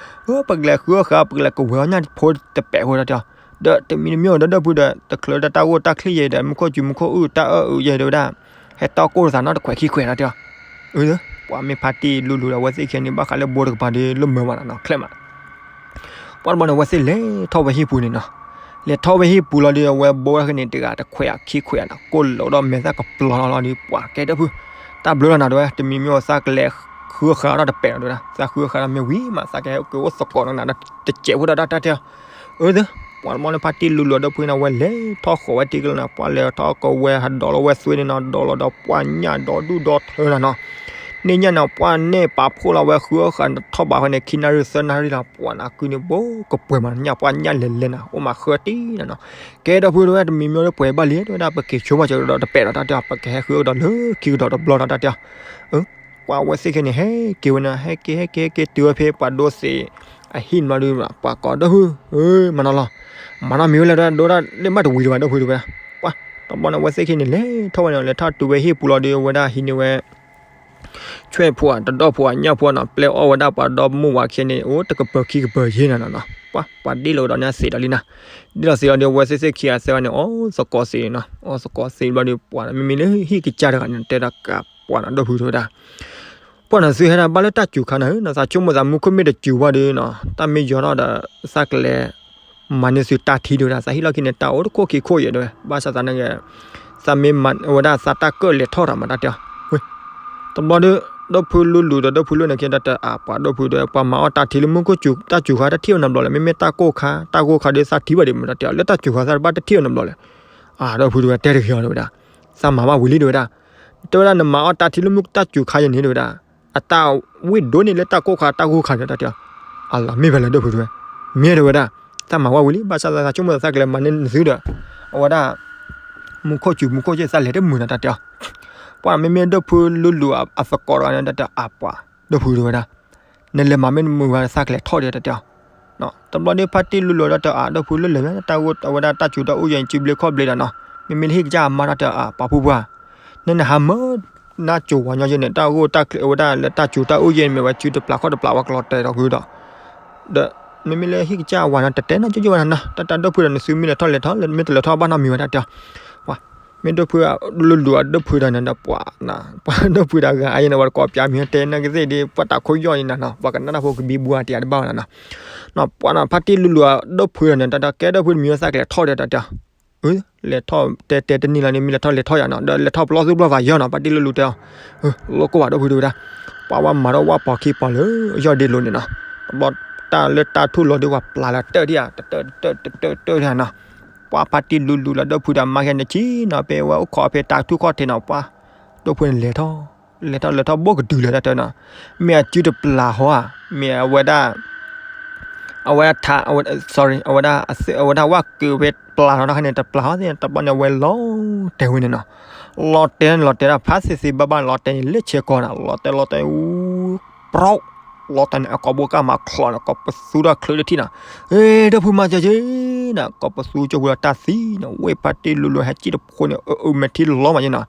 ဟၢ ပကလဲၤဃုအီၣ်ဃာ် ပကလဲၤကဝဲၤအီၣ်ညၣ်ဖိတပဲာ်ဖိတၢ်တဲအီၤ, ဒီးတမံၤတမံၤဒီးဒိၣ်ဖုဒီး တချုးလၢတၢ်ဂိၢ်တၢ်ချံၣ်ယဲဒီး မူခိၣ်စူၤမူခိၣ်အုၣ် တၢ်အၢၣ်အုးယဲတဲဝဲဒၣ်, ဟဲတီၢ်ကိၢ်တသးနီတခွဲးခံခွဲးတၢ်တဲအီၤ, အၢ ပှၤမ့ၢ်ဖါတံၢ်လူလူဒီး အဝဲသ့ၣ်ခံဂၤန့ၣ် ဘၣ်ဃးလၢဘိတကပၤဒီး လၢမၢဘၣ်နီၤနီၤ ချဲးမး ပှၤတဘျီန့ၣ် အဝဲသ့ၣ်လဲၤထီၣ်ဝဲဟံၣ်ပူၤန့ၣ်နီၤ, လဲၤထီၣ်ဝဲဟံၣ်ပူၤလီၤဒီး အဝဲဘိဝဲခဲန့ၣ် တဂၤတခွဲးအခံခွဲးနီၤ ကိၢ်လီၤဒီးမဲာ်သၣ်ကပျီၤလီၤလီၤဒီး ပှၤကဲဒိၣ်ဖု, တၢ်ဘျုးလီၤနၤတဲဝဲ တမံၤမံၤသးကလဲၤဃုအီၣ်ဃာ်ဒီးတပဲာ်နီၤတဲဝဲဒၣ်, သးဃုအီၣ်ဃာ်ဒီးမ့ၢ်ဝံၤမး သးကဟဲက့ၤအိၣ်သကိးနီၤနၤဒီး တစဲးဖိဒီးတၢ်တဲအီၤ, အၢ ပှၤတဘျီန့ၣ် ဖါတံၢ်လူလူဒီးဒိၣ်ဖုန့ၣ် အဝဲလဲၤထီၣ်ဃီၤဝဲတံၢ်ကလၢနီၤ ပှၤလဲၤထီၣ်ကဝဲၤဟးဒီးလီၤဝဲသွဲန့ၣ်နီၤ ဒီးလီၤဒီးပှၤညၣ်ဒီဒူၣ်ဒီထၢနီၤနီၤ န့ၢ်ညၣ်န့ၣ် ပှၤန့ၢ်ပာ်ဖှိၣ်လီၤဝဲဃုအီၣ်ဃာ်ထီၣ်ဘးဖဲန့ၣ် ခံနၣ်ရံၣ်သၢနၣ်ရံၣ်လီၤ ပှၤနၤကုန့ၣ်ဘိကပှဲၤမး ညၣ်ပှၤညၣ်လဲၤလဲၤနၤ အိၣ်မးဃၢတံၢ်နီၤနီၤ ကဲဒိၣ်ဖုတဲဝဲ တမံၤမံၤဒီးပှဲၤဘၣ်လံ တဲဝဲဒၣ် ပက့ၤဆိကမိၣ်စၢၤကဒီးတပဲာ်ဒီးတၢ်တဲအီၤ ပကဟဲဃုကဒီးလၢခံကဒီးတဘျီဒီးတၢ်တဲအီၤ ပှၤဝဲသ့ၣ်ခဲန့ၣ် ဟဲက့ၤဝဲန့ၣ် ဟဲက့ၤဟဲက့ၤဟဲက့ၤတုၤဝဲဖဲပှၤဒိသံးအဟံၣ်န့ၣ်ဘျီဒီး ပှၤကိးဒိၣ်ဖု မၤနီၤလီၤ မၤနီၣ်မံၤဝဲလဲၣ် ဒိၣ်ဒၣ်လၢမးတဝံၤဒံးဘၣ် ဒိၣ်ဖုတဲဝဲဒၣ် ပှၤ တဘျီန့ၣ် အဝဲသ့ၣ်ခဲန့ၣ် လဲၤထီၣ်ဝဲန့ၣ် လဲၤထီၣ်တုၤဝဲဟံၣ်ပူၤလီၤဒီး အဝဲဒၣ်ဟံးန့ၢ်ဝဲ ဆွဲၣ်ဖိဧါ တဒီၣ်ဖိဧါ ညၣ်ဖိဧါနီၤ ပျဲအီၣ်ဝဲဒၣ်ပှၤဒီမါဝၤခဲန့ၣ် အိၣ်တကပၤခံကပၤယဲၢ်နၤနီၤနီၤ ပှၤ ပှၤဒ့ၣ်လီၤကဒီးန့ၣ်သံးဒီးလံနၤ ဒ့ၣ်လီၤသံးဒီး အဝဲသ့ၣ်သ့ၣ်ခံဂၤသၢဂၤန့ၣ် အီၣ်သကိးသံးနီၤ အီၣ်သကိးသံးဘျီဒီး ပှၤမ့မ့ၢ်လၢဟံၣ်ကစၢ်တဂၤန့ၣ် တဲဒၣ်ကးပှၤနီၤ ဒိၣ်ဖုတဲဝဲဒၣ် ပှၤနီၤ သုဟဲဒၣ်ဘၣ်လၢတၢ်စူၤခါနၤဧၢနီၤ သးဆိကမိၣ်သးမူခိၣ်မ့ၢ်တစူၤဘၣ်ဒီးနီၤ တၢ်မ့ၢ်ယီၤထီၣ်ဒီး သးကလဲၤ မၤန့ၢ်သုတၢ်ထံဒိၣ်ဝဲဒၣ် သးဟံၣ်လီၢ်ခံန့ၣ်တၢ်အိၣ်တခိၣ်ခံခိၣ်ယဲၢ်တဲဝဲ ဘၣ်ဆၣ်သးန့ၣ်ဂ့ၤ သးမ့ၢ်မၤဝဲဒၣ်သးတၢ်ကၢၣ်လဲၤထီၣ်တၢ်မၤတၢ်တဲအီၤ တဘျီဒီး ဒိၣ်ဖုလူလူဒီး ဒိၣ်ဖုလူန့ၣ်က့ တၢ်တဲအါ ပှၤဒိၣ်ဖုဒီး ပှၤမၤအီၣ်တၢ်ထံလၢမူခိၣ်စူၤ တၢ်စူၤခါတထံၣ်အီၤနီတဘျီလဲၣ် မ့မ့ၢ်တၢ်ကိၢ်ခါ တၢ်ကိၢ်ခါဒီးသးထံၣ်ဘၣ်ဒံးမးတၢ်တဲအီၤ လၢတၢ်စူၤခါသးတဘၣ်တထံၣ်အီၤနီတဘျီလဲၣ် အၢ ဒိၣ်ဖုတဲဝဲ တဲတဂ့ၤအီၤတဲဝဲဒၣ် သးမၤဘၣ်ဝံၤလံတဲဝဲဒၣ် တဲဝဲဒၣ် နမၤအီၣ်တၢ်ထံလၢမူခိၣ်တၢ်စူၤခါယဲၢ်န့ၣ်တဲဝဲဒၣ် အတၢ်ဝံၣ်ဒိၣ်န့ၢ်လၢတၢ်ကိၢ်ခါတၢ်ကိၢ်ခါန့ၣ်တၢ်တဲအီၤ အလီၤမ့ၢ်ဖဲလဲၣ်ဒိၣ်ဖုတဲဝဲ မ့ၢ်တဲဝဲဒၣ် သးမၤဝဲဝံၤလံ ဘၣ်ဆၣ်သးဆိကမိၣ်သးကလဲၤမၤန့ၢ်နသုဒီး အဝဲဒၣ် မူခိၣ်စူၤမူခိၣ်စ့ၣ်သးလဲၤတမုာ်နီၤတၢ်တဲအီၤ ပှၤမ့မ့ၢ်ဒိၣ်ဖုလူလူအသကိးတဂၤန့ၣ် တၢ်တဲအါပှၤ ဒိၣ်ဖုတဲဝဲဒၣ် နလဲၤမၤမ့ၢ်တမုာ်ဘၣ် သးကလဲၤထီၣ်ဒံးတၢ်တဲအီၤ တဘျီဒီးဖါတံၢ်လူလူတၢ်တဲအါ ဒိၣ်ဖုလၢလဲၤမ့ၢ်တၢ်ဂိၢ်အဝဲဒၣ်တၢ်စူၤတၢ်အိၣ်ယဲၢ်စုဘျ့ခီၣ်ဘျ့ဒီးနီၤ မ့မ့ၢ်လၢဟံၣ်ကစၢ်အမါတၢ်တဲအါ ပှၤဖုပှၢ် နနဟးမၢ နၢ်ကၠိၤဝၤညီယဲန့ၣ် တၢ်ဂိၢ်တၢ်ကျဲၤဝဲဒၣ်လၢတၢ်ကၠိၤတၢ်အုၣ်ယဲန့ၣ် မ့ၢ်ဝဲစုတပျၢ်ခီၣ်တပျၢ်ဝဲကလီၤတဲာ်ဒီးဂုၤဒီး ဒီးမ့မ့ၢ်လၢဟံၣ်ကစၢ်အဝၤနီၤ တတဲနီၢ်ကၠိယဲဝဲနီၤ တၢ်တၢ်ဒိၣ်ဖုဒီး နသုမ့ၢ်လဲၤထီၣ်လဲၤထီၣ် မ့ၢ်တလဲၤထီၣ်ဘၣ်နီတမံၤဝဲဒၣ်တဲအီၤ ပှၤ မ့ၢ်ဒိၣ်ဖု လူလူအဒိၣ်ဖုဒီးန့ၣ်ဒီး ပှၤ ပှၤဒိၣ်ဖုဒီးဂၤအါယဲန့ၣ် ဝဲတကိးပၠးမံၤတဲ နာ်က့သ့ၣ်ဒ် ပှၤတၢ်ခိၣ်ယီၢ်န့ၣ်နီၤ ပှၤကနၣ်တၢ်ဖိကဘံဘူအါတယၤတဘၣ်ဝဲနီၤနီၤ ပှၤနီၤ ဖါတံၢ်လူလူအဒိၣ်ဖုဒီးန့ၣ် တၢ်တၢ်ကဲဒိၣ်ဖုတမံၤဝဲသးကလဲၤထီၣ်ဒီးတၢ်တဲအီၤ လဲၤထီၣ်တဲတဲတနံၤလီၤန့ၣ် မ့ၢ်လဲၤထီၣ်လဲၤထီၣ်ယၤနီၤ ဒီးလဲၤထီၣ်ပလီၢ်သူၣ်ပလီၢ်သးယီၤနီၤ ဖါတံၢ်လူလူတဲအီၤ လိၣ်ကိၢ်ဘၣ်ဒိၣ်ဖုတဲဝဲဒၣ် ပှၤဝဲမၤထီၣ်ဝၣ်ပီၤခံပီၤလၢယီၢ်ဒ့လိၤန့ၣ်နီၤ တဘျီတၢ်လၢတၢ်ထူၣ်လီၤဒ်ပှၤပျၢ်လၢတၢၢ်ဒံးဧါ တတၢၢ်တတၢၢ်တတၢၢ်တၢၢ်နီၤ ပှၤဖါတံၢ်လူလူလၢဒိၣ်ဖုဒီးမါကဲန့ၣ်ဆံနီၤ ဖဲဝဲအိၣ်ခိးဖဲတၢ်ထူၣ်ခီၣ်ထံးနီၤ ပှၤဒိၣ်ဖုန့ၣ်လဲၤထီၣ် လဲၤထီၣ်လဲၤထီၣ်ဘိၣ်ကတုၤလၢတၢ်တဲနီၤ မ့ၢ်အစုတပျၢ်ဟီဧါ မ့ၢ်အဝဲဒၣ် အဝဲထး အဝဲ sorry အဝဲဒၣ် အဝဲဒၣ်ဝၣ်က့ၤဝဲပျၢ်ထီၣ်တခါန့ၣ် တပျၢ်ဟီၣ်သ့ၣ် တဘျီန့ၣ် အဝဲလီၤတဲာ်ဝဲန့ၣ်နီၤ လီၤတဲာ်န့ၣ် လီၤတဲာ်ဒၣ်ဖးသ့သ့ဘၣ်ဘၣ်န့ၣ် လီၤတဲာ်န့ၣ် လၢဆဲကီးနီၤ လီၤတဲာ်လီၤတဲာ် ပရီၣ် လီၤတဲာ်န့ၣ် အကိာ်ဘိကၢ်မၤချီးန့ၣ် ကိာ်ပသူထီၣ်ချၢတထံၣ်နီၤ အ့ ဒိၣ်ဖုမၤစၢၤက့ၤနီၤ ကိာ်ပသူကၠိပူၤဒီးတၢ်သံနီၤ ဝ့ၢ်ဖါတံၢ်လူလူဟဲစံၣ်တဖိန့ၣ် အအုးမဲာ်ထံလီၤမးယဲနီၤ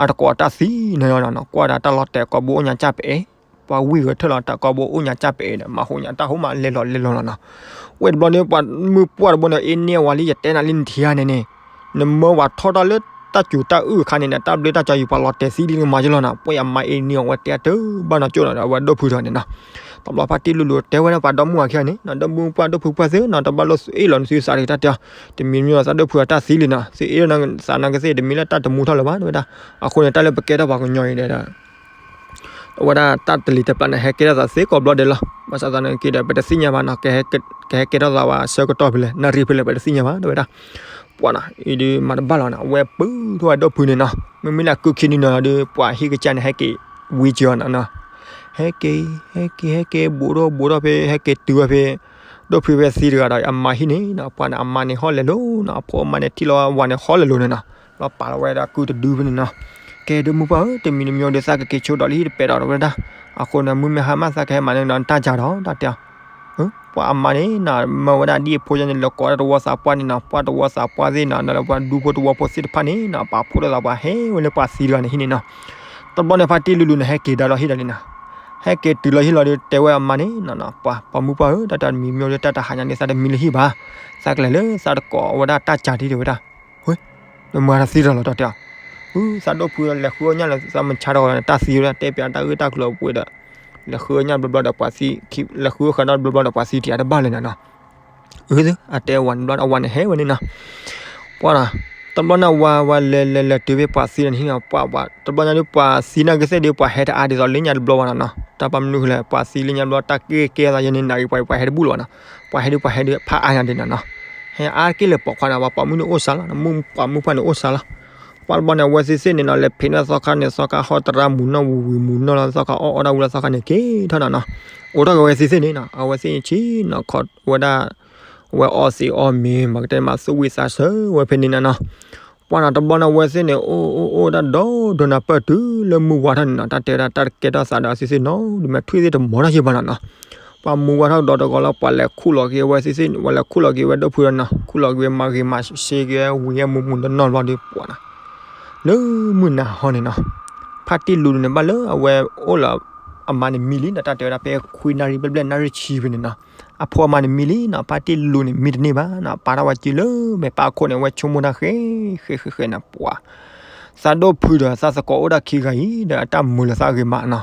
အတကိးတၢ်သံနီၤ ကွၢ်ဒၣ်တၢ်လီၤတဲာ်ကိာ်ဘိအိၣ်ညါကၢ်ပအဲၣ် ပှၤဝံၤဂဲၤထၢၣ်လီၤ တၢ်ကိာ်ဘိအိၣ်ညါကၢ်ပအဲၣ်ဒီး မၤဟူးညါတၢ်ဟူးမးလဲၤလီၤလဲၤလီၤလီၤနီၤ ဝ့ၢ်တဘျီန့ၣ် ပှၤမုၢ်ပှၢ်တဘိန့ၣ် အ့န့ၢ်အဝၤလံ ယတဲနၤလံနထံၣ်ဧါန့ၣ်န့ၣ် နမၢဝဲထီၣ်တၢ်လၢတၢ်စူၤတၢ်အုၣ်အခါန့ၣ်န့ၣ် တၢ်ဘျ့တၢ်ကၠီယူၤ ပှၤလီၤတဲာ်သံလံကမၤကလီၤနီၤ ပှၤယမၤအ့န့ၢ်အဝဲတဲတဘၣ်နီၢ်ကၠိနီၤ အဝဲဒိၣ်ဖုဒီးန့ၣ်နီၤ တဘျီဖါတံၢ်လူလူတဲဝဲဒၣ်ပှၤဒီမုၢ်အခံဂၤန့ၣ်နီၤ ဒီမုၢ်ပှၢ်ဒိၣ်ဖုပှၢ်သ့နီၤ တဘၣ်လိၣ်အ့ၣ်လီၤနသုသးတက့ၢ်တၢ်တဲအီၤ တမံၤမံၤသးဒိၣ်ဖုအတၢ်သံလံနီၤ သုအ့ၣ်လီၤသးနာ်က့သ့ၣ် တမံၤလၢတၢ်တမူထီၣ်လၢၤဘၣ် တဲဝဲဒၣ် အဃိန့ၣ် တၢ်လၢပကဲထီၣ်ပှၤကညီအံၤဒီး အဝဲဒၣ်တၢ်တလံၤတပျၢ်န့ၣ် ဟဲကဲထီၣ်သးသ့ကိးဘျီဒဲးလီၤ. ဘၣ်ဆၣ်သနာ်က့ဒီး ပတသ့ၣ်ညါဘၣ်နီၤ, ကဟဲကဲထီၣ်သးဝဲဆၢကတီၢ်ဖဲလဲၣ်, နၣ်ရံၣ်ဖဲလဲၣ် ပတသ့ၣ်ညါဘၣ် တဲဝဲဒၣ်. ပှၤနီၤ အံၤဒုးမၤတဘၣ်လီၤနီၤ, အဝဲပုၢ်ထီၣ်ဝဲဒိၣ်ဖုန့ၣ်နီၤ, မ့မ့ၢ်လၢအကုခံနံၤနီၤဒီး ပှၤဟံၣ်ကစၢ်န့ၣ် ဟဲက့ၤဝံကၢနီၤနီၤ, ဟဲက့ၤ ဟဲက့ၤ ဟဲက့ၤ ဘူးထီၣ်ဘူးထီၣ်ဖဲ ဟဲက့ၤတုၤဝဲဖဲ ဒိၣ်ဖုဝဲသံတဂၤဒီး အမါဟံၣ်န့ၣ်နီၤ, ပှၤန့ၣ် အမါန့ၣ်ဟီၣ်လဲၤလိၤနီၤ, အဖိအမါန့ၣ်ထံၣ်လီၤဝဲန့ၣ်ဟီၣ်လဲၤလိၤန့ၣ်နီၤ, လီၤပာ်လီၤဝဲဒၣ်ကုတဒုဖဲန့ၣ်နီၤ, ကဲဒုးမိၢ်ပှၢ်ဧၢ, တမံၤတမံၤဒီး သးကက့ၤဆိဒီးလၢဟံၣ်တပဲာ်ဒီး တဲဝဲဒၣ်, အဃိန့ၣ် မုၢ်မ့ၢ်ဟါမး သးကဟဲမၤန့ၣ်ဒီး နတၢ်စၢ်ဒီး တၢ်တဲ ပှၤအမါန့ၣ်နီၤ မၢဝဲဒၣ်ဒ်အဖိယဲန့ၣ် လဲၤကိးတၢ်တဝီသးပှၢ်န့ၣ်နီၤ, ပှၤတဝီသးပှၢ်သ့ၣ်နီၤ ဒီးပှၤဒူဖိတဝီဖိသ့ၣ်တဖၣ်န့ၣ်နီၤ ပာ်ဖှိၣ်ထီၣ်သးပှၤဟဲဝဲလၢပှၤသံတဂၤန့ၣ်ဟံၣ်န့ၣ်နီၤ, တဘျီန့ၣ် ဖါတံၢ်လူၤလူၤန့ၣ် ဟဲက့ၤဒါလီၤဟံၣ်ဒီးန့ၣ်နီၤ, ဟဲက့ၤတုၤလီၤဟံၣ်လီၤဒီး တဲဝဲအမါန့ၣ်နီၤ, ပှၤ ပှၤမုၢ်ပှၢ်ဧၢ, တၢ်တမံၤမ့ၢ်လၢတၢ်တဟါညါန့ၣ် သးတမံလၢဟံၣ်ဘၣ်, သးကလဲၤလၢသးတကိးဝဲဒၣ်တၢ်စၢ်ထံၣ်တဲဝဲဒၣ်, ဝဲ နမၤတၢ်သံတၢ်လီၤ တၢ်တဲအီၤ, သးဒိၣ်ဖုလဲၤဃုအီၣ်ညၣ်လၢသးမုၢ်ဆါတဂီၤန့ၣ် တၢ်သံဝဲဒၣ် တဲပၠးတၢ်ဂ့ၢ်တၢ်ကျိၤအပူၤဒီး လဲၤဃုအီၣ်ညၣ်တဘျီဘျီဒီးပှၤသံ, လဲၤဃုဃာ်ဒီးတဘျီဘျီဒီးပှၤသံတယၤတဘၣ်လဲၣ်နီၤနီၤ, အၢ အတဲဝဲန့ၣ်ဘျီ အဝၤန့ၣ်ဟဲဝဲန့ၣ်နီၤ, ပှၤနီၤ, တဘျီန့ၣ်ဝၤ ဝၤလဲၤလဲၤလဲၤတုၤဖဲပှၤသံဒီးန့ၣ်ဟံၣ်နီၤ, ပှၤ တဘျီညါဒုးပှၤသံနာ်က့သ့ၣ်ဒုး ပှၤဟဲတအါဒ်သိးလၢညါတဘျီဘၣ်နီၤနီၤ, တၢ်ပှၤမနုၤဃိလဲၣ် ပှၤသံလၢညါတဘျီ တၢ်ကဲကဲသးယဲန့ၣ် နၢ်ဂ့ၤပှၤ ပှၤဟဲတဘူၣ်လၢၤဘၣ်နီၤ, ပှၤဟဲဒုးပှၤဟဲဒုးဖးအါညါဒ်နီၤနီၤ, ဟဲအါတက့ၢ်လၢပိာ်ခွါန့ၣ် ပှၤပိာ်မုၣ်န့ၣ်အိၣ်စှၤလီၤ, ပှၤမုၢ်ပှၢ်န့ၣ်အိၣ်စှၤလီၤ ပှၤတဘျီန့ၣ် အဝဲသ့ၣ်သ့ၣ်န့ၣ်နီၤ လဲၤဖံးန့ၢ်သီခါန့ၣ် သီခါဟီၣ်တရၣ်မူၤနီၢ်ဝံၤဝံၤမူၤနီၢ်လီၤ သီခါအီၣ်အီၣ်ဒၣ်ဝံၤလီၤ သီခါန့ၣ်က့ၤထီၣ်နီၤနီၤ, အိၣ်ထီၣ်က့ၤဝဲသ့ၣ်သ့ၣ်န့ၣ်နီၤ အဝဲသ့ၣ်န့ၣ်ဆံးနီၤ ခီဝဲဒၣ် အဝဲအီသံးအီမ့ၤ မၤကတဲမၤသူၣ်ဝံၣ်သးဆၢဝဲဖဲန့ၣ်နီၤနီၤ, ပှၤနီၤ တဘျီန့ၣ် အဝဲသ့ၣ်န့ၣ် အိၣ်အိၣ်အိၣ်ဒၣ်ဒီဒိနၤ ပၢၢ်တုၤလၢမုၢ်ဝါထီၣ်န့ၣ်နီၤ တၢ်တဲဝဲဒၣ်တၢ်တကဲထီၣ်သးဒီးသ့ၣ်သ့ၣ်နီၤ ဒုးမဲာ်ထွံၣ်သ့ၣ်တမီၤထီၣ်ယံၤဘၣ်နီၤနီၤ ပှၤမူဝါထီၣ်ကဒီးတဂီၤလီၤ ပှၤလဲၤခူၣ်လီၤက့ၤအဝဲသ့ၣ်သ့ၣ် ပှၤလဲၤခူၣ်လီၤက့ၤဝဲဒိၣ်ဖုဒီးနီၤ ခူၣ်လီၤက့ၤဝဲမၤဂ့ၤမၤစ့က့ၤဝဲဝံၤဝဲမူၤမူၤနီၢ်နီၢ်ဘျီဒီးပှၤနီၤ လၢမုၢ်နၤဟီန့ၣ်နီၤ ဖါတံၢ်လူၤန့ၣ် ဘၣ်လၢအဝဲအိၣ်လၢ အမါန့ၣ်မံလံနီၤ တၢ်တဲဝဲဒၣ်ဖဲခွံနၣ်ရံၣ်ဘျဲၣ်ဘျဲၣ် နၣ်ရံၣ်ဆံဖဲန့ၣ်နီၤ အဖိအမါန့ၣ်မံလံနီၤ ဖါတံၢ်လူၤန့ၣ်မံတန့ၢ်ဘၣ်နီၤ ပာ်ထီၣ်ဝဲစုလၢမဲာ်ပၢ်အခိၣ်န့ၣ် အဝဲဆိကမိၣ်တၢ်ဃဲဃဲဃဲဃဲနီၤ ပှၤ သးဒိၣ်ဖုဒီးသးသကိးအိၣ်ဒၣ်ခံဂၤအံၤ ဒီးအတၢ်မုာ်လၢသးဂ့ၤမးနီၤ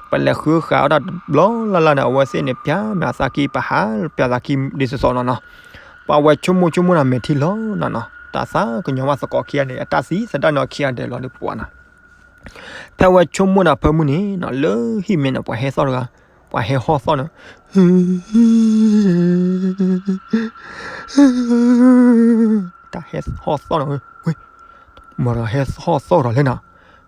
ပလဲၤဃုဃာ်အီၣ်တၢ်တဘျီလၢ်လၢ်န့ၣ် အဝဲသ့ၣ်န့ၣ် ပၠးမ့ၢ်အသးကံၢ် ပဟးပၠးသးကံၢ်ဒ်သိးသိးနီၤနီၤ ပှၤဝဲဆိကမိၣ်ဆိကမိၣ်တၢ်မဲာ်ထံလီၤနီၤနီၤ တၢ်သးကညီၤမးသကိးခံဂၤန့ၣ် အတၢ်သံသဒၣ်နီၤခံဂၤဒဲးလီၤဒီးပှၤနီၤ ဖဲဝဲဆိကမိၣ်တၢ်ဖၢမုၢ်န့ၣ်နီၤ လၢဟံၣ်မဲာ်န့ၣ် ပှၤဟဲသီၣ်တဂၤ ပှၤဟဲဟီၣ်သီၣ်န့ၣ် တၢ်ဟဲဟီၣ်သီၣ်န့ၣ် ဝဲ မ့ၢ်ဒီးဟဲဟီၣ်သီၣ်ဒီးလဲၣ်နီၤ,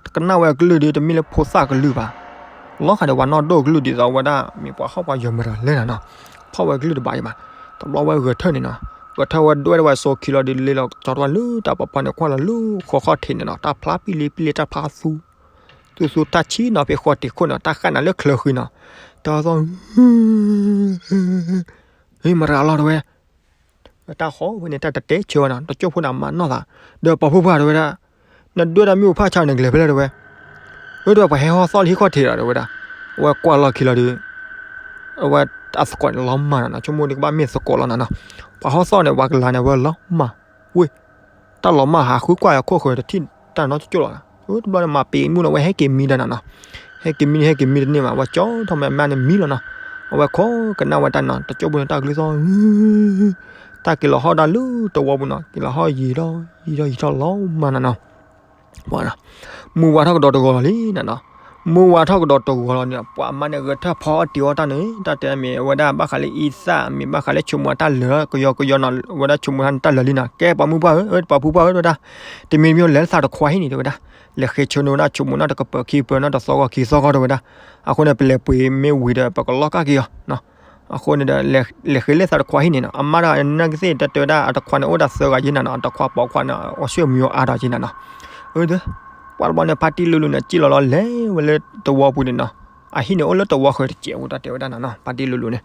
တကနၣ်ဝဲအကလုၢ်ဒီး တမ့ၢ်လၢဖိသၣ်ကလုၢ်ဘၣ်, လီၤဃာ်ဒီးပှၤနီၢ်ဒိၣ်ကလုၢ်ဒ်သိးဝဲဒၣ် မ့ၢ်ပှၤဟီၣ်ပှၤယၢၤမ့ၢ်ဒီးလဲၣ်နီၤနီၤ, ဖီၣ်ဝဲကလုၢ်တဘၣ်အံၤဘၣ်, တဘျီဝဲဂဲၤထၢၣ်န့ၣ်နီၤ, ဂဲၤထၢၣ်ဝဲဒွဲၣ်ဒၣ်ဝဲစိခံလီၤဒီး လဲၤလီၤကၠီထီၣ်လၢတၢ်ပီးပီန့ၣ် ကွၢ်လီၤလၢဃီခီၣ်ထံးန့ၣ်နီၤ, တၢ်ဖျါပံလံပံလံ တၢ်ဖျါသူ သူသူတၢ်ဆံးနီၤ ဖဲဃီတံၤခိၣ်န့ၣ် တၢ်ဃၣ်နၤလၢချၢဃံနီၤ, တၢ်သီၣ် ဟ့ၣ်မရၤလီၤတဝဲ တၢ်ဃီဝဲန့ၣ် တၢ်တတဲဆၢဝဲနီၤ, တကၠိၢ်ဖိန့ၣ်မၤနီၢ်သး, ဒီးပှၤဖိပှၢ်တဝဲဒၣ်, နဒွဲၣ်တၢ်မ့ၣ်အူဖၣ်ဆါန့ၣ် ကလဲၤဖဲလဲၣ်တဝဲ, အၢ တဲဝဲ ပှၤဟဲဟီၣ်သီၣ်လၢဟံၣ်ခီၣ်ထံးဒီး တဲဝဲဒၣ်, အဝဲကွၢ်လီၢ်ခံလီၤဒီး အဝဲအသကိးန့ၣ်လီၤမၢ်နီၤနီၤ, ဆိကမိၣ်ဒ်ကဘၣ်မ့ၢ်သကိးလီၤနီၤနီၤ, ပှၤဟီၣ်သီၣ်န့ၣ် ပှၤကလၤန့ၣ် အဝဲလီၤမၢ်, ဝ့ၢ် တၢ်လီၤမၢ်ဟးဃုကွၢ်အခိၣ်ဃၢၤတထံၣ်တၢ်နီတကၠိၢ်လီၤ, တဘျီန့ၣ် မၤပ့ၤမုၣ်လီၤ အဝဲဟဲက့ၤမံဒီးနီၤနီၤ, ဟဲက့ၤမံန့ၣ် ဟဲက့ၤမံတန့ၢ်ဘၣ် အဝဲကၠီထီၣ်မးအမါန့ၣ်မံလီၤနီၤ, အဝဲခိးကနၣ်ဝဲတၢ်နီၤ တကၠိၢ်ပူၤန့ၣ် တၢ်ကလုၢ်သီၣ် တၢ်က့ၤလီၤဟီၣ်ဒၣ်လၢတဝီပူၤနီၤ, က့ၤလီၤဟီၣ်ယံာ်ထီၣ်ယံာ်ထီၣ်ယံာ်ထီၣ်လီၤမၢ်နီၤနီၤ မုၢ်ဝါထီၣ်ကဒီးတဂီၤလီၤလံနီၤနီၤ, မုၢ်ဝါထီၣ်ကဒီးတဂီၤလီၤန့ၣ် ပှၤမါန့ၣ်ဂဲၤထၢၣ်ဖီအီၣ်တ့ၤအီၣ်တၢ်န့ၣ် တၢ်တဲမ့ၢ်အဝဲဒၣ်ဘၣ်ဃးလၢအံသၣ် မ့ၢ်ဘၣ်ဃးလၢဆိကမိၣ်တၢ်လၢာ်ကယီကယီနီၤ, အဝဲဒၣ်ဆိကမိၣ်တၢ်န့ၣ်တၢ်လၢာ်လံနီၤ, ကဲပှၤမုၢ်ပှၢ်ဧၢ ပှၤဖုပှၢ်ဧၢ တဲဝဲဒၣ်, တမံၤတမံၤလဲၤလၢသးတခွါဟံၣ်န့ၣ် တဲဝဲဒၣ်, လဲၤဃ့ဆၢန့ၢ်ဝဲဒၣ်ဆိကမိၣ်နီၤ တကပၤခံပၤနီၤ တသီဂီၤခံသီဂီၤ တဲဝဲဒၣ်, အဃိန့ၣ် ပလဲၤပှ့ၤမ့ၢ်ဝံၤဒီး ပကလီၢ်ကၢ်က့ၤအီၤ အဃိန့ၣ်ဒီး လဲၤဃ့လၢသးတခွါဟံၣ်န့ၣ်နီၤ, အမါဒီးအနၢ်ကသ့ၣ်တၢ်တဲဝဲဒၣ် အတခွါန့ၣ်အိၣ်ဒၣ်သၢဂၤယ့ၢ်နီၤနီၤ, အတခွါပိာ်ခွါန့ၣ် အီၣ်ဆူၣ်မံၤအါဒီးယ့ၢ်နီၤနီၤ, အၢ ပှၤတဘျီန့ၣ် ဖါတံၢ်လူလူန့ၣ် စံၣ်လီၤလီၤလဲၤဝဲလၢတဝီပူၤန့ၣ်နီၤ, အဟံၣ်န့ၣ်အိၣ်လၢတဝီဃၢၤတစဲးဖိ တၢ်တဲဝဲဒၣ်နီၤနီၤ, ဖါတံၢ်လူလူန့ၣ်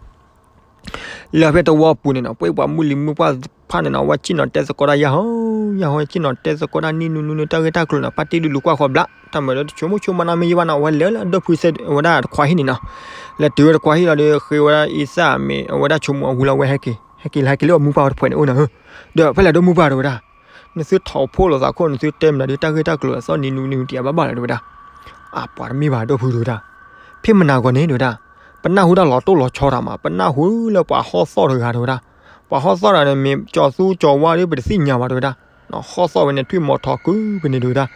လၢဖဲတဝီပူၤန့ၣ်နီၤ ပှၤပှၤမုၢ်လံၤမုၢ်ပှၢ်တဖၣ်န့ၣ်နီၤ အဝဲစံၣ်နီၤတဲသကိးတၢ်ယၢ်ဟီယၢ်ဟီ စံၣ်နီၤတဲသကိးတၢ်နံၣ်နူနူန့ၣ် တၢ်ဂ့ၢ်တၢ်ကျိၤန့ၣ် ဖါတံၢ်လူလူကွၢ်ဃီဘျါ တၢ်မၤဒီးတဆိကမိၣ်ဆိကမးနီတမံၤယံၤဘၣ်နီၤ, အဝဲလဲၤလၢအဒိၣ်ဖုစ့ၢ်ဝဲဒၣ်တခွါဟံၣ်န့ၣ်နီၤ, လဲၤတုၤဝဲတခွါဟံၣ်လီၤဒီး ဃ့ဝဲဒၣ်အံသၣ်မ့ၢ်အဝဲဒၣ်ဆိကမိၣ်အဝံၤလီၤ အဝဲဟဲက့ၤ ဟဲက့ၤလၢဟဲက့ၤလၢပှၤမုၢ်ပှၢ်တဖုန့ၣ်အိၣ်နီၤ, ဒီးဖဲလဲၣ်ဒိၣ်မုၢ်ပှၢ်တဲဝဲဒၣ်, နသုထီၣ်ဖိးလိာ်သးခိၣ် နသုတဲမနုၤဒ်တၢ်ဂ့ၢ်တၢ်ကျိၤအသီၣ်နံၤနူနံၤတံၤအဘၣ်ဘၣ်လၢၤတဲဝဲဒၣ်, အပှၤတမ့ၢ်ဘၣ်ဒိၣ်ဖုတဲဝဲဒၣ်, ဖဲမနၤဂီၢ်န့ၣ်တဲဝဲဒၣ်, ပနၢ်ဟူတၢ်လီၤတိၢ်လီၤဆီတၢ်မး ပနၢ်ဟူလၢပှၤဟီၣ်သီၣ်တဂၤတဲဝဲဒၣ်, ပှၤဟီၣ်သီၣ်တဂၤန့ၣ် မ့ၢ်ကၠီၤသူကၠီၤဝါဒီးပတသ့ၣ်ညါဘၣ်တဲဝဲဒၣ်, ဟီၣ်သီၣ်ဝဲန့ၣ် ထွံၣ်မီၤထီၣ်ကုဖဲန့ၣ်တဲဝဲဒၣ်,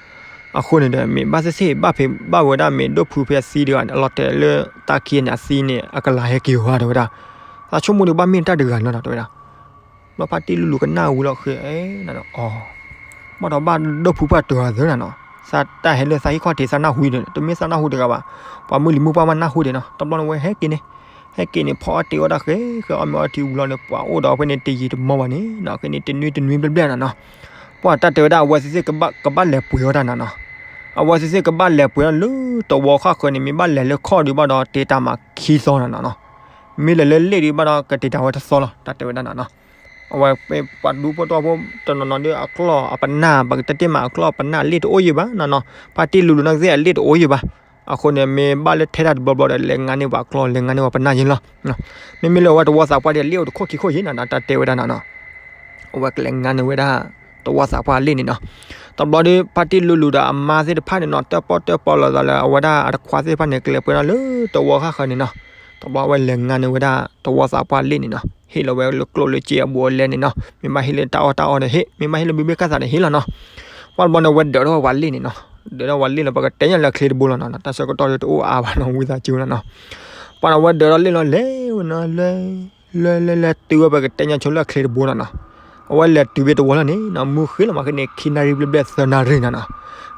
အဃိန့ၣ်ဒီး မ့ၢ်ဘၣ်သ့ၣ်သ့ၣ်ဘၣ်ဖဲဘၣ်ဝဲဒၣ်မ့ၢ်ဒိၣ်ဖုဖဲအသံတဂၤန့ၣ် အလီၤတဲာ်လၢတၢ်ခံန့ၣ် အသံန့ၣ် အကလၤဟဲက့ၤဧါတဲဝဲဒၣ်, သးဆိကမိၣ်ဒီးဘၣ်မ့ၢ်တၢ်တဂၤလီၤတဲဝဲဒၣ် ဘျီဖါတံၢ်လူလူကနၣ်ဝံၤလီၤဃ့ အ အီၤ, ဘၣ်ဒီးဘၣ်ဒိၣ်ဖုပှၢ်တဂၤသၢနၤနီၤ, သးတၢ်ဟဲလၢသးဟံၣ်ခီၣ်ထံးသးနၢ်ဟူဒီး တမ့ၢ်သးနၢ်ဟူတဂၤဘၣ်, ပှၤမုၢ်လံၤမုၢ်ပှၢ်မးနၢ်ဟူဒံးနီၤ, တဘျီန့ၣ်ဝဲဟဲက့ၤန့ၣ်, ဟဲက့ၤန့ၣ် ဖီအီၣ်တ့ၤအီၣ်တၢ်ဃ့ ဃ့အီၣ်မ့ၤအီထံဝံၤလီၤန့ၣ် ပှၤအိၣ်ဒီးဖဲန့ၣ်တယံာ်တမီၢ်ဘၣ်န့ၣ်နီၤ, ဃ့န့ၣ်တနွံတနွံဘျဲၣ်ဘျဲၣ်နၤနီၤ, ပှၤတၢ်တဲဝဲဒၣ် အဝဲသ့ၣ်သ့ၣ်ကဘၣ်လဲၤပှ့ၤအီၣ်တၢ်နၤနီၤ, အဝဲသ့ၣ်သ့ၣ်ကဘၣ်လဲၤပှ့ၤအီၣ်လၢတဝီဃၣ်ဃၢၤန့ၣ် မ့ၢ်ဘၣ်လဲၤလၢခီၣ်ဒံးဘၣ်ဒီး တ့တၢ်မၤခံသီနၤနီၤနီၤ, မ့ၢ်လဲၤလၢလ့ၣ်ဒံးဘၣ်ဒီး ကတ့တၢ်ဝဲတသီလီၤ တၢ်တဲဝဲဒၣ်နၤနီၤ, အဝဲပှၤဒူဖိသဝီဖိတနီၤနီၤဒီးအကျီၢ်အပနၢ် ပကတဲတ့ၢ်မးအကျီၢ်ပနၢ်လ့ၣ်တအိၣ်ယံၤဘၣ်နၤနီၤ, ဖါတံၢ်လူလူနီၢ်ကသ့ၣ်အလ့ၣ်တအိၣ်ယံၤဘၣ်, အဃိန့ၣ် မ့ၢ်ဘၣ်လၢထဲတၢ်တဘျီဘျီဒီး လဲၤငါန့ၢ်ပှၤကျီၢ် လဲၤငါန့ၢ်ပှၤပနၢ်ယံၤလီၤ, မ့မ့ၢ်လၢအဝဲတဝီသးပှၢ်ဒ်အလ့ၣ်အိၣ်တခိၣ်ခံခိၣ်ယံၤနၤနီၤ တၢ်တဲဝဲဒၣ်နၤနီၤ, အဝဲကလဲၤငါန့ၢ်ဝဲဒၣ် တဝီသးပှၢ်လ့ၣ်န့ၣ်နီၤ, တဘျီဒီး ဖါတံၢ်လူလူဒီးအမါသ့ၣ်တဖၣ်န့ၣ်နီၤ တၢၣ်ပီၣ်တၢၣ်ပီလိာ်သးလၢအဝဲဒၣ်အတခွါသ့ၣ်တဖၣ်န့ၣ် ကလဲၤပှ့ၤနီၤလၢတဝီဃၣ်ဃၢၤန့ၣ်နီၤ, တဘျီဝဲလဲၤငါန့ၢ်ဝဲဒၣ်တဝီသးပှၢ်လ့ၣ်န့ၣ်နီၤ, ဟ့ၣ်လီၤဝဲလၢကျိၣ်လၢစ့အဘူးအလဲန့ၣ်နီၤ, မ့ၢ်ဘၣ်ဟ့ၣ်လၢတၢ်အီၣ်တၢ်အီဒီးဟ့ၣ် မ့ၢ်ဘၣ်ဟ့ၣ်လၢဘုဘ့ၣ်ကၢ်သးန့ၣ်ဟ့ၣ်လီၤနီၤ, ပှၤတဘျီန့ၣ် ဝဲဒၢးထီၣ်ဝဲပှၤလ့ၣ်န့ၣ်နီၤ, ဒၢးထီၣ်ဝဲလ့ၣ်လီၤ ပကတဲညါလၢအချ့တဘိလီၤနီၤ တၢ်ဆၢကတီၢ်ဒီးတအိၣ်အါဘၣ်နီၤ ဝံသးစူၤနီၤနီၤ, ပှၤန့ၣ် ဝဲဒၢးထီၣ်လ့ၣ်လီၤ လဲၤဝဲနီၤ လဲၤ လဲၤ လဲၤ လဲၤတုၤဝဲ ပကတဲညါဆိလၢအချ့တဘိနီၤနီၤ, အဝဲလဲၤတုၤဝဲတဝီလီၤန့ၣ်နီၤ မုၢ်ဃ့လီၤမးဃ့န့ၣ် ခံနၣ်ရံၣ်ဘျဲၣ်ဘျဲၣ်သၢနၣ်ရံၣ်နီၤနီၤ,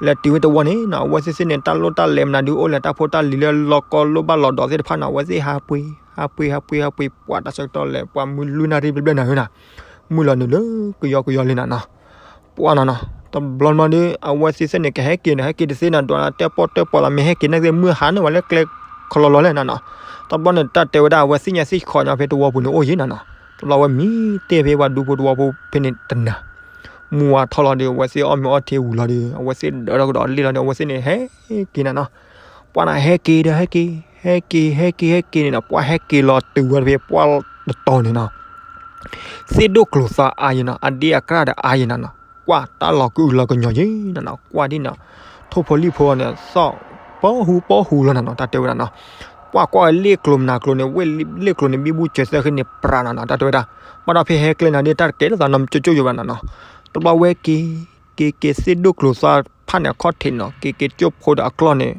လဲၤတုၤဝဲတဝီန့ၣ်နီၤ အဝဲသ့ၣ်သ့ၣ်န့ၣ် တၢ်လိၣ်တၢ်လဲၤမနုၤဒုးအိၣ်လဲၣ် တၢ်ဖိတၢ်လံၤလၢလီၢ်ကီၢ်လိၣ်ဘၣ်လီၤဒီးသ့ၣ်တဖၣ်နီၤ အဝဲသ့ၣ်ဟးပှ့ၤ ဟးပှ့ၤ ဟးပှ့ၤ ဟးပှ့ၤ ပှၤတၢ်ဆၢကတီၢ်လဲၤ ပှၤမုၢ်လွံၢ်နၣ်ရံၣ်ဘျဲၣ်ဘျဲၣ်နၤဧၢနီၤ, မုၢ်လီၤနုာ်လၢကယီကယီလံနီၤနီၤ ပှၤနီၤနီၤ တဘျီမးဒီး အဝဲသ့ၣ်သ့ၣ်န့ၣ် ကဟဲက့ၤန့ၣ် ဟဲက့ၤတသ့နီၤ ဒွးတၢၣ်ပီၣ်တၢၣ်ပီလီၤ မ့ၢ်ဟဲက့ၤန့ၣ်က့ၤ မုၢ်ဟါန့ၢ်ဝဲလၢကျဲခီလီၤလီၤလဲၣ်နီၤနီၤ, တဘျီန့ၣ် တၢ်တဲဝဲဒၣ် အဝဲသ့ၣ်ညါသ့ၣ်ခီညီဖဲတဝီပူၤန့ၣ်အိၣ်ယံၤနီၤနီၤ, တဘျီဝဲမံတ့ၢ်ဖဲပှၤဒူဖိတဝီဖိဖဲန့ၣ်တနၤ, မုၢ်ဝါထီၣ်လီၤဒီး အဝဲသ့ၣ်အီၣ်မ့ၤအီထံဝံၤလီၤဒီး အဝဲသ့ၣ်ဒၢးထီၣ်ကဒီးလ့ၣ်လီၤဒီး အဝဲသ့ၣ်န့ၣ် ဟဲက့ၤနီၤနီၤ ပှၤန့ၣ်ဟဲက့ၤဒီးဟဲက့ၤ ဟဲက့ၤ ဟဲက့ၤ ဟဲက့ၤန့ၣ်နီၤ ပှၤဟဲက့ၤလီၤတုၤဝဲဖဲပှၢ်တတီၤန့ၣ်နီၤ သ့ၣ်ဒိၣ်ကျိၤသွါအါယံၤနီၤ အဒ့အကြၢ်ဒီးအါယံၤနီၤနီၤ ကွၢ်တၢ်လီၤကအုလီၤကညီၤယံၤနီၤနီၤ ကွၢ်ဒ်နီၤ ထိၣ်ဖိလံၣ်ဖိန့ၣ် သီၣ်ပီဟူပီဟူလီၤနီၤနီၤ တၢ်တဲဝဲဒၣ်နီၤ ကွၢ်ကွၢ်ဝဲလ့ၣ်ကျိၤမနၤကျိၤန့ၣ် ဝဲလ့ၣ်ကျိၤန့ၣ် ဘံဘူဆၢသၢဃ့န့ၣ် ပြးနီၤနီၤ တၢ်တဲဝဲဒၣ် ဘၣ်ဒီးဖဲဟဲကျဲနီၤဒ်တၢ်တကဲလီၤသးနီတကၠိၢ်ကၠိၢ်ယံၤဘၣ်နီၤနီၤ တဘျီဝဲက့ၤ က့ၤက့ၤသ့ၣ်ဒိၣ်ကျိၤသွါဖးန့ၣ်အခီၣ်ထံးနီၤ က့ၤက့ၤကၠိဖိဒီးအကျီၢ်န့ၣ်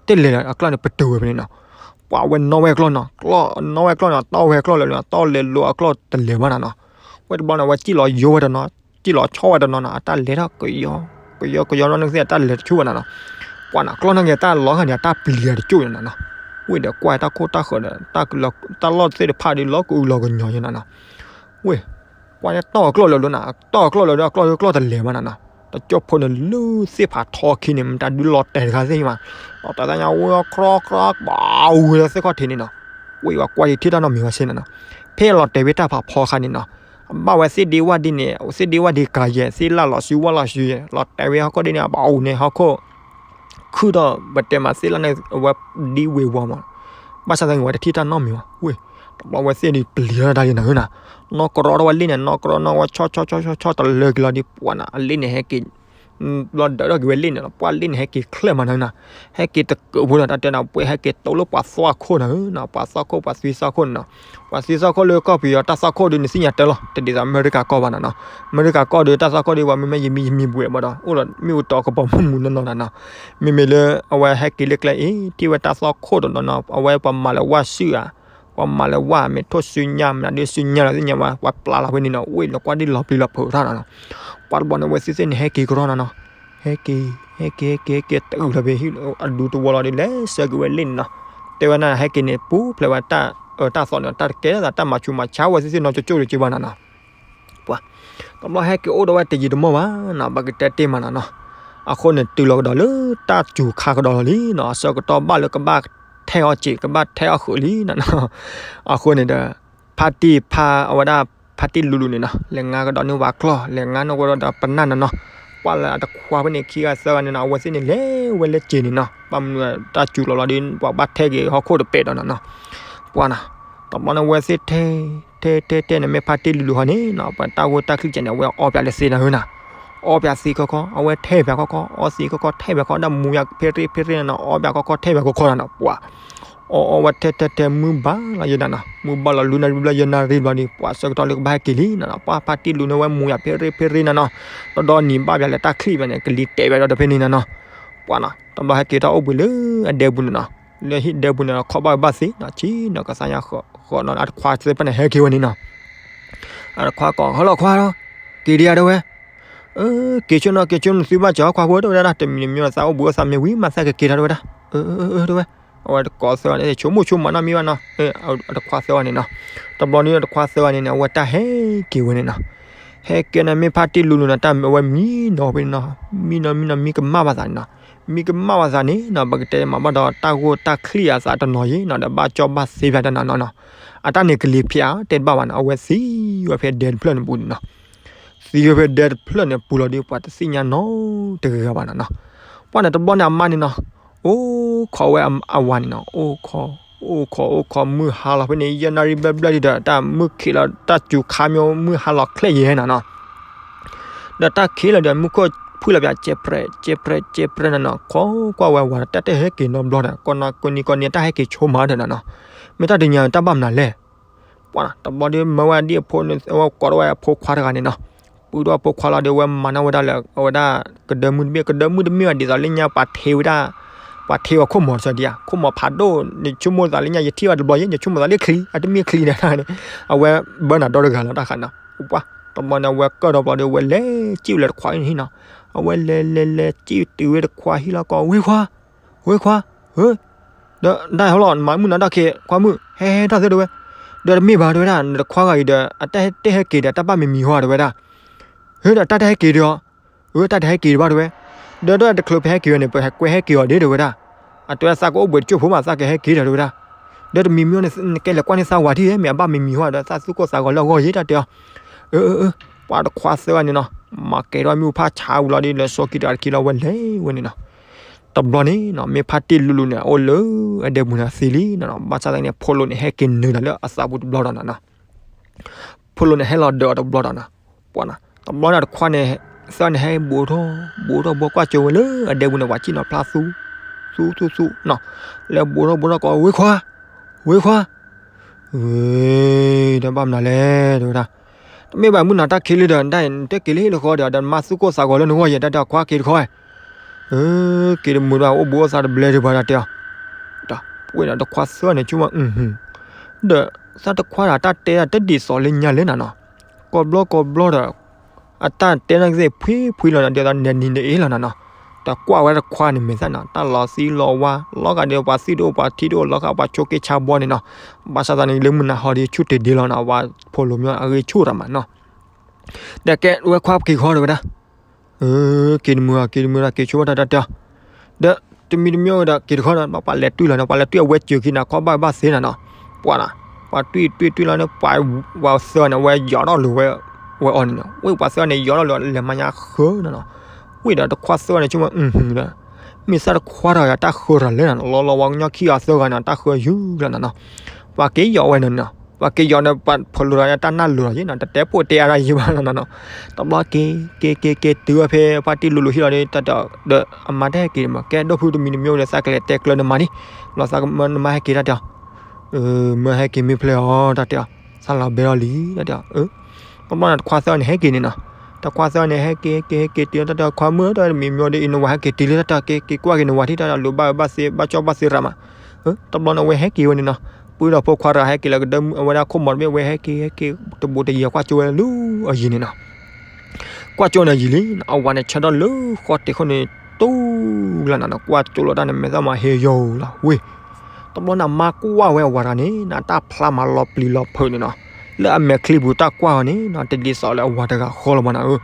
တ့ၢ်လဲၤလီၤအကျီၢ်န့ၣ် ပတုာ်ဝဲဖဲန့ၣ်နီၤ ပှၤဝဲနီၣ်ဝဲအကျီၢ်နီၤ နီၣ်ဝဲအကျီၢ်နီၤ တီၢ်ဝဲအကျီၢ်လၢာ်နီၤ တီၢ်လဲၤလိၤအကျီၢ်တလဲၤဘၣ်နီၤနီၤ ဝဲတဘျီန့ၣ် ဝဲစံၣ်လီၤယိဝဲတနီၤ စံၣ်လီၤဆီဝဲတနီၤနီၤ အတၢ်လဲၤထီၣ်ကယီ ကယီကယီနီၢ်နီၢ်ကသ့ၣ် အတၢ်လဲၤတဆူၣ်ဝဲနီၤနီၤ ပှၤန့ၣ်အကျီၢ်နီၢ်က့ၤတၢ်လီၤဂာ်န့ၣ် အတၢ်ပျံၤတကၠိၢ်နီၤနီၤ ဝဲဒီးကွၢ်တၢ်ခိၣ်တၢ်ဃၢၤဒီး တၢ်လီၢ်သ့ၣ်တဖၣ်ဒီးလီၤကအုလီၤကညီၤယံၤနီၤနီၤ ဝဲ ပှၤန့ၣ်တီၢ်အကျီၢ်လၢာ်လီၤနီၤ တီၢ်အကျီၢ်လၢာ်ဒီး အကျီၢ်လၢကျီၢ်တလဲၤဘၣ်နီၤနီၤ တကၠိဖိန့ၣ် လၢသ့ၣ်ဖးထီခံန့ၣ် မတၤဒုးလီၤတဲာ်တဂၤသ့ၣ်ညါမး လီၤတဲာ်သ့ၣ်ညါ ဝဲခရီခရီ ပှၤဝဲလၢသ့ၣ်ခီၣ်ထံးန့ၣ်နီၤ ဝဲအံၤဝဲကွၢ်ယထံၣ်တၢ်နီတမံၤဝဲဆ့နီၤနီၤ ဖဲလီၤတဲာ်ဝဲတၢ်ဖးဖီခါန့ၣ်နီၤ ဘၣ်ဝဲသ့ၣ်ဒ့ဝၣ်ဒ့န့ၣ် သ့ၣ်ဒ့ဝၣ်ဒ့ကၤယဲၢ် သ့ၣ်လၢ်လီၤစုဝၣ်လီၤစုယဲၢ် လီၤတဲာ်ဝဲဟီၣ်ခိၣ်ဒ့န့ၣ် အဘၣ်အူန့ၣ် ဟီၣ်ခိၣ် ခုၣ်ထီၣ် ပတဲမးသ့ၣ်လၢန့ၣ် အဝဲဒ်ဝ့ၤဝီၤမး, ဘၣ်ဆၣ်သနာ်က့ ဝဲတထံၣ်တၢ်နီတမံၤဘၣ်, ဝ့ၢ်, တဘျီဝဲသ့ၣ်ဒုးပျံၤထီၣ်တၢ်လံနီၤဧၢနီၤ, နီၢ်ကရီထီၣ်ဝဲလ့ၣ်န့ၣ် နီၢ်ကရီနီၢ်ဝဲ ဆီဆီဆီဆီဆီ တလၢက့ၤလီၤဒီး ပှၤနီၤ အလ့ၣ်န့ၣ်ဟဲက့ၤ ဘျီဒၢးထီၣ်က့ၤဝဲလ့ၣ်န့ၣ်လီၤ, ပှၤလ့ၣ်န့ၣ်ဟဲက့ၤချၢၣ်မးနီၤ, ဟဲက့ၤတကၢးဖိဒီး တၢ်တဲနီၤ ပှဲၤဟဲက့ၤတိလိၣ်ပှၤသွၣ်ခိၣ်နီၤဧၢနီၤ, ပှၤသွၣ်ခိၣ် ပှၤသွံၣ်သွၣ်ခိၣ်န့ၣ်နီၤ, ပှၤသွံၣ်သွၣ်ခိၣ်လၢကီၢ်ပယီၤတၢ်သွၣ်ခိၣ်ဒီး နသ့ၣ်ညါတၢ်လီၤ, တဒ်သိးအမဲရကၤကီၢ်ဘၣ်နီၤနီၤ, အမဲရကၤကီၢ်ဒီးတၢ်သွၣ်ခိၣ်ဒီး ပှၤမ့မ့ၢ်ယမံယမံဘှဲးဘၣ်ဒီး အိၣ်ဒီးမ့ၣ်အူတီကပီၤမုၢ်မုၢ်နီၢ်နီၢ်နီၤနီၤ, မ့မ့ၢ်လၢအဝဲဟဲက့ၤလၢကျဲအံၤ ထံၣ်ဝဲတၢ်သွၣ်ခိၣ်တနီၤနီၤ အဝဲပှၤမၤလၢဝၣ်စုၣ်ဧါ ပှၤမၤလၢဝၣ် မ့ၢ်ထိၣ်စုညါ မနုၤဒ်စုညါလီၤသ့ၣ်ညါဝဲ ပှၤပျၢ်လီၤဖဲန့ၣ်နီၤ, ဝ့ၢ်လီၤကွၢ်ဒ်လီၤပျံၤလီၤဖုးထီၣ်နီၤနီၤ, ပှၤတဘျီန့ၣ် အဝဲသ့ၣ်သ့ၣ်န့ၣ် ဟဲက့ၤကရီနီၤနီၤ, ဟဲက့ၤ ဟဲက့ၤ ဟဲက့ၤ ဟဲက့ၤ တုၤလီၤဖဲဟံၣ်အဒူတဝီလီၤဒီး လဲၤဆှၢက့ၤဝဲလ့ၣ်န့ၣ်နီၤ, တဲဝဲန့ၣ် ဟဲက့ၤန့ၣ် ပူၤဖျဲးဝဲတၢ်အၢတၢ်သီန့ၣ် တၢ်တကဲထီၣ်သး တၢ်မၤဆူးမၤဆါဝဲသ့ၣ်သ့ၣ်နီၤ ကၠိကၠိတက့ဘၣ်နီၤနီၤ ပှၤ တဘျီဟဲက့ၤအိၣ်ဒီးဝဲတယံာ်တမီၢ်ဘၣ်နီၤ, ပကတဲတ့ၢ်မးနီၤနီၤ, အဃိန့ၣ် တုၤလီၤကဒီးလၢ တၢ်စူၤခါကဒီးလီၤလံနီၤ, အဆၢကတီၢ်ဘၣ်လၢကဘၣ်ထဲအီၤစ့ၤ ကဘၣ်ထဲအီၤဃုာ်လံနီၤနီၤ, အဃိန့ၣ်ဒီး ဖါတံၢ်ဖါ အဝဲဒၣ် ဖါတံၢ်လူၤလူၤန့ၣ်နီၤ လဲၤငါကဒီးန့ၢ်ဝၤကျီၢ် လဲၤငါန့ၢ်ဝဲဒီးပနၢ်နီၤနီၤ, ပှၤလၢအတခွါဖဲန့ၣ် ခံဂၤသၢဂၤန့ၣ်နီၤ အဝဲသ့ၣ်န့ၣ် လဲၤဝဲလၢစ့ၤန့ၣ်နီၤ, ဘၣ်မနုၤတၢ်စူၤလီၤလီၤဒီး ပှၤဘၣ်ထဲက့ၤဟီၣ်ခိၣ်တပဲာ်ဒီးနီၤနီၤ, ပှၤနီၤ တဘျီန့ၣ် အဝဲသ့ၣ်ထဲ ထဲထဲထဲန့ၣ် မ့ၢ်ဖါတံၢ်လူၤလူၤဟီန့ၣ်နီၤ ပှၤတၢ်ဂိၢ်တၢ်ချံၣ်ကဲန့ၣ် အဝဲအီပၠးလၢသ့နီၤဧၢနီၤ, အီပၠးသ့ခီခီ အဝဲထဲပၠးခီခီ အီသ့ခီခီ ထဲပၠးခီ ဒၣ်မူယၤဖ့ရ့ၣ်ဖ့ရ့ၣ်နီၤနီၤ အီပၠးခီခီ ထဲပၠးခီခီနီၤနီၤ ပှၤ အီအီဝဲထဲထဲထဲ မုၢ်ဘၣ်လီၤယဲဒၣ်နီၤ, မုၢ်ဘၣ်လီၤ လွံၢ်နၣ်ရံၣ်ဘျဲၣ် ယဲၢ်နၣ်ရံၣ်ဘျီဒီး ပှၤဆၢကတီၢ်လၢကဘၣ်ဟဲက့ၤလံနီၤနီၤ, ပှၤဖါတံၢ်လူၤန့ၣ် အဝဲမူယၤဖ့ရ့ၣ်ဖ့ရ့ၣ်နီၤနီၤ, ဒီဒီနံၤဘၣ်ပၠးလၢတၢ်ချံၣ်ဘၣ်န့ၣ် ကလံၤတဲာ်ဝဲဒီးဖဲန့ၣ်နီၤနီၤ, ပှၤနီၤ တဘျီဟဲက့ၤထီၣ်အိၣ်ဘှံးလၢအဒဲပူၤန့ၣ်နီၤ, လၢဟံၣ်ဒဲပူၤန့ၣ် ခီဘၣ်ဘၣ်သ့နီၤ, ဆ့နီၤကစၢ်ညါဃီနီၤ အတခွါသ့ၣ်တဖၣ်န့ၣ် ဟဲက့ၤဝဲန့ၣ်နီၤ, အတခွါကိး ဟဲလီၤခွါလီၤ, က့ၤဒံးဧါတဲဝဲ က့ၤဆိနီၤ က့ၤဆိနီၤ သုဘၣ်စၢၤဟီၣ်ခွါဖိတဲဝဲဒၣ်, တမံၤတမံၤ သးအိၣ်ဘှံးအိၣ်သးမ့ၢ်ဝံၤ မၤသးကက့ၤထီၣ်တဲဝဲဒၣ်, တဲဝဲ, အဝဲတကိးသၢဂၤန့ၣ် ဆိကမိၣ်ဆိကမးနီတမံၤဘၣ်နီၤ, အတခွါသၢဂၤန့ၣ်နီၤ, တဘျီဒီးတခွါသၢဂၤန့ၣ်န့ၣ် အဝဲတၢ်ဟဲက့ၤဝဲန့ၣ်နီၤ, ဟဲက့ၤန့ၣ် မ့ၢ်ဖါတံၢ်လူၤလူၤန့ၣ် တၢ်မ့ၢ်အဝဲမံနီၤဖဲန့ၣ်နီၤ, မံနီၤမံနီၤ မံကမၣ်ဘၣ်သးန့ၣ်နီၤ, မံကမၣ်ဘၣ်သးန့ၣ်နီၤ ပကတဲမးဘၣ်ဒီး တၢ်ဂိၢ်တၢ်ချံၣ်အသးတနီၤယံၤနီၤ ဒီးဘၣ်ကၠီဘၣ်သ့ဖၠးတနီၤနီၤနီၤ, အတၢ်န့ၣ်ကလံၤဖၠးတဲတဘၣ်ဘၣ်နီၤ, အဝဲသံဝဲဖဲဒဲတဖျၢၣ်န့ၣ်ပူၤန့ၣ်နီၤ သံဝဲဖဲဒဲတဖျၢၣ်န့ၣ်ပူၤလီၤဒီး ပှၤတသ့ၣ်ညါနီတဂၤဘၣ်နီၤနီၤ, ပှၤန့ၣ်တဘျီန့ၣ်အမါန့ၣ်နီၤ, အိၣ်ခိးဝဲအဝၤန့ၣ်နီၤ, အိၣ်ခိး အိၣ်ခိး အိၣ်ခိး မုၢ်ဟါလီၤဖဲန့ၣ် ယဲၢ်နၣ်ရံၣ်ဘျဲၣ်ဘျဲၣ်ဒီး တၢ်မုၢ်ခံးလီၤ တၢ်စူၤခါမ့ၢ်မုၢ်ဟါလီၤချ့ၣ်ယဲၢ်နီၤနီၤ ဒီးတၢ်ခံးလီၤဒီး မူခိၣ်ဖုၣ်လီၤပၠး ကဲပြဲး ကဲပြဲး ကဲပြဲးနီၤနီၤ, ခိးကွၢ်ဝဲဝၤ တၢ်တဟဲက့ၤနီတဘျီဒီး ကိးနီၤကိးနံၤကိးနံၤ တၢ်ဟဲက့ၤဆိမးဒီးနီၤနီၤ, မ့ၢ်တၢ်တညီတၢ်ဘၣ်မနုၤလဲၣ်, ပှၤနီၤ တဘျီဒီးမၢဝဲဒ်အဖိ အဝဲကိးထီၣ်ဝဲအဖိခွါတဂၤန့ၣ်နီၤ, ပူထီၣ်အဖိခွါလီၤဒီး အဝဲမၤန့ၢ်ဝဲဒၣ်လၢ အဝဲဒၣ် ကဒၢမုၢ်တမ့ၢ် ကဒၢမုၢ်တမ့ၢ်ဘၣ် ဒ်သိးလၢညါ ပှၤထ့ဝဲဒၣ် ပှၤထ့ဝဲခိၣ်မီၤတစဲးဒံးဧါ, ခိၣ်မီၤဖးဒိၣ် နဆိကမိၣ်သးလၢညါ ယထံၣ်ဘၣ်တဘျီယဲ ယဆိကမိၣ်သးလၢချံ အတမ့ၢ်ချံန့ၣ်, အဝဲဘၢနၤဒီတဂၤလီၤတၢ်ဃးနီၤ, ပှၤ တဘျီန့ၣ် အဝဲကၢၣ်ဒီးဘျီဒီး အဝဲလဲၤစံၣ်ဝဲလၢတခွါအံၤန့ၣ်ဟံၣ်နီၤ, အဝဲလဲၤလဲၤလဲၤစံၣ်တုၤဝဲတခွါဟံၣ်လီၤကီး ဝ့ၢ်ခွါ ဝ့ၢ်ခွါ ဧၢ ဒီးဒၣ်ဟဲလီၤ မၤမုၢ်နၤတၢ်ခံး ခွါမုၣ် ဟဲဟဲထီၣ်သ့တဲဝဲ, ဒီးတမ့ၢ်ဘၣ်တဲဝဲဒၣ် နတခွါဂၤအံၤဒီး အတၢ်တဟဲက့ၤဒီး တၢ်ဘၣ်မံၤမံၤဟီတဲဝဲဒၣ်, ဟဲဒီးတၢ်တဟဲက့ၤဒီး ဧၢ တၢ်တဟဲက့ၤဘၣ်တဲဝဲ, ဒီးဒီးတချုးဖဲဟဲက့ၤဝဲန့ၣ် ပဟဲကွဲဟဲက့ၤအီၤဒ်တဲဝဲဒၣ်, အတဲသးကအိၣ်ဘှံးတကၠိၢ်ဖိမး သးကဟဲက့ၤဒီးတဲဝဲဒၣ်, ဒီးတမံၤမံၤန့ၣ် နကဲလဲၤကွၢ်န့ၢ်သးဝၤထံၣ်ဧါ မ့ၢ်အဘၣ်မံၤမံၤဟီဒီး သးသူၣ်ကိၢ်သးဂီၤလၢအဂီၢ်ယဲ တၢ်တဲအီၤ, အၢ အၢ အၢ ပှၤတခွါသၢဂၤန့ၣ်နီၤ, မၤကဲၤထီၣ်မ့ၣ်အူဖးဆါဝံၤလီၤဒီး လဲၤစိာ်က့ၤတၢ်တခံလီၤ ဝဲလဲၤဝဲန့ၣ်နီၤ, တဘျီန့ၣ်နီၤ မ့ၢ်ဖါတံၢ်လူၤလူၤန့ၣ် အိၣ်လၢအဒဲပူၤန့ၣ်သံလံနီၤနီၤ, ဘၣ်ဆၣ်သနာ်က့န့ၣ် ဖိလူၤန့ၣ် ဟဲက့ၤနုာ်လီၤလၢအသးပူၤတဘျီဒီးနီၤနီၤ ဖိလူၤန့ၣ် ဟဲလီၤဒၢးအီၤတဘျီဒီးနီၤ, ပှၤနီၤ တဘျီန့ၣ်တခွါန့ၣ် သၢဂၤန့ၣ် ဟဲဘူးထီၣ် ဘူးထီၣ်ဘူးကွၢ်ကၠိဝဲလၢအဒဲပူၤန့ၣ် ပှၤစံၣ်နီၤဖျါသူ သူသူသူနီၤ, လဲၤဘူးထီၣ်ဘူးထီၣ်ကိး ဝ့ၢ်ခွါ ဝ့ၢ်ခွါ ဝ့ၢ် ဒီးဘၣ်မနုၤလဲၣ် တဲဝဲဒၣ်, တမ့ၢ်ဘၣ်မုၢ်နၤတၢ်ခံးလံဒီး နတက့ၤလၢဟံၣ်တဃီဒီး ဒီးမါသူၣ်ကိၢ်သးဂီၤလၢနဂီၢ်ယဲ တၢ်တဲခွါက့ၤတခီ, က့ၤတမုာ်ဒီး အိၣ်ဘူးအိၣ်သးတဘျဲဒံးဘၣ် တၢ်တဲအီၤ, ဒီးပှ့ၤဒီးတခွါသၢဂၤန့ၣ် ဆိကမိၣ် ဒီးသးတခွါဒီး တၢ်တဲတၢ်တဒ်သိးလၢညါလဲၣ်နီၤနီၤ, ကိးဘျီကိးဘျီဒီး အတၢ်တဲန့ၣ်ကသ့ၣ်ဖှံဖှံလီၤနီၤ, ဒ်သိးနဲၣ်နံၤဒ်အ့ၣ်လီၤနီၤနီၤ, တကွၢ်ဝဲတခွါန့ၣ်မ့ၢ်သးနီၤ, တၢ်လီၤသံလီၤဝါ လီၤဂာ်ဒီးပှၤသံတအိၣ်ပှၤထံတအိၣ် လီၤဂာ်ပှၤဆိးက့ဆါဘီန့ၣ်နီၤ, ဘၣ်ဆၣ်သနာ်က့လၢမုၢ်နၤဟီဒီးဆူၣ်တ့ၢ်ဒ့လီၤနီၤ, ပှၤဖိလိၤမ့ၢ်အဂ့ၢ်ဆူၣ်တၢ်မးနီၤ, ဒီးကဲဝဲခွါက့ၤဃီဒီးဝဲဒၣ် က့ၤတမုာ် က့ၤတမုာ်ဒီး က့ၤဆိဝဲတၢ်တၢ်တဲအီၤ, ဒီးတမံၤတမံၤဝဲဒီး က့ၤတခီနီၤ ပှၤလဲၤတွံၢ်လီၤနီၤ, ပှၤလဲၤတွံၢ်အဝဲစၢၤခံနီၤ ခီဘၣ်ဘၣ်သ့နီၤနီၤ, ပှၤနီၤ ပှၤတွံၢ်တွံၢ်တွံၢ်လီၤန့ၣ် ပှၤဝဲသၢဂၤန့ၣ် အဝဲယီၤထီၣ်လိာ်ဝဲ ဝဲအီၤန့ၣ်နီၤ, ဝဲပှၤသၢဂၤန့ၣ် ယီၤထီၣ်လိာ်လဲၤမၤညါဃၢနီၤနီၤ, ဝဲဒီးတခွါသၢဂၤန့ၣ် ဆိကမိၣ်ဒီး မ့ၢ်သၣ်တခွါတဂၤတၢ်ဃၢၤတၢ်လဲၣ်နီၤ, လီၤလီၤဝဲကညီခံဂၤသၢဂၤနီၤ တၢ်ဃၢၤယူၤလီၤနီၤနီၤ. ပှၤက့ၤယီၤဝဲနီၤနီၤ, ပှၤက့ၤယီၤန့ၣ် ပှၤဖီၣ်လိာ်တၢ်ယၤတၢ်နၢ်လိၤလီၤယ့နီၤ, တတဲပိာ်တဲအါဒၣ်ယံၤဘၣ်နီၤနီၤ. တဘျီက့ၤ က့ၤက့ၤက့ၤတုၤဝဲဖဲ ဖါတံၢ်လူၤလူၤဟံၣ်လီၤဒီး တၢ်တဲအီၤဒီး အမါတဟဲက့ၤမး, ကဲဒိၣ်ဖုတမံၤတမံၤအိၣ်ဒီး သးကလဲၤတဲကျၢၤနမါဒံး, လီၤသးကမၢနမါဟဲက့ၤတၢ်တဲအီၤ, မၢဟဲက့ၤမ့ၢ်ဖျဲၣ်အီၤ တၢ်တဲအီၤ, သးလီၤဘဲလီၤလံ တၢ်တဲအီၤ. တဘျီန့ၣ်တခွါသၢဂၤန့ၣ်ဟဲက့ၤန့ၣ်နီၤ, တခွါသၢဂၤန့ၣ် ဟဲက့ၤဟဲက့ၤဟဲက့ၤတုၤတၢ်တဲအီၤ ခွါမုၣ်တၢ်တမံၤမံၤဒီး အံၤနဝၤဟဲက့ၤတုၤလံ တၢ်တဲအီၤ, က့ၤက့ၤကွၢ်က့ၤနဝၤထံၣ်တၢ်တဲအီၤ လိၣ်ဘၣ်အၢဘၣ်သီ ဘၣ်ကၠီဘၣ်သီရၤမး. တဘျီန့ၣ်အဝဲဟဲက့ၤဝဲန့ၣ်နီၤ, ပုၢ်ဒီးဖိခွါတဂၤဟဲက့ၤလၢကဒၢမုၢ် အဝဲဒၣ်ခိၣ်မီၤတဘ့ၣ် အဝဲဟဲက့ၤဟဲက့ၤ တဘူးတယံၤကွၢ်ကၠိဝဲလၢအယံၤန့ၣ်နီၤ. ကွၢ်ကၠိန့ၣ်ယံၤလံ, အဝၤန့ၣ်ဆၢထၢၣ်လၢဃီတ့ၢ်ခိၣ်န့ၣ် တူၢ်လီၤနီၤနီၤ, ကွၢ်ကၠိလီၤတၢ်န့ၣ် မဲာ်သၣ်မၤဟ့ယိာ်လီၤဝ့ၢ်. တဘျီန့ၣ် မါကွၢ်ဝဲအဝၤတဂၤန့ၣ်နီၤ, တၢ်ဖျါမၤလီၤပျံၤလီၤဖုးန့ၣ်နီၤ, လၢအမဲာ်ချံပူၤတၢ်ကွၢ်အီၤန့ၣ်နီၤ တဒ်သိးလၢအဝၤတဂၤဃီလီၤဘၣ်နီၤဧၢ.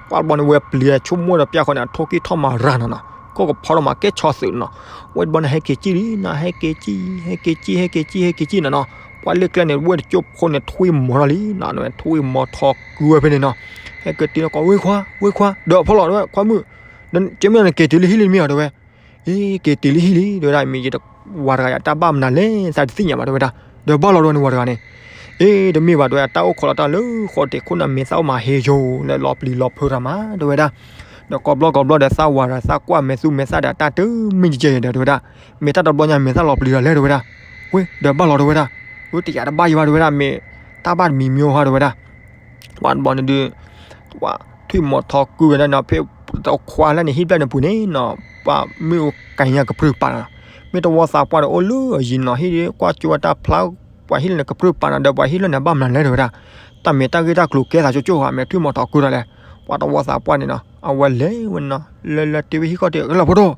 ကွၢ်တဘျီန့ၣ် ဝဲပျံၤဆိကမိၣ်ဒီးပျၢ်ဃီန့ၣ် အထိၣ်ကံၢ်ထီၣ်မၤရၤနီၤနီၤ, ခိၣ်ကဖီထီၣ်မၤကဲဆီသုးနီၤ. ဝဲတဘျီန့ၣ် ဟဲက့ၤစံၣ်လံနီၤ, ဟဲက့ၤစံၣ် ဟဲက့ၤစံၣ် ဟဲက့ၤစံၣ် ဟဲက့ၤစံၣ်နီၤနီၤ. ပှၤလ့ၣ်ကျဲန့ၣ် ဝဲတကၠိဖိန့ၣ် ထွံၣ်မီၤထီၣ်လံနီၤ, ထွံၣ်မီၤထီၣ်ကုဝဲဖဲန့ၣ်နီၤ. ဟဲက့ၤတုၤလၢကီး ဝ့ၢ်ခွါ ဝ့ၢ်ခွါ ဒီးဖီလီၤတဲဝဲ ခွါမုၣ်, ကမ့ၢ်နက့ၤတုၤလၢဟံၣ်လံမ့ၢ်အီၤတဲဝဲ. အ့ က့ၤတုၤလၢဟံၣ်လံ တဲဝဲဒၣ်, မ့ၢ်ယတဝၤတဂၤယတၢ်ဘၣ်မနုၤလဲၣ် သးတသ့ၣ်ညါဘၣ်တဲဝဲဒၣ်, ဒီးဘၣ်လီၤတဲဝဲန့ၣ်ဝၤတဂၤန့ၣ်. အ့ တမ့ၢ်ဘၣ်တဲဝဲ တၢ်အိၣ်ခိးလီၤတၢ်လၢဃီတ့ၢ်ခိၣ်န့ၣ် မဲာ်သၣ်အိၣ်မၤဟ့ယိာ်လၢလီၤပျံၤလီၤဖုးရၤမးတဲဝဲဒၣ်. ဒီးကိးဘျီကိးဘျီဒီး သးဝၤဒီးသးကွၢ်မဲာ်သူမဲာ်သၣ်ဒီးတၢ်တမံၤတကဲယဲၢ်ဒီးတဲဝဲဒၣ်, မ့ၢ်တၢ်တဘျီညါမဲာ်သၣ်လီၤပျံၤလီၤလဲၣ်တဲဝဲဒၣ်. ဝ့ၢ် ဒီးဘၣ်လီၤတဲဝဲဒၣ်, ဝ့ၢ် တယာ်တဘၣ်ယံၤဘၣ်တဲဝဲဒၣ်, မ့ၢ်တၢ်ဘၣ်တမံၤမံၤဟီတဲဝဲဒၣ်. ပှၤတဘျီန့ၣ်ဒုး ပှၤထွံၣ်မီၤထီၣ်ကုဝဲဒၣ်နီၤ, ဖဲတခွါလၢန့ၣ် ဟံၣ်ဖျၢၣ်န့ၣ်ပူၤန့ၣ်နီၤ, ပှၤမ့ၣ်အူကညါကပြုၢ်ပာ်နီၤ, မ့ၢ်တဝီသးပှၢ်ဒီးအိၣ်လၢအယံၤနီၤ, ဟံၣ်ကွၢ်ကၠိဝဲတၢ်ဖျါ, ပှၤဟံၣ်လၢန့ၣ်ကပြုၢ်ပာ်နီၤ, ဒီးပှၤဟံၣ်လၢန့ၣ်ဘၣ်မနုၤလဲၣ်တဲဝဲဒၣ်, တၢ်မ့ၢ်တၢ်ဂ့ၢ်တၢ်ကျိၤကဲသးကၠိကၠိဧါ, မ့ၢ်ထွံၣ်မီၤထီၣ်ကုဒီးလဲၣ်. ပှၤတဝီသးပှၢ်န့ၣ်နီၤ, အဝဲလဲၤဝဲနီၤ, လၢလၢတ့ၢ်ဝဲဟံၣ်ဃီတ့ၢ် လၢဖိဒိၣ်,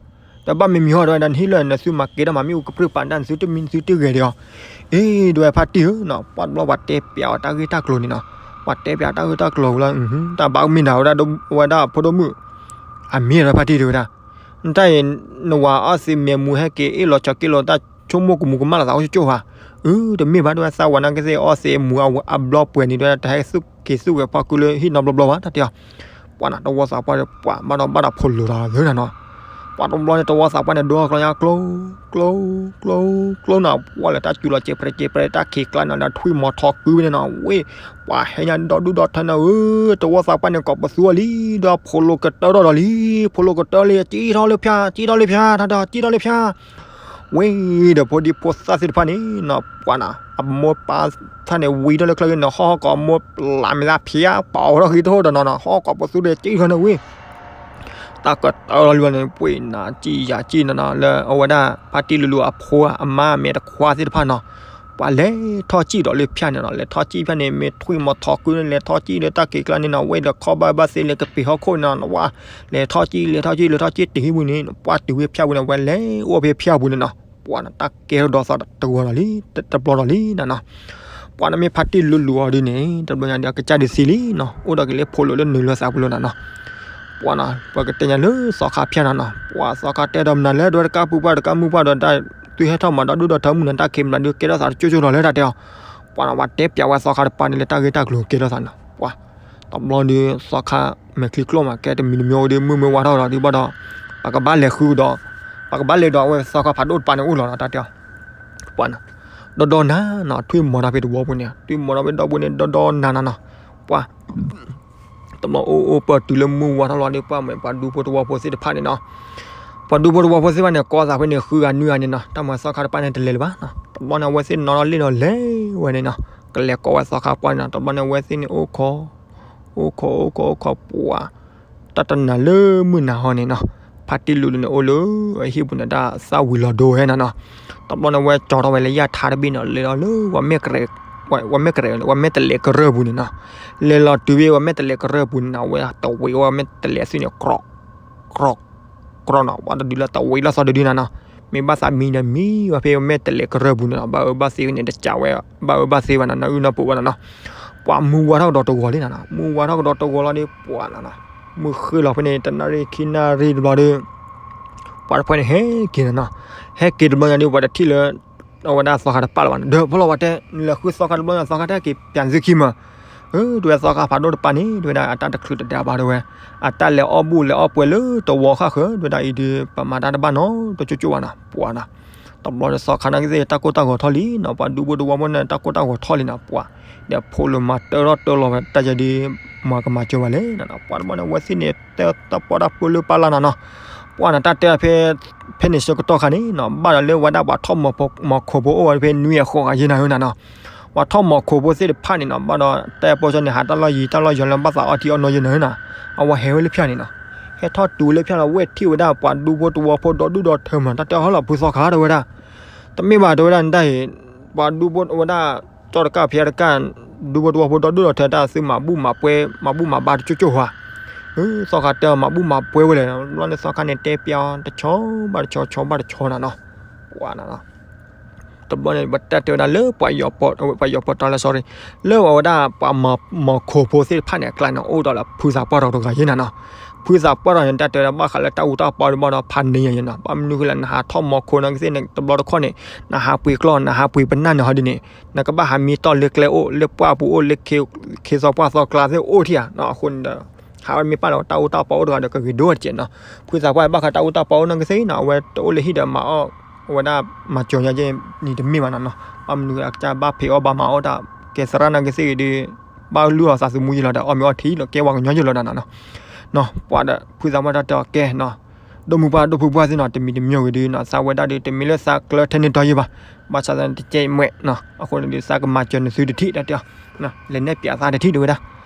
ဒီးဘၣ်မံၤမံၤဟီတဲဝဲဒၣ်, နဟံၣ်လၢနသုမၤကဲထီၣ်မး မ့ၣ်အူကပြုၢ်ပာ်ဒၣ် နသုတမံၤနသုတဂဲၤဒံးအီၤ. အ့ တဲဝဲဖါတံၢ်ဧၢနီၤ, ပှၤတဘျီပှၤတဲပျးဝဲတၢ်ဂ့ၢ်တၢ်ကျိၤန့ၣ်နီၤ, ပှၤတဲပျးတၢ်ဂ့ၢ်တၢ်ကျိၤဝဲလၢ, တၢ်ဘၣ်မ့ၢ်ဒၣ်ဝဲဒၣ်, ဝဲဒၣ်ဖိဒိၣ်မုၣ်, အမ့ၢ်ဒီးဖါတံၢ်တဲဝဲဒၣ်, နတၢ်အံၤ, နဝၤအီၣ်သ့မဲာ်မူဟဲက့ၤအ့ၣ်လီၤဆီးက့လိာ်တၢ်ဆိကမိၣ်ကမူၤကမၣ်လီၤသးအိၣ်ကၠိကၠိဧါ. အၢ တမ့ၢ်ဘၣ်တဲဝဲ, သးဝၤနာ်က့သ့ၣ်အီၣ်သ့အမူၤအဘျီပှဲၤန့ၣ်တဲဝဲဒၣ်, တဟဲသူၣ်က့ၤသူၣ်ဂဲၤဖီကုလၢဟံၣ်နီတဘျီဘျီဘၣ် တၢ်တဲအီၤ. ပှၤနီၤ တဝီသးပှၢ်ဒီး ပှၤဘၣ်ဒီးဘၣ်ဒီးဖိးလိာ်ဒီးလၢနီၤနီၤ. ပှၤတဘျီန့ၣ် တဝီသးပှၢ်န့ၣ် ဒိအကျီညါကျိ, ကျိ, ကျိ, ကျိနီၤ, ပှၤလၢတၢ်စူၤလီၤစဲးပြဲးစဲးပြဲး တၢ်ခံးကျါနီၤ ဒီးထွံၣ်မီၤထီၣ်ကုဝဲန့ၣ်နီၤ, ဝ့ၢ်, ပှၤဟဲညါဒီဒူၣ်ဒီထၢနီၤဧၢ, တဝီသးပှၢ်န့ၣ် ကိးပသူအီၤလံ, ဒီးဖိးလိာ်ကတၢၢ်ထီၣ်ဒီးလံ, ဖိးလိာ်ကတၢၢ်လံ, စံၣ်ထီၣ်လၢဖၠါ, စံၣ်ထီၣ်လၢဖၠါ, တၢ်ဒီးစံၣ်ထီၣ်လၢဖၠါ. ဝ့ၢ်ဒီးဖိဒံဖိသၣ်သ့ၣ်တဖၣ်န့ၣ်နီၤ, ပှၤနီၤ အမိၢ်ပၢ်သၣ်န့ၣ် ဝံထီၣ်လၢချၢဂ့ၤနီၤ, ဟီၣ်ဟီၣ်ကိးအမိၢ်ပျၢ်မဲာ်သၣ်ဖၠါ ပာ်အီၤထီၣ်ဂ့ၤတဟိၣ်ဒီးနီၤနီၤ, ဟီၣ်ကိးပသူဒီးစံၣ်ထီၣ်န့ၣ်ဝ့ၢ်, တၢ်ကတၢၢ်လီၤလံန့ၣ်, ပှ့ၤနၤစံၣ်ယၤစံၣ်နီၤနီၤ, လၢအဝဲဒၣ် ဖါတံၢ်လူၤလူၤအဖိအမါအမဲာ်တခွါသ့ၣ်တဖၣ်နီၤ, ပှၤလဲၤထီၣ်စံၣ်ဒီးလၢဖၠါန့ၣ်နီၤ, လဲၤထီၣ်စံၣ်ဖၠါန့ၣ် မ့ၢ်ထွံၣ်မီၤထီၣ်ကုန့ၣ် လဲၤထီၣ်စံၣ်လၢတၢ်ခံးကျါန့ၣ်နီၤ, ဝ့ၢ်ဒီးခီဘၣ်ဘၣ်သ့လဲၤကပ့ၤဟီၣ်ခိၣ်န့ၣ်နီၤ, ဝဲ လဲၤထီၣ်စံၣ် လဲၤထီၣ်စံၣ် လဲၤထီၣ်စံၣ်တုၤဟံၣ်ပူၤန့ၣ်, ပှၤတုၤဝဲဖၠါပူၤန့ၣ် ဝဲလဲၤအိၣ်ဖဲဖၠါပူၤန့ၣ်နီၤ, ပှၤနီၤ တၢ်ကဲထီၣ်ဒီသီတဝီလီၤလံ, တဘျီလီၤလံနီၤနီၤ. ပှၤနီၤမ့ၢ်ဖါတံၢ်လူၤလူၤအီၤဒ်န့ၣ် တဘျီညါဒီး အကစၢ်ဒုးသံလံနီၤ, အိၣ်ဒီးက့ၤလၢဖိးလိာ်လၢနုာ်လီၤသးပူၤလီၤနီၤနီၤ. ပှၤနီၤ ပကတဲညါလၢသီခါဖၠါနီၤနီၤ, ပှၤသီခါတဲဒီးမနုၤလဲၣ် ဒဝဲတကးပုၢ်ပှၢ်တကးမုၢ်ပှၢ်ဒီး တၢ်သုဟဲထီၣ်မၤဒီဒူၣ်ဒီထၢမုၢ်နီၤ, တၢ်ခံးမနုၤဒုးကဲထီၣ်သးတကၠိကၠိလီၤလၢတၢ်တဲအီၤ. ပှၤနီၤ ပှၤတဲပျးဝဲသီခါတပၤန့ၣ် လၢတၢ်ဂ့ၢ်တၢ်ကျိၤကဲထီၣ်သးနီၤ, ပှၤ တဘျီဒီး သီခါမဲာ်ချံကျိမး ကဲတမံၤတမံၤဝဲဒီး မုၢ်မ့ၢ်ဝါထီၣ်ဒီး ဒုးဘၣ်ဒီး ပကဘၣ်လဲၤဃုကဒီး, ပကဘၣ်လဲၤဒီးအဝဲသီခါဖးဒိၣ်တပၤန့ၣ်အိၣ်လီၤနီၤ တၢ်တဲအီၤ. ပှၤနီၤ ဒီဒီနၤနီၤ ထွံၣ်မီၤတၢ်ဖဲတဝီပူၤန့ၣ် ထွံၣ်မီၤတၢ်ဖဲဒီပုၢ်န့ၣ် ဒီဒီနၤနီၤနီၤ, ပှၤ တဘျီအိၣ်အိၣ်ပၢၢ်တုၤလၢမုၢ်ဝါထီၣ်လီၤဒီး ပှၤမ့ၢ်ပှၤဒူဖိတဝီဖိသ့ၣ်တဖၣ်န့ၣ်နီၤ, ပှၤဒူဖိတဝီဖိသ့ၣ်တဖၣ်န့ၣ် ကိးသးဖဲန့ၣ် ဃုဂၤနွံဂၤန့ၣ်နီၤ, တၢ်မၤသီခါတပၤန့ၣ် တလဲၤလၢၤဘၣ်နီၤ, တဘျီန့ၣ် အဝဲသ့ၣ်နီၤလီၤလ့ၣ်နီၤလဲၤဝဲန့ၣ်နီၤ, ကလဲၤကိးဝဲသီခါပှၢ်န့ၣ်နီၤ, တဘျီန့ၣ် အဝဲသ့ၣ်န့ၣ်အိၣ်ခိး အိၣ်ခိး အိၣ်ခိး အိၣ်ခိး ပှၤ တၢ်တနၤလၢမုၢ်နၤဟီန့ၣ်နီၤ, ဖါတံၢ်လူၤလူၤန့ၣ် အိၣ်လၢအဟံၣ်ပူၤန့ၣ် တၢ်သၣ်ဝံၤလီၤဒိဝဲနီၤနီၤ, တဘျီန့ၣ် အဝဲကၠီထီၣ်ဝဲလၢယၣ်ထါတဘ့ၣ်နီၤ, လဲၤလီၤလၢ ဝဲမဲာ်ကရဲး ဝဲမဲာ်တလဲးကရၢၢ်ပူၤန့ၣ်နီၤ, လဲၤလီၤတုၤဝဲ ဝဲမဲာ်တလဲးကရၢၢ်ပူၤန့ၣ်နီၤ, အဝဲတဝံးဝဲမဲာ်တလဲးအသွံၣ်န့ၣ် ကြီၣ် ကြီၣ် ကြီၣ်နီၤ, ပှၤတဒုလၢတဝံးလီၤသီတဒုနီၤနီၤ, မ့ၢ်ဘၣ်သးမံဒီးမံဝဲဖဲမဲာ်တလဲးကရၢၢ်ပူၤန့ၣ်နီၤ, ဘၣ်အၢဘၣ်သီန့ၣ် တကးဝဲ ဘၣ်အၢဘၣ်သီဘၣ်နီၤ, နၢအုၣ်နၢပူၤဘၣ်နီၤနီၤ, ပှၤမုၢ်ဝါထီၣ်ကဒီးတဂီၤလံနီၤနီၤ, မုၢ်ဝါထီၣ်ကဒီးတဂီၤလီၤဒီး ပှၤနီၤနီၤ, မုၢ်ဃ့လီၤဖဲန့ၣ် တနၣ်ရံၣ်ခံနၣ်ရံၣ်တဘျီဒီး ပှၤတဖၣ်န့ၣ်ဟဲက့ၤနီၤနီၤ, ဟဲက့ၤတဘျီညါဒီး ပှၤတထံၣ်လၢ အဝဲဒၣ်သီခါတပၤလၢၤဘၣ်နီၤ, ဒီးဖီလီၤပှၤတဲ နလဲၤဃုသီခါတဘျီညါ သီခါတဟဲက့ၤပၠးသုခံမး, အၢ တဲဝဲသီခါဖးဒိၣ်တပၤန့ၣ် တဲဝဲဒၣ် အတၢ်တချုးတဒါဘၣ်တဲဝဲ, အတၢ်လဲၤအီၣ်ဘူၣ်လဲၤအီၣ်ပှဲၤလၢတဝီဃၣ်ဃၢၤ တဲဝဲဒၣ်အံၤဒီး ပမၤတၢ်တဘၣ်နီတကၠိကၠိဘၣ်နီၤ ပှၤနီၤ. တဘျီဒီးသီခါန့ၣ်ကသ့ၣ် တၢ်ကိၢ်တၢ်ဂီၤထီၣ်လံနီၤ ပှၤဒူဖိတဝီဖိန့ၣ် တၢ်ကိၢ်တၢ်ဂီၤထီၣ်လံနီၤ ပှၤ ဒီးဖိလၢမၤတၢထီၣ်တၢလီၤဝဲတၢ်ယဲဒုး မၤကမၤစၢၤဘၣ်လဲၣ်နီၤ ပှၤတဘျီန့ၣ် အဝဲသ့ၣ်န့ၣ် တၢ်ပီးတၢ်ပၢလၢပၢ်လၢ်နၤနီၤ ပှၤနီၤ တၢ်တဲဖဲ ဖဲန့ၣ်ဆၢကတီၢ်ခါန့ၣ်နီၤ ဘၣ်ဒီးလၢဝဲဒၣ်ပှၤထီၣ်မီၤခိၣ်ဖိအိၣ်ဝဲဖဲနွံအဃိးဂၤယဲၢ်နၤဧၢနၤနီၤ ပှၤထီၣ်မီၤခိၣ်ဖိသ့ၣ်တဖၣ်န့ၣ်နီၤ ဘၣ်ဒီးတၢ်ပိာ်ကၠီန့ၣ် ဟးတၢ်လီၢ်ယံၤတၢ်လီၢ်ယီၤလၢဘၣ်သးအီထံအီနိယဲၢ်နၤဧၢနၤ အဝဲဟဲဝဲလၢဖၠၣ်န့ၣ်နီၤ ဟဲထီၣ်တုၤလၢဖၠၣ်လီၤ ဝဲထံၣ်ဝဲဒၣ်ပှၤဒူဖိတဝီဖိဒီဒူၣ်ဒီထၢမး တၢ်တဲအီၤလီၤ ဖုသီခါတဲဝဲဒၣ် တမ့ၢ်ဘၣ်တဲဝဲဒၣ်နတၢ်အံၤ ပှၤဒူဖိဝဲဒၣ် ကၠီတကၣ်ဖဲတကၣ် ဒူဖိတဝီဖိဒီဒူၣ်ဒီထၢတၢ်သုမၤဘူၣ်မၤပှဲၤ မၤဘူၣ်မၤဘါတကၠိကၠိဧါ သီခါတဲမၤဘူၣ်မၤပှဲၤဝဲလဲၣ် တဘျီန့ၣ်သီခါန့ၣ်တဲပျးအီၤ တဆီဘၣ်တဆီ ဆီဘၣ်တဆီနၤနီၤ ပှၤနၤနီၤ တဘျီန့ၣ် ပတၢ်တဲဝဲဒၣ်လၢပှၤယီၤပီး ပှၤယီၤပီးတီလၢ sorry လၢပှၤဝဲဒၣ်ပှၤမီၤခိၣ်ဖိသ့ၣ်တဖၣ်န့ၣ် အကျါန့ၣ် အိၣ်ဒီးလၢဖုသးပှၢ်ဒီးတဂၤယဲၢ်နၤနီၤ ဖုသးပှၢ်ဒီးန့ၣ် တၢ်တဲဝဲဒၣ်ဘၣ်ဃးလၢတၢ်အူတၢ်ပီဒီးဘၣ်ဒီးဖးန့ၢ်ယဲၢ်နီၤ ဘၣ်မနုၤဃိလဲၣ် နဟးထီၣ်မီၤခိၣ်န့ၣ်ကသ့ၣ်န့ၣ် တဘျီတခီၣ်န့ၣ် နဟးပှ့ၤကျီၢ် နဟးပှ့ၤပနၢ်န့ၣ်ဟီဒ်န့ၣ် နကဘၣ်ဟးမံတီၢ်လၢကျဲအိၣ် လၢပှၢ်ပူၤအိၣ် လၢခ့သီပှၢ်သီကျါသ့ၣ်အိၣ်ထံၣ်ဧါနီၤ အဃိန့ၣ်ဒီး ဟးဝဲမ့ၢ်ပၢ်လီၤ တၢ်အူတၢ်ပီအိၣ်တဂၤဒီးကဂ့ၤဒိၣ်တကဲးနီၤ ဖုသးပှၢ်ဘၣ်ဃးတၢ်အူတၢ်ပီအိၣ်န့ၣ်ကသ့ၣ်နီၤ အဝဲတအိၣ်လၢဟံၣ်ဒီးမၤအီၣ် အဝဲဒၣ်မၤစၢၤညါကဲန့ၣ်တမ့ၢ်ဘၣ်နီၤနီၤ ဘၣ်မနုၤအကစၢ်ဘၣ်ဖံးအီၣ်ဘၣ်မၤအီၣ်တၢ် ကဲသရၣ်န့ၣ်ကသ့ၣ်ဂ့ၤဒီး ဘၣ်လုၢ်အီၣ်သးသမူယဲၢ်လီၤဒီး အီၣ်မ့ၤအီထံလီၤ ကဲပှၤကညီယဲၢ်လီၤနၤနီၤ ပှၤဒီးဖုသးပှၢ်တၢ်တဲအီၤကဲနီၤ ဒိၣ်မုၢ်ပှၢ်ဒိၣ်ဖုပှၢ်သ့ၣ်နီၤ တမံၤတမံၤဂ့ၤဒီးနီၤ သးဝဲဒၣ်ဒီး တမ့ၢ်လၢသးကျၢၤထဲန့ၣ်တီယဲၢ်ဘၣ် ဘၣ်ဆၣ်သနာ်က့တကဲမွဲၣ်နီၤ အဃိန့ၣ်ဒီး သးကမၤစၢၤနသုတထံၣ်တၢ်တဲအီၤ လဲၤနဲၣ်ပၠးသးတထံၣ်တဲဝဲဒၣ်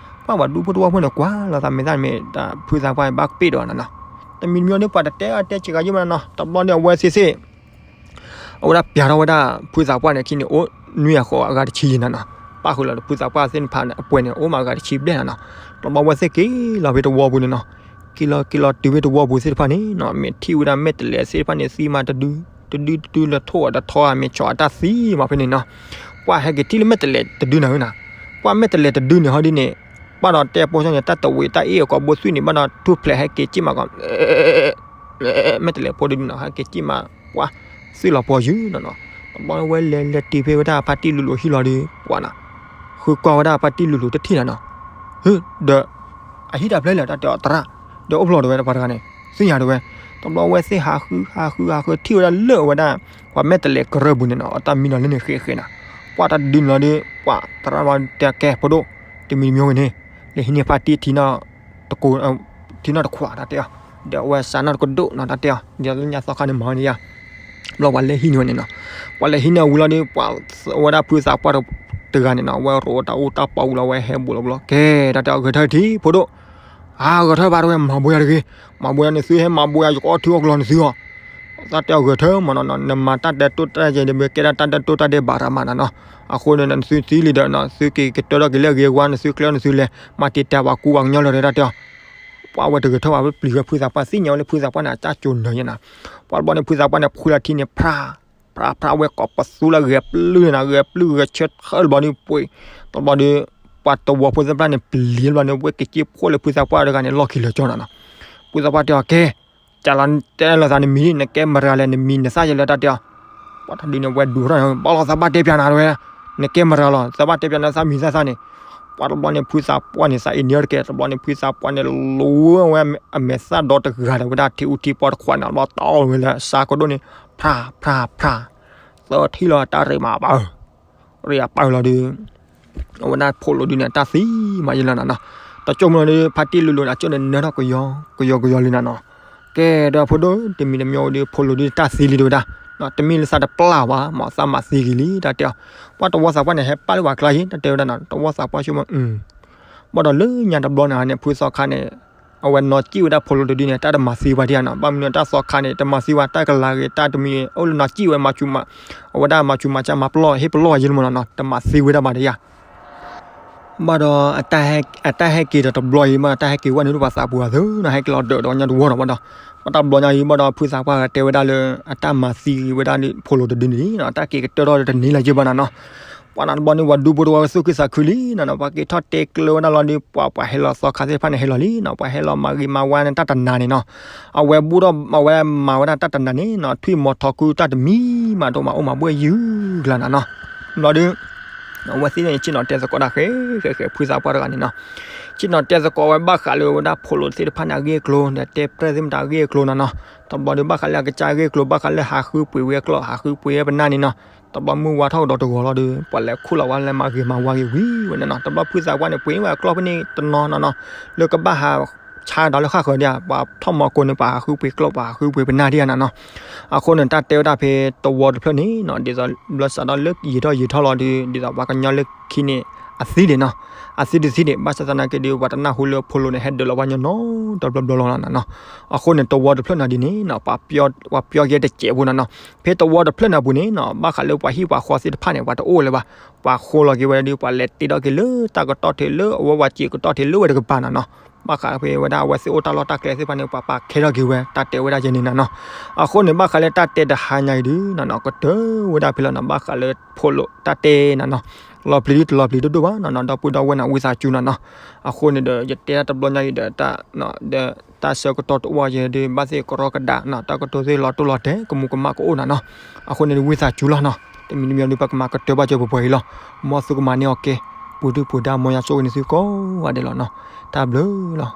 ပှၤပှၤဒူဖိတဝီဖိန့ၣ် ကွၢ်လီၤသးမဲာ်သၣ်မ့ၢ်တၢ်ဖုသးပှၢ်ဘၣ်ကပ့ၢ်ဒီးနီၤနီၤ တမံၤတမံၤဒီးပှၤတတဲအတဲစှၤဂၤယဲၢ်မးနီၤ တဘျီန့ၣ်အဝဲသ့ၣ်သ့ၣ် အဝဲဒၣ်ပျးထီၣ်ဝဲဒၣ် ဖုသးပှၢ်န့ၣ် ခံန့ၣ်အိၣ်နွံအဃိးအဂၤတဆံယဲၢ်နၤနီၤ ပၣ်ဃုာ်လီၤဒီးဖုသးပှၢ်သ့ၣ်တဖၣ်န့ၣ် အပှဲၤန့ၣ် အိၣ်မးအဂၤတဆံဘျဲၣ်နၤနီၤ တဘျီဝဲသ့ၣ်က့ၤလီၤဖဲတဝီပူၤန့ၣ်နီၤ က့ၤလီၤက့ၤလီၤတုၤဖဲတဝီပူၤသ့ၣ်တဖၣ်န့ၣ်နီၤ မ့ၢ်ထံၣ်ဝဲဒၣ်မဲာ်တဲးလဲးသ့ၣ်တဖၣ်န့ၣ် သံမးတဒု တဒုတဒုလၢထိၣ်အီၤတထီအမ့ၢ်ဆီးအတၢ်သံမးဖဲန့ၣ်နီၤ ပှၤဟဲက့ၤထံၣ်လၢမဲာ်တဲးလဲးတဒုနၤဧၢနၤ ပှၤမဲာ်တဲးလဲးတဒုန့ၣ်ဟီဒ်န့ၣ် ဘၣ်ဒီးတဲပိာ်ကၠီန့ၣ် တၢ်တဝံးတၢ်အ့ၣ်အကိာ်ဘိသွံၣ်န့ၣ် ဘၣ်ဒီးထူၣ်ဖျဲးဟဲက့ၤကံၣ်မးကီး မဲာ်တဲးလဲးဖိတဒုနီၤ ဟဲက့ၤကံၣ်မး ပှၤ သ့ၣ်လီၤပှီၤယုာ်နီၤနီၤ တဘျီဝဲလဲၤလဲၤတုၤဖဲဝဲဒၣ်ဖါတံၢ်လူၤလူၤဟံၣ်လီၤဒီး ပှၤနီၤ ဃုကွၢ်ဝဲဒၣ်ဖါတံၢ်လူၤလူၤတထံၣ်နၤနီၤ ဒီး အဟံၣ်တၢ်ဖျဲလဲၣ် တၢ်တဲအီၤသရၣ် ဒီးအိၣ်ဖျိးတဝဲတပှၤတဂၤန့ၣ် သ့ၣ်ညါတဝဲ တဘျီဝဲသ့ၣ်ဟးဃုဟးဃုဟးဃုထံၣ်ဝဲဒၣ်လၢအဝဲဒၣ် ပှၤမဲာ်တဲးလဲးကရၢၢ်ပူၤန့ၣ်နီၤ အတၢ်မံလီၤလၢန့ၣ်ဃဲးဃဲးနၤ ပှၤတဒုန့ၣ်လီၤဒီး ပှၤသရၣ်ဘၣ်တဲကဲဖိဒိၣ် တမံၤတမံၤဝဲန့ၣ် လဲၤဟံးန့ၢ်ဖါတံၢ်ထံနီၢ်တခိး ထံနီၢ်တခွးတၢ်တဲအီၤ ဒီးအဝဲစးနီၢ်တကဒိၣ်နီၤ တၢ်တဲအီၤ ဒ်သိးလၢညါသီခါန့ၣ်မၤန့ၣ်ယါ ဘျီပှၤလဲၤဟံးန့ၢ်ဝဲန့ၣ်နီၤ ပှၤလဲၤဟံးန့ၢ်ဝံၤလီၤဒီး ပှၤဝဲဒၣ်ဖုသးပှၢ်တဂၤန့ၣ်နီၤ အဝဲရိးတၢ်အူတၢ်ပီဝံၤလီၤ အဝဲဟဲဘူးလီၤဘျီ ကဲ တၢ်တဲအီၤ ဂဲၤထၢၣ်ထံဖိဒိၣ် အါ ဂဲၤထၢၣ်ဘၣ်တဝဲ မၤဘိယၤတဂ့ၤ မၤဘိယၤန့ၣ် သုဟဲမၤဘိယၤ ယကအီၣ်ထုအီၣ်ကျီၤန့ၣ်သုအီၤ တၢ်တဲအီၤ ဂဲၤထၢၣ်မးနီၤနီၤ နမၤတၢ်ဒဲးတိၢ်တၢ်ယဲၢ်ဒီး မ့ၢ်ကဲဒၣ်တၢ်ဒဲးတိၢ်တၢ်ဒဲးဘးတၢ်မးနၤနီၤ အဃိန့ၣ် နသုသံလံဒီးနီၤ သုက့ၤကတၢထီၣ်က့ၤလၢအဂ့ၤအဝါ နသုကျဲနသုလဲၤ မၤတံာ်တာ်ပှၤကူပှၤကညီလီၤဒီး တၢ်တဲအီၤ ပှၤဝဲတဂဲၤထၢၣ်ဘၣ် ပျံၤဝဲဖုသးပှၢ်သ့ၣ်ညါဝဲလၢဖုသးပှၢ်န့ၣ် အတၢ်ကိၤနၢၤယဲၢ်နၤ ပှၤတဘျီန့ၣ် ဖုသးပှၢ်န့ၣ် ဖှံလီၤထံန့ၣ် ဖြး ဖြး ဖြးဝဲကိးပသူလၢဂဲၤပျုၢ်န့ၣ်နၤ ဂဲၤပျုၢ်ဂဲၤဆၢထၢၣ်တဘျီဒီးပှ့ၤ တဘျီဒီး ပှၤတဝီဖိသ့ၣ်တဖၣ်န့ၣ် ပျံၤတဘျီန့ၣ် ဝဲက့ၤက့ၤဖှိၣ်လၢဖုသးပှၢ်တဂၤန့ၣ် လီၢ်ခံလၢာ်ကၠီနၤနီၤ ဖုသးပှၢ်တဲအီၤ ကဲ ကလီၤတဲလီၤသးနမံၤ နကဲမတၤလဲၣ် နမံၤနသၣ်ယဲၢ်လၢတၢ်တဲအီၤ ပှၤတဒုန့ၣ် ဝဲဒိးထီၣ်န့ၣ် ဘၣ်လီၤသးဘၣ်တဲပၠးနၤတဝဲ နကဲမတၤလီၤ သးဘၣ်တဲပၠးနသးမံၤသၣ်သၣ်န့ၣ် ပှၤတဘျီန့ၣ် ဖုသးပှၢ်န့ၣ် သးအ့ၣ်န့ၢ်တကဲ တဘျီန့ၣ် ဖုသးပှၢ်န့ၣ် လူဝဲအမဲာ်သၣ်ဒီတဂၤဒီးဝဲဒၣ်ထံအူထံပီတခွးန့ၣ် ဘျီတီဝဲလၢစးကဒိၣ်န့ၣ် ဖြး ဖြး ဖြး သၢထံၣ်လီၤတၢ်ရ့မးဘၣ် ရ့အပာ်လီၤဒီး အဝဲဒၣ်ဖိးလိာ်ဒုန့ၣ် တၢ်သံမးယဲၢ်လီၤနၤနီၤ, တကၠိမုၢ်လီၤဒီး ဖါတံၢ်လူၤလိာ်န့ၣ် အကၠိန့ၣ်နၢထီၣ်ကယီကယီကယီလံနၤနီၤ, ကဲဒီးဖိဒိၣ်တမံၤတမံၤဒီး ဖိးလိာ်ဒုတၢ်သံလံတဝဲဒၣ်, တမ့ၢ်လၢသးတပျၢ်ဘၣ် မ့ၢ်သးမၤသံဂ့ၤလံ တၢ်တဲအီၤ, ပှၤတဝီသးပှၢ်န့ၣ် ဟဲပာ်လၢပှၤကျါယ့ၢ် တၢ်တဲဝဲဒၣ်နီၤ, တဝီသးပှၢ်ဆိကမိၣ် ဘၣ်ဒီးလၢညါတဘျီန့ၣ်န့ၣ် ဖုသီခါန့ၣ် အဝဲနီၢ်စံၣ်ဝဲဒၣ်ဖိးလိာ်တဒုန့ၣ် တၢ်တမၤသံဝဲဒၣ်နီၤ, ဘၣ်မနုၤတၢ်သီခါန့ၣ် တမၤသံဝဲတၢ်ကလၤဂ့ၤ တၢ်တမံၤအိၣ်လၢနီၢ်စံၣ်ဝဲ အဝဲဒၣ်မၤဆူးမၤစၢ်မၤပလီၢ်ဟ့ၣ်ပလီၢ်ယ့ၢ်လၢမနီၤနီၤ တမၤသံဝဲဒၣ်ဘၣ်တယၢ် ဘၣ်ဒီး အတၢ်ဟဲက့ၤဒီးတဘျီအံၤ ဘၣ်ဒီးတၢ်ဟဲက့ၤဝဲန့ၣ်ဒၣ်ပှၤသးပူၤအသးနီၤ ဟဲက့ၤလီၤဒၢးဒီးညါတဝီဒီးဘၣ်ဒီး ဘၣ်တဘျီညါအံၤ ဘၣ်ဒီးဖုသးပှၢ်တဲဝဲဒၣ်လၢ အတၢ်မၤသံဝဲဒၣ်ဖိးလိာ်တဒုန့ၣ်နီၤ တၢ်က့ၤကတၢၢ်ထီၣ်ဒီးတန့ၢ်လၢၤယ့ၢ်ဘၣ်နၤနီၤ, ပှၤနၤတဘျီန့ၣ် ပှၤဒူဖိတဝီဝဲသူၣ်ခုသးခုလံနၤနီၤ ပှၤက့ၤထီၣ်တဲကျၢၤဝဲဒၣ်လီၤဒီး ပှၤပှၤဟဲလီၤသီခါသ့ၣ်တဖၣ်န့ၣ်ဟဲလီၤလံနီၤ ပှၤဟဲလီၤမၤဂ့ၤမၤဝါန့ၣ်တၢ်တနၤန့ၣ်နီၤ, အဝဲဘူၣ်ထီၣ်အဝဲမၤဝဲဒၣ်တၢ်တနၤန့ၣ်နီၤ ထွံၣ်မီၤထီခုတၢ်တမံၤမးဒိၣ်မးအိၣ်မးဘှဲၣ်ယုၢ်ကျါနၤနီၤ, ဘျီဒီး အဝဲသ့ၣ်န့ၣ် ဆ့ၣ်နီၤတဲသကိးတၢ်ဃဲဃဲဃဲ ဖုသးပှၢ်တဂၤန့ၣ်နီၤ. ဆ့ၣ်နီၤတဲသကိးဝဲဘၣ်ဃးလၢဝဲဒၣ်ဖိလိာ်သ့ၣ်တဖၣ်န့ၣ် အဂ့ၢ်အကျိၤ ဒီးတဲပြဲၢ်သ့ၣ်မတၤအဂ့ၢ်အကျိၤနီၤနီၤ. တဘျီဒီးဘၣ်ဃးလၢအကစၢ်အဂ့ၢ်အကျိၤ ဘၣ်ဃးလၢဟးဃုပှ့ၤဝဲအကျီၢ် ဟးဃုပှ့ၤဝဲပနၢ်န့ၣ်နီၤ. တဘျီမုၢ်ဝါထီၣ်ကဒီးတဂီၤလီၤဒီး ပှၤလဲၤခူၣ်လီၤဝဲလၢမၤဂ့ၤမၤဝါဂ့ၤဝံၤဝဲန့ၣ်နီၤ. တဘျီဖုသးပှၢ်န့ၣ် ပှ့ၤဝဲအကျီၢ်ဖဲန့ၣ်တနီၤနီၤနီၤ လၢကဘၣ်ဟးဆါဒီးလၢဃၣ်ဃၢၤဒံးဧါ, ပှၤထီၣ်မီၤကိးန့ၣ် ပှၤဟးဃုပှ့ၤကျီၢ် ပှၤဟးဃုပှ့ၤပနၢ်ဒံးဧါနီၤနီၤ. အဃိန့ၣ် တၢ်တဲဝဲဒၣ်ဖဲသဝီတဖျၢၣ်န့ၣ်နီၤ ဒ်သိးဘျီစးထီၣ်လၢယံာ်ထီၣ်ယံာ်ထီၣ်လီၤဒီး ဒ်သိးပှၤကညီလၢခံန့ၣ် အသံဒံးနီၤ, အသံတသံဒံး ဘၣ်ဆၣ်သနာ်က့ဒီး ပှၤတနၢ်ဟူလၢဖိလိာ်န့ၣ် ဟဲဒုးလီၤဝဲညီနီတဘျီဘျီလီၤနီၤနီၤ. အဃိန့ၣ် သဝီတဖျၢၣ်နီၤဒ်န့ၣ်နီၤ ပှၤ ပှၤပျီက့ၤတစဲးဖိနီၤနီၤ. ဖဲသဝီတဖျၢၣ်န့ၣ်အပူၤန့ၣ်နီၤ ဘၣ်ဃးလၢပှၤဟံၣ်ပှၤဃီသ့ၣ်တဖၣ်န့ၣ် ပှၤတအိၣ်လၢၤဘၣ်, ပှၤဃိလီၤက့ၤဝဲဒီး ပှၤလဲၤတ့ထီၣ်က့ၤလၢတၢ်ကတီၢ်ထဲလၢအဝဲပှၤစံာ်ကတီၢ်ထဲလၢဝဲတကပၤနီၤနီၤ. ဘၣ်ဃးဖဲဝဲဒၣ်အဝဲသ့ၣ်အိၣ်တၢ်လီၢ်တၢ်ကျဲသ့ၣ်တဖၣ်န့ၣ် ပှၤပာ်ခဲထီၣ်က့ၤဝဲ တၢ်တဲဝဲဒၣ်ယဲန့ၣ်နီၤနီၤ. အဃိန့ၣ် ဘၣ်ဃးလၢတၢ်တဲတဟါညါအံၤဒုးနီၤနီၤ ကတၢၢ်ဝဲဒၣ်ဖဲလီၤနီၤ ဘၣ်ဃးလၢဖိလိာ်တၢ်တဲနီၤနီၤ လီၤပျံၤဒုတလီၤပျံၤဒိၣ်ဒိၣ်ဘၣ်နီၤနီၤ ဒီပုၢ်ဒီဝဲၢ်န့ၣ် ဝံသးစူၤနီၤနီၤ. အဃိန့ၣ်ဒီး ယတဲဒၣ်တဘျီညါအံၤဒီး ဒီးတၢ်ဆၢကတီၢ်တအိၣ်အီၤယဲဒီး ဘၣ်သ့ၣ်ကရီကဒးနီၤ တၢ်ကတိၤသ့ၣ်လီၤတိၢ်လီၤတဲာ် ကမူးကမၣ်ကအိၣ်နီၤနီၤ. အဃိန့ၣ်ဒီး ဝံသးစူၤလီၤနီၤ တမံၤတမံၤဒီး ပကမၤကတၢၢ်ဘၣ်စၢၤပှဲၤပှဲၤအံၤလီၤ. မ်သုကမၤန့ၢ်အီၤကဲ ပူၤဒုၣ်ပူၤဒါ မ်ယွၤဆိၣ်ဂ့ၤန့ၢ်သုကိးဂၤဒဲးလီၤနီၤ. တၢ်ဘျုးလီ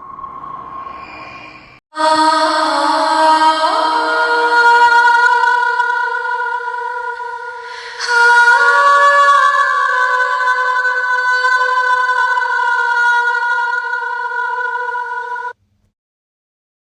ၤ.